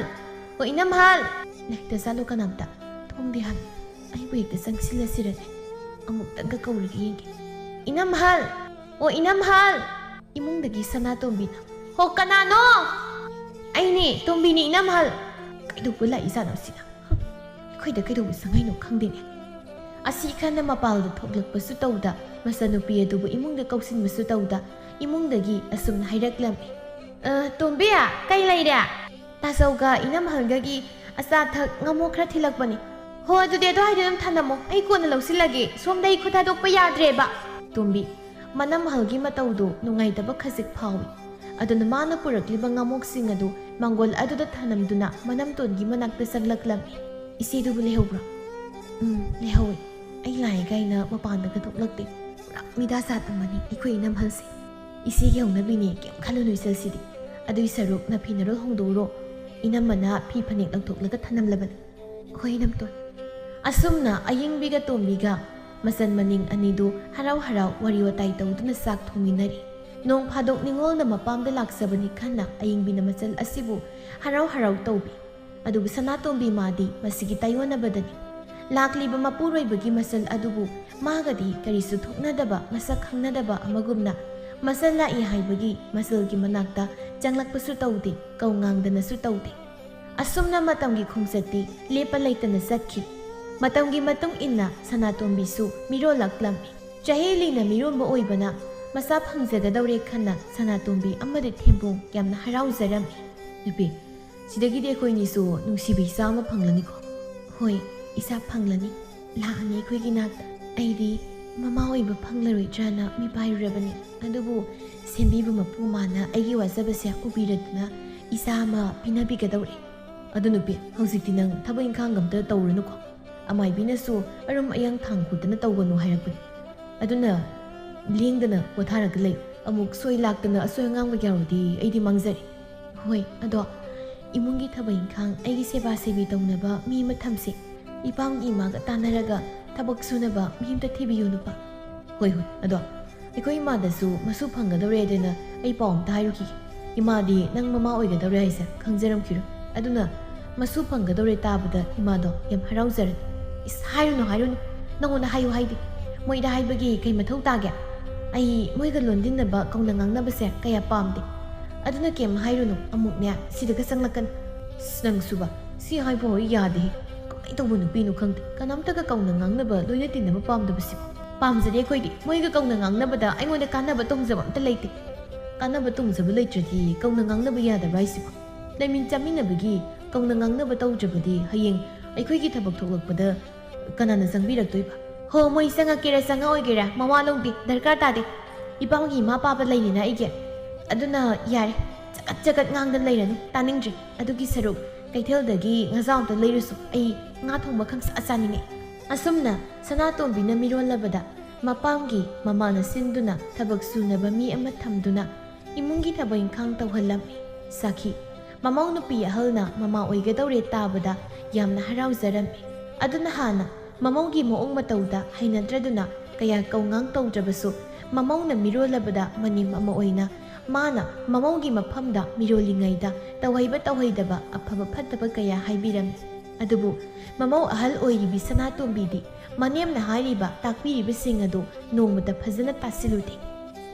ꯑꯣ ꯏꯅꯝꯍꯜ!" ꯂꯩꯇ ꯖꯥꯠꯂꯣ ꯀꯅꯥꯝꯇ? ꯊꯣꯡꯗꯤ ꯍꯥꯡꯉꯤ꯫ ꯑꯩꯕꯨ ꯍꯦꯛꯇ ꯆꯪꯁꯤꯜꯂꯁꯤꯔꯅꯦ? ꯑꯃꯨꯛꯇꯪꯒ ꯀꯧꯔꯒ ꯌꯦꯡꯒꯦ꯫ "ꯏꯅꯝꯍꯜ! ꯑꯣ ꯏꯅꯝꯍꯜ!" ꯏꯃꯨꯡꯗꯒꯤ ꯁꯅꯥꯇꯣꯝꯕꯤꯅ, "ꯍꯣ, ꯀꯅꯥꯅꯣ?" "ꯑꯩꯅꯦ, ꯇꯣꯝꯕꯤꯅꯤ, ꯏꯅꯝꯍꯜ!" ꯀꯩꯗꯧꯕ ꯂꯥꯛꯏꯖꯥꯠꯅꯣ ꯁꯤꯅ? ꯍꯝ, ꯑꯩꯈꯣꯏꯗ ꯀꯩꯗꯧꯕ ꯆꯪꯉꯛꯏꯅꯣ ꯈꯪꯗꯦꯅꯦ꯫ ꯑꯁꯤ ꯈꯟꯅ ꯃꯄꯥꯜꯗ ꯊꯣꯛꯂꯛꯄꯁꯨ ꯇꯧꯗ, ꯃꯆꯟꯅꯨꯄꯤ ꯑꯗꯨꯕꯨ ꯏꯃꯨꯡꯗ ꯀꯧꯁꯤꯟꯕꯁꯨ ꯇꯧꯗ, ꯏꯃꯨꯡꯗꯒꯤ ꯑꯁꯨꯝꯅ ꯍꯥꯏꯔꯛꯂꯝꯃꯤ, "ꯑ, ꯇꯣꯝꯕꯤ, ꯀꯩ ꯂꯩꯔꯦ?" "ꯇꯥꯆꯧꯒ ꯏꯅꯝꯍꯜꯒꯒꯤ "ꯑꯆꯥ ꯑꯊꯛ ꯉꯥꯃꯣꯛ ꯈꯔ ꯊꯤꯜꯂꯛꯄꯅꯤ꯫ ꯍꯣ, ꯑꯗꯨꯗꯤ ꯑꯗꯨꯋꯥꯏꯗ ꯑꯗꯨꯝ ꯊꯅꯝꯃꯣ, ꯑꯩ ꯀꯣꯟꯅ ꯂꯧꯁꯤꯜꯂꯒꯦ, ꯁꯣꯝꯗ ꯑꯩ ꯈꯨꯠ ꯊꯥꯗꯣꯛꯄ ꯌꯥꯗ꯭ꯔꯦꯕ"꯫ ꯇꯣꯝꯕꯤ, ꯃꯅꯝꯍꯜꯒꯤ ꯃꯇꯧꯗꯨ ꯅꯨꯡꯉꯥꯏꯇꯕ ꯈꯖꯤꯛ ꯐꯥꯎꯏ꯫ ꯑꯗꯨꯅ ꯃꯥꯅ ꯄꯨꯔꯛꯂꯤꯕ ꯉꯥꯃꯣꯛꯁꯤꯡ ꯑꯗꯨ ꯃꯥꯡꯒꯣꯜ ꯑꯗꯨꯗ ꯊꯅꯝꯗꯨꯅ ꯃꯅꯝꯇꯣꯟꯒꯤ ꯃꯅꯥꯛꯇ ꯆꯪꯂꯛꯂꯝꯃꯤ꯫ "ꯏꯆꯦꯗꯨꯕꯨ ꯂꯩꯍꯧꯕ꯭ꯔꯣ?" "ꯎꯝ, ꯂꯩꯍꯧꯏ꯫ ꯑꯩ ꯂꯥꯛꯑꯦ ꯀꯥꯏꯅ ꯃꯄꯥꯟꯗꯒ ꯊꯣꯛꯂꯛꯇꯦ꯫ ꯄꯨꯔꯥ ꯃꯤꯗꯥ ꯆꯥꯠ ꯑꯃꯅꯤ ꯑꯩꯈꯣꯏ ꯏꯅꯝꯍꯜꯁꯦ꯫ ꯏꯆꯦꯒꯤ ꯍꯧꯅꯕꯤꯅꯦ, ꯀꯩꯝ ꯈꯜꯂꯨꯅꯨ ꯏꯆꯜꯁꯤꯗꯤ꯫ ꯑꯗꯨꯏ ꯁꯔꯨꯛ ꯅꯐꯤ ꯅꯔꯣꯜ ꯍꯣꯡꯗꯣꯛꯎꯔꯣ꯫ ꯏꯅꯝꯃꯅ ꯐꯤ ꯐꯅꯦꯛ ꯂꯧꯊꯣꯛꯂꯒ ꯊꯅꯝꯂꯕꯅꯤ"꯫ "ꯍꯣꯏ, ꯏꯅꯝꯇꯣꯟ"꯫ ꯑꯁꯨꯝꯅ ꯑꯌꯤꯡꯕꯤꯒ ꯇꯣꯝꯕꯤꯒ ꯃꯆꯟ ꯃꯅꯤꯡ ꯑꯅꯤꯗꯨ ꯍꯔꯥꯎ ꯍꯔꯥꯎ ꯋꯥꯔꯤ ꯋꯥꯇꯥꯏ ꯇꯧꯗꯨꯅ ꯆꯥꯛ ꯊꯣꯡꯃꯤꯟꯅꯔꯤ꯫ ꯅꯣꯡ ꯐꯥꯗꯣꯛ ꯅꯤꯉꯣꯜꯅ ꯃꯄꯥꯝꯗ ꯂꯥꯛꯆꯕꯅꯤ ꯈꯟꯅ ꯑꯌꯤꯡꯕꯤꯅ ꯃꯆꯜ ꯑꯁꯤꯕꯨ ꯍꯔꯥꯎ ꯍꯔꯥꯎ ꯇꯧꯕꯤ꯫ ꯑꯗꯨꯕꯨ ꯁꯅꯥꯇꯣꯝꯕꯤ ꯃꯥꯗꯤ ꯃꯁꯤꯒꯤ ꯇꯥꯏꯑꯣꯟꯅꯕꯗꯅꯤ꯫ ꯂꯥꯛꯂꯤꯕ ꯃꯄꯨꯔꯣꯏꯕꯒꯤ ꯃꯆꯜ ꯑꯗꯨꯕꯨ ꯃꯥꯒꯗꯤ ꯀꯔꯤꯁꯨ ꯊꯣꯛꯅꯗꯕ, ꯃꯁꯛ ꯈꯪꯅꯗꯕ ꯑꯃꯒꯨꯝꯅ ꯃꯆꯜ ꯂꯥꯛꯏ ꯍꯥꯏꯕꯒꯤ ꯃꯆꯜꯒꯤ ꯃꯅꯥꯛꯇ ꯆꯪꯂꯛꯄꯁꯨ ꯇꯧꯗꯦ, ꯀꯧ ꯉꯥꯡꯗꯅꯁꯨ ꯇꯧꯗꯦ꯫ ꯑꯁꯨꯝꯅ ꯃꯇꯝꯒꯤ ꯈꯣꯡꯆꯠꯇꯤ ꯂꯦꯞꯄ ꯂꯩꯇꯅ ꯆꯠꯈꯤ꯫ ꯃꯇꯝꯒꯤ ꯃꯇꯨꯡ ꯏꯟꯅ ꯁꯅꯥꯇꯣꯝꯕꯤꯁꯨ ꯃꯤꯔꯣꯜꯂꯛꯂꯝꯃꯤ꯫ ꯆꯍꯤ ꯂꯤꯅ ꯃꯤꯔꯣꯟꯕ ꯑꯣꯏꯕꯅ ꯃꯆꯥ ꯐꯪꯖꯒꯗꯧꯔꯦ ꯈꯟꯅ ꯁꯅꯥꯇꯣꯝꯕꯤ ꯑꯃꯗꯤ ꯊꯦꯝꯕꯨꯡ ꯌꯥꯝꯅ ꯍꯔꯥꯎꯖꯔꯝꯃꯤ꯫ "ꯅꯨꯄꯤ, ꯁꯤꯗꯒꯤꯗꯤ ꯑꯩꯈꯣꯏꯅꯤꯁꯨ ꯅꯨꯡꯁꯤꯕ ꯏꯆꯥ ꯑꯃ ꯐꯪꯂꯅꯤꯀꯣ?" "ꯍꯣꯏ, ꯏꯆꯥ ꯐꯪꯂꯅꯤ꯫ ꯂꯥꯛꯑꯅꯤ ꯑꯩꯈꯣꯏꯒꯤ ꯅꯥꯛꯇ꯫ ꯑꯩꯗꯤ ꯃꯃꯥ ꯑꯣꯏꯕ ꯐꯪꯂꯔꯣꯏꯗ꯭ꯔꯅ ꯃꯤꯄꯥꯏꯔꯨꯔꯕꯅꯤ꯫ ꯑꯗꯨꯕꯨ ꯁꯦꯝꯕꯤꯕ ꯃꯄꯨ ꯃꯥꯅ ꯑꯩꯒꯤ ꯋꯥꯖꯕꯁꯦ ꯎꯕꯤꯔꯗꯨꯅ ꯏꯆꯥ ꯑꯃ ꯄꯤꯅꯕꯤꯒꯗꯧꯔꯦ"꯫ "ꯑꯗꯨ ꯅꯨꯄꯤ, ꯍꯧꯖꯤꯛꯇꯤ ꯅꯪ ꯊꯕꯛ ꯏꯪꯈꯥꯡ ꯑꯝꯇ ꯇꯧꯔꯨꯅꯨꯀꯣ꯫ ꯑꯃꯥꯏꯕꯤꯅꯁꯨ ꯑꯔꯨꯝ ꯑꯌꯥꯡ ꯊꯥꯡ ꯈꯨꯗꯅ ꯇꯧꯒꯅꯨ ꯍꯥꯏꯔꯛꯄꯅꯤ꯫ ꯑꯗꯨꯅ ꯂꯦꯡꯗꯅ ꯄꯣꯊꯥꯔꯒ ꯂꯩ꯫ ꯑꯃꯨꯛ ꯁꯣꯏ ꯂꯥꯛꯇꯅ ꯑꯁꯣꯏ ꯑꯉꯥꯝꯕ ꯌꯥꯎꯔꯗꯤ ꯑꯩꯗꯤ ꯃꯥꯡꯖꯔꯦ"꯫ "ꯍꯣꯏ, ꯑꯗꯣ ꯏꯃꯨꯡꯒꯤ ꯊꯕꯛ ꯏꯪꯈꯥꯡ, ꯑꯩꯒꯤ ꯁꯦꯕꯥ ꯁꯦꯕꯤ ꯇꯧꯅꯕ ꯃꯤ ꯑꯃ ꯊꯝꯁꯤ꯫ ꯏꯄꯥꯝꯒꯤ ꯏꯃꯥꯒ ꯇꯥꯟꯅꯔꯒ ꯊꯕꯛ ꯁꯨꯅꯕ ꯃꯤ ꯑꯃꯇ ꯊꯤꯕꯤꯌꯨ ꯅꯨꯄꯥ"꯫ "ꯍꯣꯏ, ꯍꯣꯏ, ꯑꯗꯣ ꯑꯩꯈꯣꯏ ꯏꯃꯥꯗꯁꯨ ꯃꯁꯨ ꯐꯪꯒꯗꯧꯔꯦ ꯑꯗꯨꯅ ꯑꯩ ꯄꯥꯎ ꯑꯝꯇ ꯍꯥꯏꯔꯨꯈꯤꯒꯦ꯫ ꯏꯃꯥꯗꯤ ꯅꯪ ꯃꯃꯥ ꯑꯣꯏꯒꯗꯧꯔꯦ ꯍꯥꯏꯁꯦ ꯈꯪꯖꯔꯝꯈꯤꯔꯣꯏ꯫ ꯑꯗꯨꯅ ꯃꯁꯨ ꯐꯪꯒꯗꯧꯔꯦ ꯇꯥꯕꯗ ꯏꯃꯥꯗꯣ ꯌꯥꯝ ꯍꯔꯥꯎꯖꯔꯅꯤ"꯫ "ꯏꯁ, ꯍꯥꯏꯔꯨꯅꯨ, ꯍꯥꯏꯔꯨꯅꯨ꯫ ꯅꯪꯉꯣꯟꯗ ꯍꯥꯏꯌꯨ ꯍꯥꯏꯗꯦ꯫ ꯃꯣꯏꯗ ꯍꯥꯏꯕꯒꯤ ꯀꯩ ꯃꯊꯧ ꯇꯥꯒꯦ? ꯑꯩ ꯃꯣꯏꯒ ꯂꯣꯟꯗꯤꯟꯅꯕ, ꯀꯧꯅ ꯉꯥꯡꯅꯕꯁꯦ ꯀꯌꯥ ꯄꯥꯝꯗꯦ꯫ ꯑꯗꯨꯅ ꯀꯩꯝ ꯍꯥꯏꯔꯨꯅꯨ, ꯑꯃꯨꯛꯅꯦ ꯁꯤꯗꯒ ꯆꯪꯂꯛꯀꯅꯤ"꯫ "ꯑꯁ, ꯅꯪꯁꯨꯕ, ꯁꯤ ꯍꯥꯏꯕ ꯍꯧꯔ ꯌꯥꯗꯦꯍꯦ꯫ ꯀꯃꯥꯏꯅ ꯇꯧꯕ ꯅꯨꯄꯤꯅꯣ ꯈꯪꯗꯦ, ꯀꯅꯥꯝꯇꯒ ꯀꯧꯅ ꯉꯥꯡꯅꯕ, ꯂꯣꯏꯅ ꯇꯤꯟꯅꯕ ꯄꯥꯝꯗꯕꯁꯤꯕꯨ"꯫ "ꯄꯥꯝꯖꯗꯦ ꯑꯩꯈꯣꯏꯗꯤ꯫ ꯃꯣꯏꯒ ꯀꯧꯅ ꯉꯥꯡꯅꯕꯗ ꯑꯩꯉꯣꯟꯗ ꯀꯥꯟꯅꯕ ꯇꯣꯡꯖꯕ ꯑꯝꯇ ꯂꯩꯇꯦ"꯫ "ꯀꯥꯟꯅꯕ ꯇꯣꯡꯖꯕ ꯂꯩꯇ꯭ꯔꯗꯤ ꯀꯧꯅ ꯉꯥꯡꯅꯕ ꯌꯥꯗꯕ꯭ꯔꯥ ꯍꯥꯏꯁꯤꯕꯣ? ꯂꯩꯃꯤꯟ ꯆꯥꯃꯤꯟꯅꯕꯒꯤ ꯀꯧꯅ ꯉꯥꯡꯅꯕ ꯇꯧꯗ꯭ꯔꯕꯗꯤ ꯍꯌꯦꯡ ꯑꯩꯈꯣꯏꯒꯤ ꯊꯕꯛ ꯊꯣꯛꯂꯛꯄꯗ ꯀꯅꯥꯅ ꯆꯪꯕꯤꯔꯛꯇꯣꯏꯕ? ꯍꯣ, ꯃꯣꯏ ꯆꯪꯉꯛꯀꯦꯔꯥ ꯆꯪꯉꯛꯑꯣꯏꯒꯦꯔꯥ ꯃꯋꯥ ꯂꯧꯗꯦ, ꯗꯔꯀꯥꯔ ꯇꯥꯗꯦ꯫ ꯏꯄꯥꯒꯤ ꯏꯃꯥ ꯄꯥꯕ ꯂꯩꯔꯤꯅ ꯑꯩꯒꯤ꯫ ꯑꯗꯨꯅ ꯌꯥꯔꯦ, ꯆꯒꯠ ꯆꯒꯠ ꯉꯥꯡꯗꯅ ꯂꯩꯔꯅꯨ, ꯇꯥꯅꯤꯡꯗ꯭ꯔꯦ꯫ ꯑꯗꯨꯒꯤ ꯁꯔꯨꯛ ꯀꯩꯊꯦꯜꯗꯒꯤ ꯉꯥꯖꯥꯎ ꯑꯝꯇ ꯂꯩꯔꯨꯁꯨ, ꯑꯩ ꯉꯥ ꯊꯣꯡꯕ ꯈꯪꯆꯥ ꯆꯥꯅꯤꯡꯉꯦ꯫ ꯑꯁꯨꯝꯅ ꯁꯅꯥꯇꯣꯝꯕꯤꯅ ꯃꯤꯔꯣꯜꯂꯕꯗ ꯃꯄꯥꯝꯒꯤ ꯃꯃꯥꯅ ꯁꯤꯟꯗꯨꯅ ꯊꯕꯛ ꯁꯨꯅꯕ ꯃꯤ ꯑꯃ ꯊꯝꯗꯨꯅ ꯏꯃꯨꯡꯒꯤ ꯊꯕꯛ ꯏꯪꯈꯥꯡ ꯇꯧꯍꯜꯂꯝꯃꯤ꯫ ꯁꯥꯈꯤ, ꯃꯃꯧ ꯅꯨꯄꯤ ꯑꯍꯜꯅ ꯃꯃꯥ ꯑꯣꯏꯒꯗꯧꯔꯦ ꯇꯥꯕꯗ ꯌꯥꯝꯅ ꯍꯔꯥꯎꯖꯔꯝꯃꯤ꯫ ꯑꯗꯨꯅ ꯍꯥꯟꯅ ꯃꯃꯧꯒꯤ ꯃꯑꯣꯡ ꯃꯇꯧꯗ ꯍꯩꯅꯗ꯭ꯔꯗꯨꯅ ꯀꯌꯥ ꯀꯧꯉꯥꯡ ꯇꯧꯗ꯭ꯔꯕꯁꯨ, ꯃꯃꯧꯅ ꯃꯤꯔꯣꯜꯂꯕꯗ ꯃꯅꯦꯝ ꯑꯃ ꯑꯣꯏꯅ ꯃꯥꯅ ꯃꯃꯧꯒꯤ ꯃꯐꯝꯗ ꯃꯤꯔꯣꯜꯂꯤꯉꯩꯗ ꯇꯧꯍꯩꯕ ꯇꯧꯍꯩꯗꯕ, ꯑꯐꯕ ꯐꯠꯇꯕ ꯀꯌꯥ ꯍꯥꯏꯕꯤꯔꯝꯃꯤ꯫ ꯑꯗꯨꯕꯨ ꯃꯃꯧ ꯑꯍꯜ ꯑꯣꯏꯔꯤꯕꯤ ꯁꯅꯥꯇꯣꯝꯕꯤꯗꯤ ꯃꯅꯦꯝꯅ ꯍꯥꯏꯔꯤꯕ ꯇꯥꯛꯄꯤꯔꯤꯕꯁꯤꯡ ꯑꯗꯨ ꯅꯣꯡꯃꯇ ꯐꯖꯅ ꯇꯥꯁꯤꯜꯂꯨꯗꯦ꯫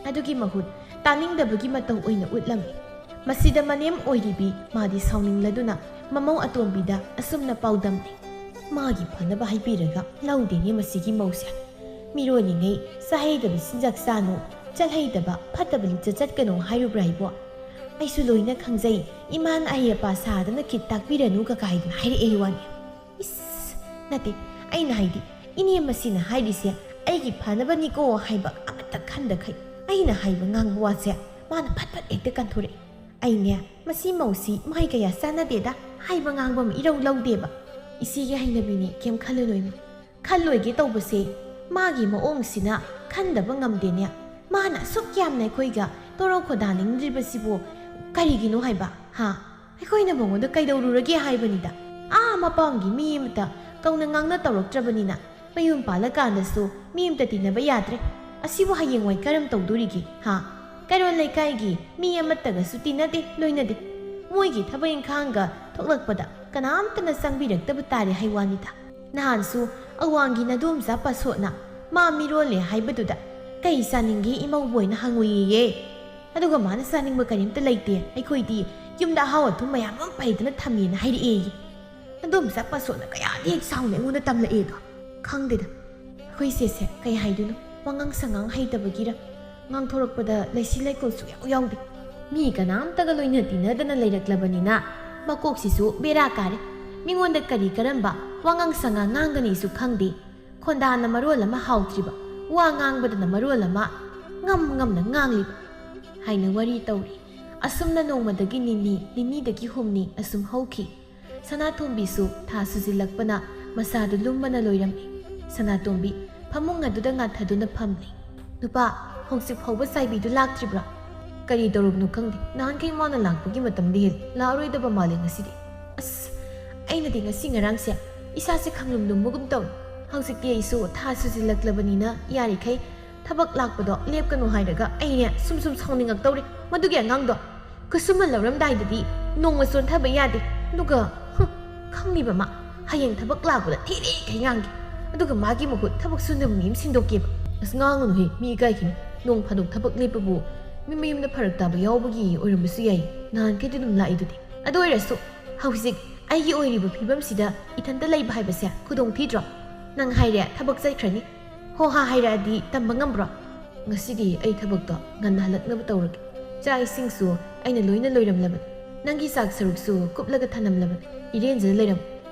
ꯑꯗꯨꯒꯤ ꯃꯍꯨꯠ ꯇꯥꯅꯤꯡꯗꯕꯒꯤ ꯃꯇꯧ ꯑꯣꯏꯅ ꯎꯠꯂꯝꯃꯤ꯫ ꯃꯁꯤꯗ ꯃꯅꯦꯝ ꯑꯣꯏꯔꯤꯕꯤ ꯃꯥꯗꯤ ꯁꯥꯎꯅꯤꯡꯂꯗꯨꯅ ꯃꯃꯧ ꯑꯇꯣꯝꯕꯤꯗ ꯑꯁꯨꯝꯅ ꯄꯥꯎꯗꯝꯃꯤ꯫ ꯃꯥꯒꯤ ꯐꯅꯕ ꯍꯥꯏꯕꯤꯔꯒ ꯂꯧꯗꯦꯅꯦ ꯃꯁꯤꯒꯤ ꯃꯧꯁꯦ꯫ ꯃꯤꯔꯣꯜꯂꯤꯉꯩ ꯆꯥꯍꯩꯗꯕ ꯆꯤꯟꯖꯥꯛ ꯆꯥꯅꯨ, ꯆꯠꯍꯩꯗꯕ ꯐꯠꯇꯕ ꯂꯤꯆꯠ ꯆꯠꯀꯅꯨ ꯍꯥꯏꯔꯨꯕ꯭ꯔꯥ ꯍꯥꯏꯕꯣ? ꯑꯩꯁꯨ ꯂꯣꯏꯅ ꯈꯪꯖꯩ, ꯏꯃꯥꯅ ꯑꯍꯩ ꯑꯄꯥ ꯁꯥꯗꯅ ꯈꯤꯠ ꯇꯥꯛꯄꯤꯔꯅꯨ ꯀꯀꯥꯏꯗꯅ ꯍꯥꯏꯔꯛꯑꯦ ꯋꯥꯅꯤ꯫ ꯏꯁ! ꯅꯠꯇꯦ, ꯑꯩꯅ ꯍꯥꯏꯗꯤ, ꯏꯅꯦ ꯃꯁꯤꯅ ꯍꯥꯏꯔꯤꯁꯦ ꯑꯩꯒꯤ ꯐꯅꯕꯅꯤꯀꯣ ꯍꯥꯏꯕ ꯑꯃꯠꯇ ꯈꯟꯗꯈꯩ ꯑꯩꯅ ꯍꯥꯏꯕ ꯉꯥꯡꯕ ꯋꯥꯁꯦ ꯃꯥꯅ ꯐꯠ ꯐꯠ ꯍꯦꯛꯇ ꯀꯟꯊꯣꯔꯛꯏ꯫ ꯑꯩꯅꯦ ꯃꯁꯤ ꯃꯧꯁꯤ ꯃꯍꯩ ꯀꯌꯥ ꯆꯥꯟꯅꯗꯦꯗ, ꯍꯥꯏꯕ ꯉꯥꯡꯕ ꯑꯃ ꯏꯔꯧ ꯂꯧꯗꯦꯕ꯫ ꯏꯆꯦꯒꯤ ꯍꯩꯅꯕꯤꯅꯦ, ꯀꯩꯝ ꯈꯜꯂꯨꯅꯨ ꯏꯃꯥ꯫ ꯈꯜꯂꯣꯏꯒꯦ ꯇꯧꯕꯁꯦ ꯃꯥꯒꯤ ꯃꯑꯣꯡꯁꯤꯅ ꯈꯟꯗꯕ ꯉꯝꯗꯦꯅꯦ꯫ ꯃꯥꯅ ꯑꯁꯨꯛ ꯌꯥꯝꯅ ꯑꯩꯈꯣꯏꯒ ꯇꯣꯔꯣ ꯈꯣꯗꯥꯅꯤꯡꯗ꯭ꯔꯤꯕꯁꯤꯕꯨ ꯀꯔꯤꯒꯤꯅꯣ ꯍꯥꯏꯕ? ꯍꯥ? ꯑꯩꯈꯣꯏꯅ ꯃꯉꯣꯟꯗ ꯀꯩꯗꯧꯔꯨꯔꯒꯦ ꯍꯥꯏꯕꯅꯤꯗ꯫ ꯑꯥ ꯃꯄꯥꯝꯒꯤ ꯃꯤ ꯑꯃꯇ ꯀꯧꯅ ꯉꯥꯡꯅ ꯇꯧꯔꯛꯇ꯭ꯔꯕꯅꯤꯅ ꯃꯌꯨꯝ ꯄꯥꯜꯂꯀꯥꯟꯗꯁꯨ ꯃꯤ ꯑꯃꯇ ꯇꯤꯟꯅꯕ ꯌꯥꯗ꯭ꯔꯦ꯫ ꯑꯁꯤꯕꯨ ꯍꯌꯦꯡꯋꯥꯏ ꯀꯔꯝ ꯇꯧꯗꯣꯔꯤꯒꯦ? ꯍꯥ? ꯀꯩꯔꯣꯜ ꯂꯩꯀꯥꯏꯒꯤ ꯃꯤ ꯑꯃꯠꯇꯒꯁꯨ ꯇꯤꯟꯅꯗꯦ, ꯂꯣꯏꯅꯗꯦ꯫ ꯃꯣꯏꯒꯤ ꯊꯕꯛ ꯏꯪꯈꯥꯡꯒ ꯊꯣꯛꯂꯛꯄꯗ ꯀꯅꯥꯝꯇꯅ ꯆꯪꯕꯤꯔꯛꯇꯕ ꯇꯥꯔꯦ ꯍꯥꯏ ꯋꯥꯅꯤꯗ꯫ ꯅꯍꯥꯟꯁꯨ ꯑꯋꯥꯡꯒꯤ ꯅꯗꯣꯝꯆꯥ ꯄꯥꯁꯣꯠꯅ ꯃꯥ ꯃꯤꯔꯣꯜꯂꯦ ꯍꯥꯏꯕꯗꯨꯗ "ꯀꯩ ꯆꯥꯅꯤꯡꯒꯦ ꯏꯃꯧꯕꯣꯏꯅ?" ꯍꯪꯉꯨꯏꯌꯦ꯫ ꯑꯗꯨꯒ ꯃꯥꯅ "ꯆꯥꯅꯤꯡꯕ ꯀꯔꯤꯝꯇ ꯂꯩꯇꯦ, ꯑꯩꯈꯣꯏꯗꯤ ꯌꯨꯝꯗ ꯑꯍꯥꯎ ꯑꯊꯨꯝ ꯃꯌꯥꯝ ꯑꯃ ꯄꯩꯗꯅ ꯊꯝꯃꯦꯅ" ꯍꯥꯏꯔꯛꯑꯦꯌꯦ꯫ ꯅꯗꯣꯝꯆꯥ ꯄꯥꯁꯣꯠꯅ ꯀꯌꯥꯗꯤ ꯍꯦꯛ ꯁꯥꯎꯅ ꯑꯩꯉꯣꯟꯗ ꯇꯝꯂꯛꯑꯦꯗꯣ꯫ ꯈꯪꯗꯦꯗ, ꯑꯩꯈꯣꯏ ꯏꯆꯦꯁꯦ ꯀꯩ ꯍꯥꯏꯗꯣꯏꯅꯣ? ꯋꯥꯉꯥꯡ ꯁꯉꯥꯡ ꯍꯩꯇꯕꯒꯤꯔ? ꯉꯥꯡꯊꯣꯔꯛꯄꯗ ꯂꯩꯁꯤ ꯂꯩꯈꯣꯜ ꯁꯨꯛꯌꯥꯎ ꯌꯥꯎꯗꯦ꯫ ꯃꯤ ꯀꯅꯥꯝꯇꯒ ꯂꯣꯏꯅ ꯇꯤꯟꯅꯗꯅ ꯂꯩꯔꯛꯂꯕꯅꯤꯅ ꯃꯀꯣꯛꯁꯤꯁꯨ ꯕꯦꯔꯥ ꯀꯥꯔꯦ꯫ ꯃꯤꯉꯣꯟꯗ ꯀꯔꯤ ꯀꯔꯝꯕ ꯋꯥꯉꯥꯡ ꯁꯉꯥꯡ ꯉꯥꯡꯒꯅꯤꯁꯨ ꯈꯪꯗꯦ꯫ ꯈꯣꯟꯗꯥꯅ ꯃꯔꯣꯜ ꯑꯃ ꯍꯥꯎꯇ꯭ꯔꯤꯕ, ꯋꯥ ꯉꯥꯡꯕꯗꯅ ꯃꯔꯣꯜ ꯑꯃ ꯉꯝ ꯉꯝꯅ ꯉꯥꯡꯂꯤꯕ ꯍꯥꯏꯅ ꯋꯥꯔꯤ ꯇꯧꯔꯤ꯫ ꯑꯁꯨꯝꯅ ꯅꯣꯡꯃꯗꯒꯤ ꯅꯤꯅꯤ, ꯅꯤꯅꯤꯗꯒꯤ ꯍꯨꯝꯅꯤ ꯑꯁꯨꯝ ꯍꯧꯈꯤ꯫ ꯁꯅꯥꯇꯣꯝꯕꯤꯁꯨ ꯊꯥ ꯁꯨꯖꯤꯜꯂꯛꯄꯅ ꯃꯁꯥꯗꯨ ꯂꯨꯝꯕꯅ ꯂꯣꯏꯔꯝꯃꯤ꯫ ꯁꯅꯥꯇꯣꯝꯕꯤ ꯐꯃꯨꯡ ꯑꯗꯨꯗ ꯉꯥꯊꯗꯨꯅ ꯐꯝꯂꯤ꯫ "ꯅꯨꯄꯥ, ꯍꯧꯖꯤꯛ ꯐꯥꯎꯕ ꯆꯥꯏꯕꯤꯗꯨ ꯂꯥꯛꯇ꯭ꯔꯤꯕ꯭ꯔꯥ?" "ꯀꯔꯤ ꯇꯧꯔꯕꯅꯣ ꯈꯪꯗꯦ, ꯅꯍꯥꯟꯈꯩ ꯃꯥꯅ ꯂꯥꯛꯄꯒꯤ ꯃꯇꯝꯗꯤ ꯍꯦꯜꯂꯦ, ꯂꯥꯛꯑꯔꯣꯏꯗꯕ ꯃꯥꯜꯂꯦ ꯉꯁꯤꯗꯤ꯫ ꯑꯁ, ꯑꯩꯅꯗꯤ ꯉꯁꯤ ꯉꯔꯥꯡꯁꯦ ꯏꯁꯥꯁꯦ ꯈꯪꯂꯨꯝ ꯂꯨꯝꯕꯒꯨꯝ ꯇꯧꯏ꯫ ꯍꯧꯖꯤꯛꯇꯤ ꯑꯩꯁꯨ ꯊꯥ ꯁꯨꯖꯤꯜꯂꯛꯂꯕꯅꯤꯅ ꯌꯥꯔꯤꯈꯩ ꯊꯕꯛ ꯂꯥꯛꯄꯗꯣ ꯂꯦꯞꯀꯅꯨ ꯍꯥꯏꯔꯒ ꯑꯩꯅꯦ ꯁꯨꯝ ꯁꯨꯝ ꯁꯥꯎꯅꯤꯡꯉꯛꯇꯧꯔꯦ ꯃꯗꯨꯒꯤ ꯑꯉꯥꯡꯗꯣ꯫ ꯈꯨꯠꯁꯨꯃꯟ ꯂꯧꯔꯝꯗꯥꯏꯗꯗꯤ ꯅꯣꯡꯃ ꯆꯣꯟꯊꯕ ꯌꯥꯗꯦ꯫ ꯑꯗꯨꯒ, ꯍꯨꯝ, ꯈꯪꯂꯤꯕ ꯃꯥ ꯍꯌꯦꯡ ꯊꯕꯛ ꯂꯥꯛꯄꯗ ꯊꯤꯔꯤꯈꯩ ꯉꯥꯡꯒꯦ꯫ ꯑꯗꯨꯒ ꯃꯥꯒꯤ ꯃꯍꯨꯠ ꯊꯕꯛ ꯁꯨꯅꯕ ꯃꯤ ꯑꯃ ꯁꯤꯟꯗꯣꯛꯀꯦꯕ꯫ ꯑꯁ, ꯉꯥꯡꯒꯅꯨꯍꯦ, ꯃꯤ ꯏꯀꯥꯏꯈꯤꯅꯤ꯫ ꯅꯣꯡ ꯐꯥꯗꯣꯛ ꯊꯕꯛ ꯂꯦꯞꯄꯕꯨ ꯃꯤ ꯃꯌꯨꯝꯗ ꯐꯔꯛ ꯇꯥꯕ ꯌꯥꯎꯕꯒꯤ ꯑꯣꯏꯔꯝꯕꯁꯨ ꯌꯥꯏ꯫ ꯅꯍꯥꯟꯈꯩꯗꯤ ꯑꯗꯨꯝ ꯂꯥꯛꯏꯗꯨꯗꯤ꯫ ꯑꯗꯨ ꯑꯣꯏꯔꯁꯨ ꯍꯧꯖꯤꯛ ꯑꯩꯒꯤ ꯑꯣꯏꯔꯤꯕ ꯐꯤꯕꯝꯁꯤꯗ ꯏꯊꯟꯇ ꯂꯩꯕ ꯍꯥꯏꯕꯁꯦ ꯈꯨꯗꯣꯡ ꯊꯤꯗ꯭ꯔꯣ? ꯅꯪ ꯍꯥꯏꯔꯦ ꯊꯕꯛ ꯆꯠꯈ꯭ꯔꯅꯤ, ꯍꯣ ꯍꯥ ꯍꯥꯏꯔꯛꯑꯗꯤ ꯇꯝꯕ ꯉꯝꯕ꯭ꯔꯣ? ꯉꯁꯤꯗꯤ ꯑꯩ ꯊꯕꯛꯇꯣ ꯉꯟꯅ ꯍꯜꯂꯛꯅꯕ ꯇꯧꯔꯒꯦ꯫ ꯆꯥꯛ ꯏꯁꯤꯡꯁꯨ ꯑꯩꯅ ꯂꯣꯏꯅ ꯂꯣꯏꯔꯝꯂꯕꯅꯤ꯫ ꯅꯪꯒꯤ ꯆꯥꯛ ꯁꯔꯨꯛꯁꯨ ꯀꯨꯞꯂꯒ ꯊꯅꯝꯂꯕꯅꯤ꯫ ꯏꯔꯦꯟꯖꯅ ꯂꯩꯔꯝꯃꯨ꯫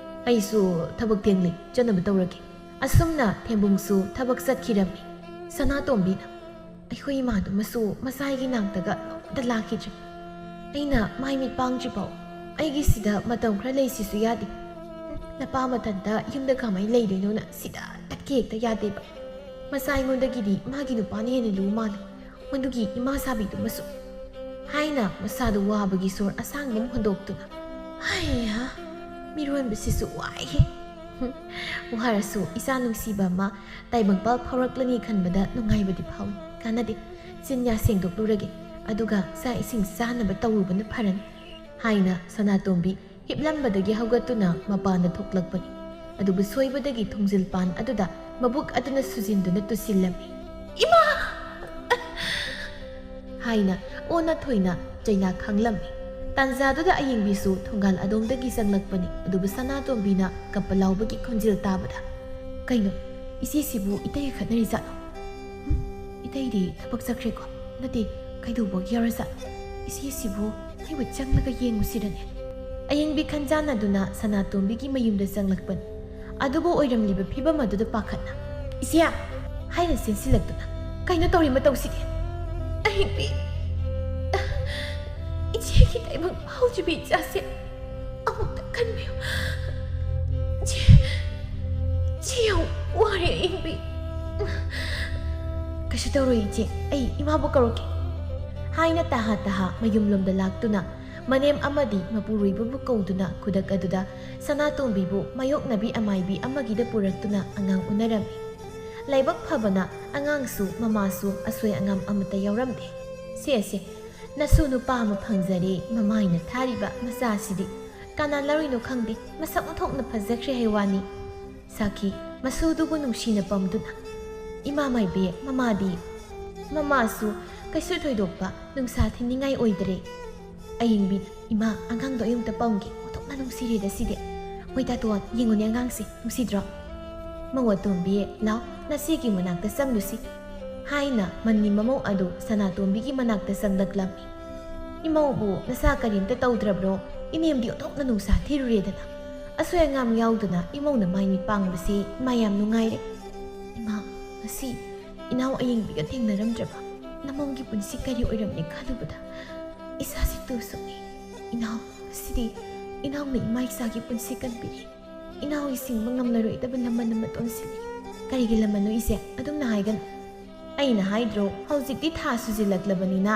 ꯑꯩꯁꯨ ꯊꯕꯛ ꯊꯦꯡꯂꯤ, ꯆꯠꯅꯕ ꯇꯧꯔꯒꯦ꯫ ꯑꯁꯨꯝꯅ ꯊꯦꯝꯕꯨꯡꯁꯨ ꯊꯕꯛ ꯆꯠꯈꯤꯔꯝꯃꯤ꯫ ꯁꯅꯥꯇꯣꯝꯕꯤꯅ, "ꯑꯩꯈꯣꯏ ꯏꯃꯥꯗꯨꯃꯁꯨ ꯃꯁꯥꯒꯤ ꯅꯥꯛꯇꯒ ꯅꯣꯡꯃꯇ ꯂꯥꯛꯈꯤꯗ꯭ꯔꯦ꯫ ꯑꯩꯅ ꯃꯥꯏ ꯃꯤꯠ ꯄꯥꯡꯗ꯭ꯔꯤꯐꯥꯎ ꯑꯩꯒꯤ ꯁꯤꯗ ꯃꯇꯝ ꯈꯔ ꯂꯩꯁꯤꯁꯨ ꯌꯥꯗꯦ꯫ ꯅꯄꯥ ꯃꯊꯟꯇ ꯌꯨꯝꯗ ꯀꯃꯥꯏꯅ ꯂꯩꯗꯣꯏꯅꯣꯅ ꯁꯤꯗ ꯇꯠꯀꯦ ꯍꯦꯛꯇ ꯌꯥꯗꯦꯕ꯫ ꯃꯁꯥ ꯑꯩꯉꯣꯟꯗꯒꯤꯗꯤ ꯃꯥꯒꯤ ꯅꯨꯄꯥꯅ ꯍꯦꯟꯅ ꯂꯨ ꯃꯥꯜꯂꯦ꯫ ꯃꯗꯨꯒꯤ ꯏꯃꯥ ꯁꯥꯕꯤꯗꯨꯃꯁꯨ" ꯍꯥꯏꯅ ꯃꯁꯥꯗꯨ ꯋꯥꯕꯒꯤ ꯁꯣꯔ ꯑꯁꯥꯡꯕ ꯑꯃ ꯍꯣꯟꯗꯣꯛꯇꯨꯅ, "ꯍꯩꯍꯥ, ꯃꯤꯔꯣꯟꯕꯁꯤꯁꯨ ꯋꯥꯏꯍꯦ꯫ ꯍꯨꯝ, ꯋꯥꯔꯁꯨ ꯏꯆꯥ ꯅꯨꯡꯁꯤꯕ ꯑꯃ ꯇꯥꯏꯕꯪꯄꯥꯜ ꯐꯥꯎꯔꯛꯂꯅꯤ ꯈꯟꯕꯗ ꯅꯨꯡꯉꯥꯏꯕꯗꯤ ꯐꯥꯎꯏ꯫ ꯀꯥꯟꯅꯗꯦ, ꯆꯤꯟꯌꯥ ꯁꯦꯡꯗꯣꯛꯂꯨꯔꯒꯦ, ꯑꯗꯨꯒ ꯆꯥꯛ ꯏꯁꯤꯡ ꯆꯥꯅꯕ ꯇꯧꯔꯨꯕꯅ ꯐꯔꯅꯤ" ꯍꯥꯏꯅ ꯁꯅꯥꯇꯣꯝꯕꯤ ꯍꯤꯞꯂꯝꯕꯗꯒꯤ ꯍꯧꯒꯠꯇꯨꯅ ꯃꯄꯥꯟꯗ ꯊꯣꯛꯂꯛꯄꯅꯤ꯫ ꯑꯗꯨꯕꯨ ꯁꯣꯏꯕꯗꯒꯤ ꯊꯣꯡꯖꯤꯜ ꯄꯥꯟ ꯑꯗꯨꯗ ꯃꯕꯨꯛ ꯑꯗꯨꯅ ꯁꯨꯖꯤꯟꯗꯨꯅ ꯇꯨꯁꯤꯜꯂꯝꯃꯤ꯫ "ꯏꯃꯥ!" ꯍꯥꯏꯅ ꯑꯣꯟꯅ ꯊꯣꯏꯅ ꯆꯩꯅꯥ ꯈꯥꯡꯂꯝꯃꯤ꯫ ꯇꯥꯟꯖꯥꯗꯨꯗ ꯑꯌꯦꯡꯕꯤꯁꯨ ꯊꯣꯡꯒꯥꯜ ꯑꯗꯣꯝꯗꯒꯤ ꯆꯪꯂꯛꯄꯅꯤ꯫ ꯑꯗꯨꯕꯨ ꯁꯅꯥꯇꯣꯝꯕꯤꯅ ꯀꯞꯄ ꯂꯥꯎꯕꯒꯤ ꯈꯣꯟꯖꯦꯜ ꯇꯥꯕꯗ, "ꯀꯩꯅꯣ, ꯏꯆꯦꯁꯤꯕꯨ ꯏꯇꯩꯒ ꯈꯠꯅꯔꯤ ꯖꯥꯠꯂꯣ? ꯍꯨꯝ? ꯏꯇꯩꯗꯤ ꯊꯕꯛ ꯆꯠꯈ꯭ꯔꯦꯀꯣ? ꯅꯠꯇꯦ, ꯀꯩꯗꯧꯕꯒꯤ ꯌꯥꯎꯔꯖꯥꯠꯅꯣ? ꯏꯆꯦꯁꯤꯕꯨ ꯑꯩꯕꯨ ꯆꯪꯂꯒ ꯌꯦꯡꯉꯨꯁꯤꯔꯅꯦ?" ꯑꯌꯤꯡꯕꯤ ꯈꯟꯖꯥꯟꯅꯗꯨꯅ ꯁꯅꯥꯇꯣꯝꯕꯤꯒꯤ ꯃꯌꯨꯝꯗ ꯆꯪꯂꯛꯄꯅꯤ꯫ ꯑꯗꯨꯕꯨ ꯑꯣꯏꯔꯝꯂꯤꯕ ꯐꯤꯕꯝ ꯑꯗꯨꯗ ꯄꯥꯈꯠꯅ, "ꯏꯆꯦ!" ꯍꯥꯏꯅ ꯆꯦꯟꯁꯤꯜꯂꯛꯇꯨꯅ, "ꯀꯩꯅꯣ ꯇꯧꯔꯤ ꯃꯇꯧꯁꯤꯗꯤ? ꯑꯌꯤꯡꯕꯤ, ꯏꯆꯦꯒꯤ ꯇꯥꯏꯕꯪ ꯍꯧꯖꯤꯕꯤ ꯏꯆꯥꯁꯦ ꯑꯃꯨꯛꯇ ꯀꯟꯕꯤꯌꯨ꯫ ꯏꯆꯦ, ꯏꯆꯦ ꯌꯥꯝ ꯋꯥꯔꯦ ꯑꯌꯤꯡꯕꯤ꯫" "ꯀꯩꯁꯨ ꯇꯧꯔꯣꯏ ꯏꯆꯦ, ꯑꯩ ꯏꯃꯥꯕꯨ ꯀꯧꯔꯛꯀꯦ" ꯍꯥꯏꯅ ꯇꯍꯥ ꯇꯍꯥ ꯃꯌꯨꯝꯂꯣꯝꯗ ꯂꯥꯛꯇꯨꯅ ꯃꯅꯦꯝ ꯑꯃꯗꯤ ꯃꯄꯨꯔꯣꯏꯕꯕꯨ ꯀꯧꯗꯨꯅ ꯈꯨꯗꯛ ꯑꯗꯨꯗ ꯁꯅꯥꯇꯣꯝꯕꯤꯕꯨ ꯃꯥꯌꯣꯛꯅꯕꯤ ꯑꯃꯥꯏꯕꯤ ꯑꯃꯒꯤꯗ ꯄꯨꯔꯛꯇꯨꯅ ꯑꯉꯥꯡ ꯎꯅꯔꯝꯃꯤ꯫ ꯂꯥꯏꯕꯛ ꯐꯕꯅ ꯑꯉꯥꯡꯁꯨ ꯃꯃꯥꯁꯨ ꯑꯁꯣꯏ ꯑꯉꯥꯝ ꯑꯃꯠꯇ ꯌꯥꯎꯔꯝꯗꯦ꯫ "ꯁꯦ, ꯁꯦ, ꯅꯁꯨ ꯅꯨꯄꯥ ꯑꯃ ꯐꯪꯖꯔꯦ, ꯃꯃꯥꯏꯅ ꯊꯥꯔꯤꯕ ꯃꯆꯥꯁꯤꯗꯤ ꯀꯅꯥ ꯂꯧꯔꯤꯅꯣ ꯈꯪꯗꯦ, ꯃꯁꯛ ꯑꯣꯟꯊꯣꯛꯅ ꯐꯖꯈ꯭ꯔꯦ ꯍꯥꯏ ꯋꯥꯅꯤ꯫" ꯁꯥꯈꯤ, ꯃꯁꯨꯗꯨꯕꯨ ꯅꯨꯡꯁꯤꯅ ꯄꯝꯗꯨꯅ, "ꯏꯃꯥ ꯃꯥꯏꯕꯤ, ꯃꯃꯥꯗꯤ?" "ꯃꯃꯥꯁꯨ ꯀꯩꯁꯨ ꯊꯣꯏꯗꯣꯛꯄ ꯅꯨꯡꯁꯥ ꯊꯤꯟꯅꯤꯡꯉꯥꯏ ꯑꯣꯏꯗ꯭ꯔꯦ꯫" ꯑꯌꯤꯡꯕꯤꯅ, "ꯏꯃꯥ, ꯑꯉꯥꯡꯗꯣ ꯑꯩ ꯑꯃꯨꯛꯇ ꯄꯝꯒꯦ, ꯑꯣꯟꯊꯣꯛꯅ ꯅꯨꯡꯁꯤꯔꯦꯗ ꯁꯤꯗꯤ꯫ ꯃꯣꯏ ꯇꯥꯇꯣꯟ, ꯌꯦꯡꯉꯨꯅꯦ ꯑꯉꯥꯡꯁꯦ, ꯅꯨꯡꯁꯤꯗ꯭ꯔꯣ? ꯃꯧ ꯑꯇꯣꯝꯕꯤ, ꯂꯥꯎ, ꯅꯆꯦꯒꯤ ꯃꯅꯥꯛꯇ ꯆꯪꯂꯨꯁꯤ" ꯍꯥꯏꯅ ꯃꯟꯅꯤ ꯃꯃꯧ ꯑꯗꯨ ꯁꯅꯥꯇꯣꯝꯕꯤꯒꯤ ꯃꯅꯥꯛꯇ ꯆꯪꯂꯛꯂꯝꯃꯤ꯫ "ꯏꯃꯧꯕꯨ ꯅꯁꯥ ꯀꯔꯤꯝꯇ ꯇꯧꯗ꯭ꯔꯕ꯭ꯔꯣ? ꯏꯅꯦꯝꯗꯤ ꯑꯣꯟꯊꯣꯛꯅ ꯅꯨꯡꯁꯥ ꯊꯤꯔꯨꯔꯦꯗꯅ꯫" ꯑꯁꯣꯏ ꯑꯉꯥꯝ ꯌꯥꯎꯗꯅ ꯏꯃꯧꯅ ꯃꯥꯏ ꯃꯤꯠ ꯄꯥꯡꯕꯁꯤ ꯏꯃꯥ ꯌꯥꯝ ꯅꯨꯡꯉꯥꯏꯔꯦ꯫ "ꯏꯃꯥ, ꯉꯁꯤ ꯏꯅꯥꯎ ꯑꯌꯤꯡꯕꯤꯒ ꯊꯦꯡꯅꯔꯝꯗ꯭ꯔꯕ ꯅꯃꯧꯒꯤ ꯄꯨꯟꯁꯤ ꯀꯔꯤ ꯑꯣꯏꯔꯝꯅꯤ ꯈꯜꯂꯨꯕꯗ ꯏꯁꯥꯁꯤ ꯇꯨ ꯁꯨꯛꯏ꯫ ꯏꯅꯥꯎ, ꯉꯁꯤꯗꯤ ꯏꯅꯥꯎꯅ ꯏꯃꯥ ꯏꯆꯥꯒꯤ ꯄꯨꯟꯁꯤ ꯀꯟꯕꯤꯔꯦ꯫ ꯏꯅꯥꯎ ꯏꯁꯤꯡꯕ ꯉꯝꯂꯔꯣꯏꯗꯕ ꯂꯃꯟ ꯑꯃ ꯇꯣꯟꯁꯤꯜꯂꯦ꯫" "ꯀꯔꯤꯒꯤ ꯂꯃꯟꯅꯣ ꯏꯆꯦ? ꯑꯗꯨꯝꯅ ꯍꯥꯏꯒꯅꯨ꯫ ꯑꯩꯅ ꯍꯥꯏꯗ꯭ꯔꯣ, ꯍꯧꯖꯤꯛꯇꯤ ꯊꯥ ꯁꯨꯖꯤꯜꯂꯛꯂꯕꯅꯤꯅ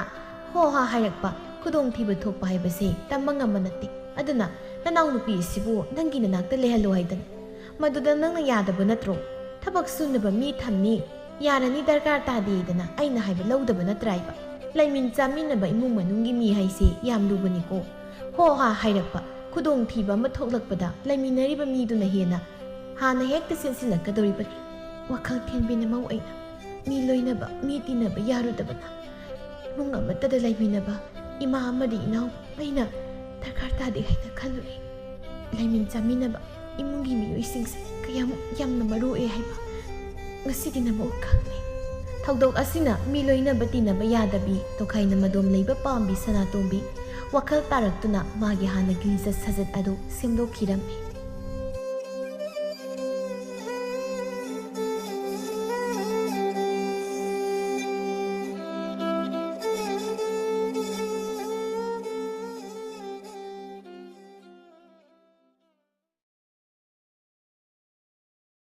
ꯍꯣ ꯍꯥ ꯍꯥꯏꯔꯛꯄ, ꯈꯨꯗꯣꯡꯊꯤꯕ ꯊꯣꯛꯄ ꯍꯥꯏꯕꯁꯦ ꯇꯝꯕ ꯉꯝꯕ ꯅꯠꯇꯦ꯫ ꯑꯗꯨꯅ ꯅꯅꯥꯎꯅꯨꯄꯤ ꯑꯁꯤꯕꯨ ꯅꯪꯒꯤ ꯅꯅꯥꯛꯇ ꯂꯩꯍꯜꯂꯣ ꯍꯥꯏꯗꯅ꯫ ꯃꯗꯨꯗ ꯅꯪꯅ ꯌꯥꯗꯕ ꯅꯠꯇ꯭ꯔꯣ? ꯊꯕꯛ ꯁꯨꯅꯕ ꯃꯤ ꯊꯝꯅꯤ, ꯌꯥꯔꯅꯤ, ꯗꯔꯀꯥꯔ ꯇꯥꯗꯦꯗꯅ ꯑꯩꯅ ꯍꯥꯏꯕ ꯂꯧꯗꯕ ꯅꯠꯇ꯭ꯔꯥ ꯍꯥꯏꯕ? ꯂꯩꯃꯤꯟ ꯆꯥꯃꯤꯟꯅꯕ ꯏꯃꯨꯡ ꯃꯅꯨꯡꯒꯤ ꯃꯤ ꯍꯥꯏꯁꯦ ꯌꯥꯝ ꯂꯨꯕꯅꯤꯀꯣ꯫ ꯍꯣ ꯍꯥ ꯍꯥꯏꯔꯛꯄ, ꯈꯨꯗꯣꯡꯊꯤꯕ ꯑꯃ ꯊꯣꯛꯂꯛꯄꯗ ꯂꯩꯃꯤꯟꯅꯔꯤꯕ ꯃꯤꯗꯨꯅ ꯍꯦꯟꯅ ꯍꯥꯟꯅ ꯍꯦꯛꯇ ꯆꯦꯟꯁꯤꯜꯂꯛꯀꯗꯧꯔꯤꯕꯅꯤ꯫ ꯋꯥꯈꯜ ꯊꯦꯝꯕꯤꯅ ꯃꯧ ꯑꯩꯅ ꯃꯤ ꯂꯣꯏꯅꯕ, ꯃꯤ ꯇꯤꯟꯅꯕ ꯌꯥꯔꯨꯗꯕꯅ ꯏꯃꯨꯡ ꯑꯃꯠꯇꯗ ꯂꯩꯃꯤꯟꯅꯕ ꯏꯃꯥ ꯑꯃꯗꯤ ꯏꯅꯥꯎ ꯑꯩꯅ ꯗꯔꯀꯥꯔ ꯇꯥꯗꯦ ꯍꯥꯏꯅ ꯈꯜꯂꯨꯔꯦ꯫ ꯂꯩꯃꯤꯟ ꯆꯥꯃꯤꯟꯅꯕ ꯏꯃꯨꯡꯒꯤ ꯃꯤꯑꯣꯏꯁꯤꯡꯁꯦ ꯀꯌꯥꯃꯨꯛ ꯌꯥꯝꯅ ꯃꯔꯨ ꯑꯣꯏ ꯍꯥꯏꯕ ꯉꯁꯤꯗꯤ ꯅꯃꯧ ꯈꯪꯂꯦ꯫ ꯊꯧꯗꯣꯛ ꯑꯁꯤꯅ ꯃꯤ ꯂꯣꯏꯅꯕ ꯇꯤꯟꯅꯕ ꯌꯥꯗꯕꯤ, ꯇꯣꯈꯥꯏꯅ ꯃꯗꯣꯝ ꯂꯩꯕ ꯄꯥꯝꯕꯤ ꯁꯅꯥꯇꯣꯝꯕꯤ ꯋꯥꯈꯜ ꯇꯥꯔꯛꯇꯨꯅ ꯃꯥꯒꯤ ꯍꯥꯟꯅꯒꯤ ꯂꯤꯆꯠ ꯁꯥꯖꯠ ꯑꯗꯨ ꯁꯦꯝꯗꯣꯛꯈꯤꯔꯝꯃꯤ꯫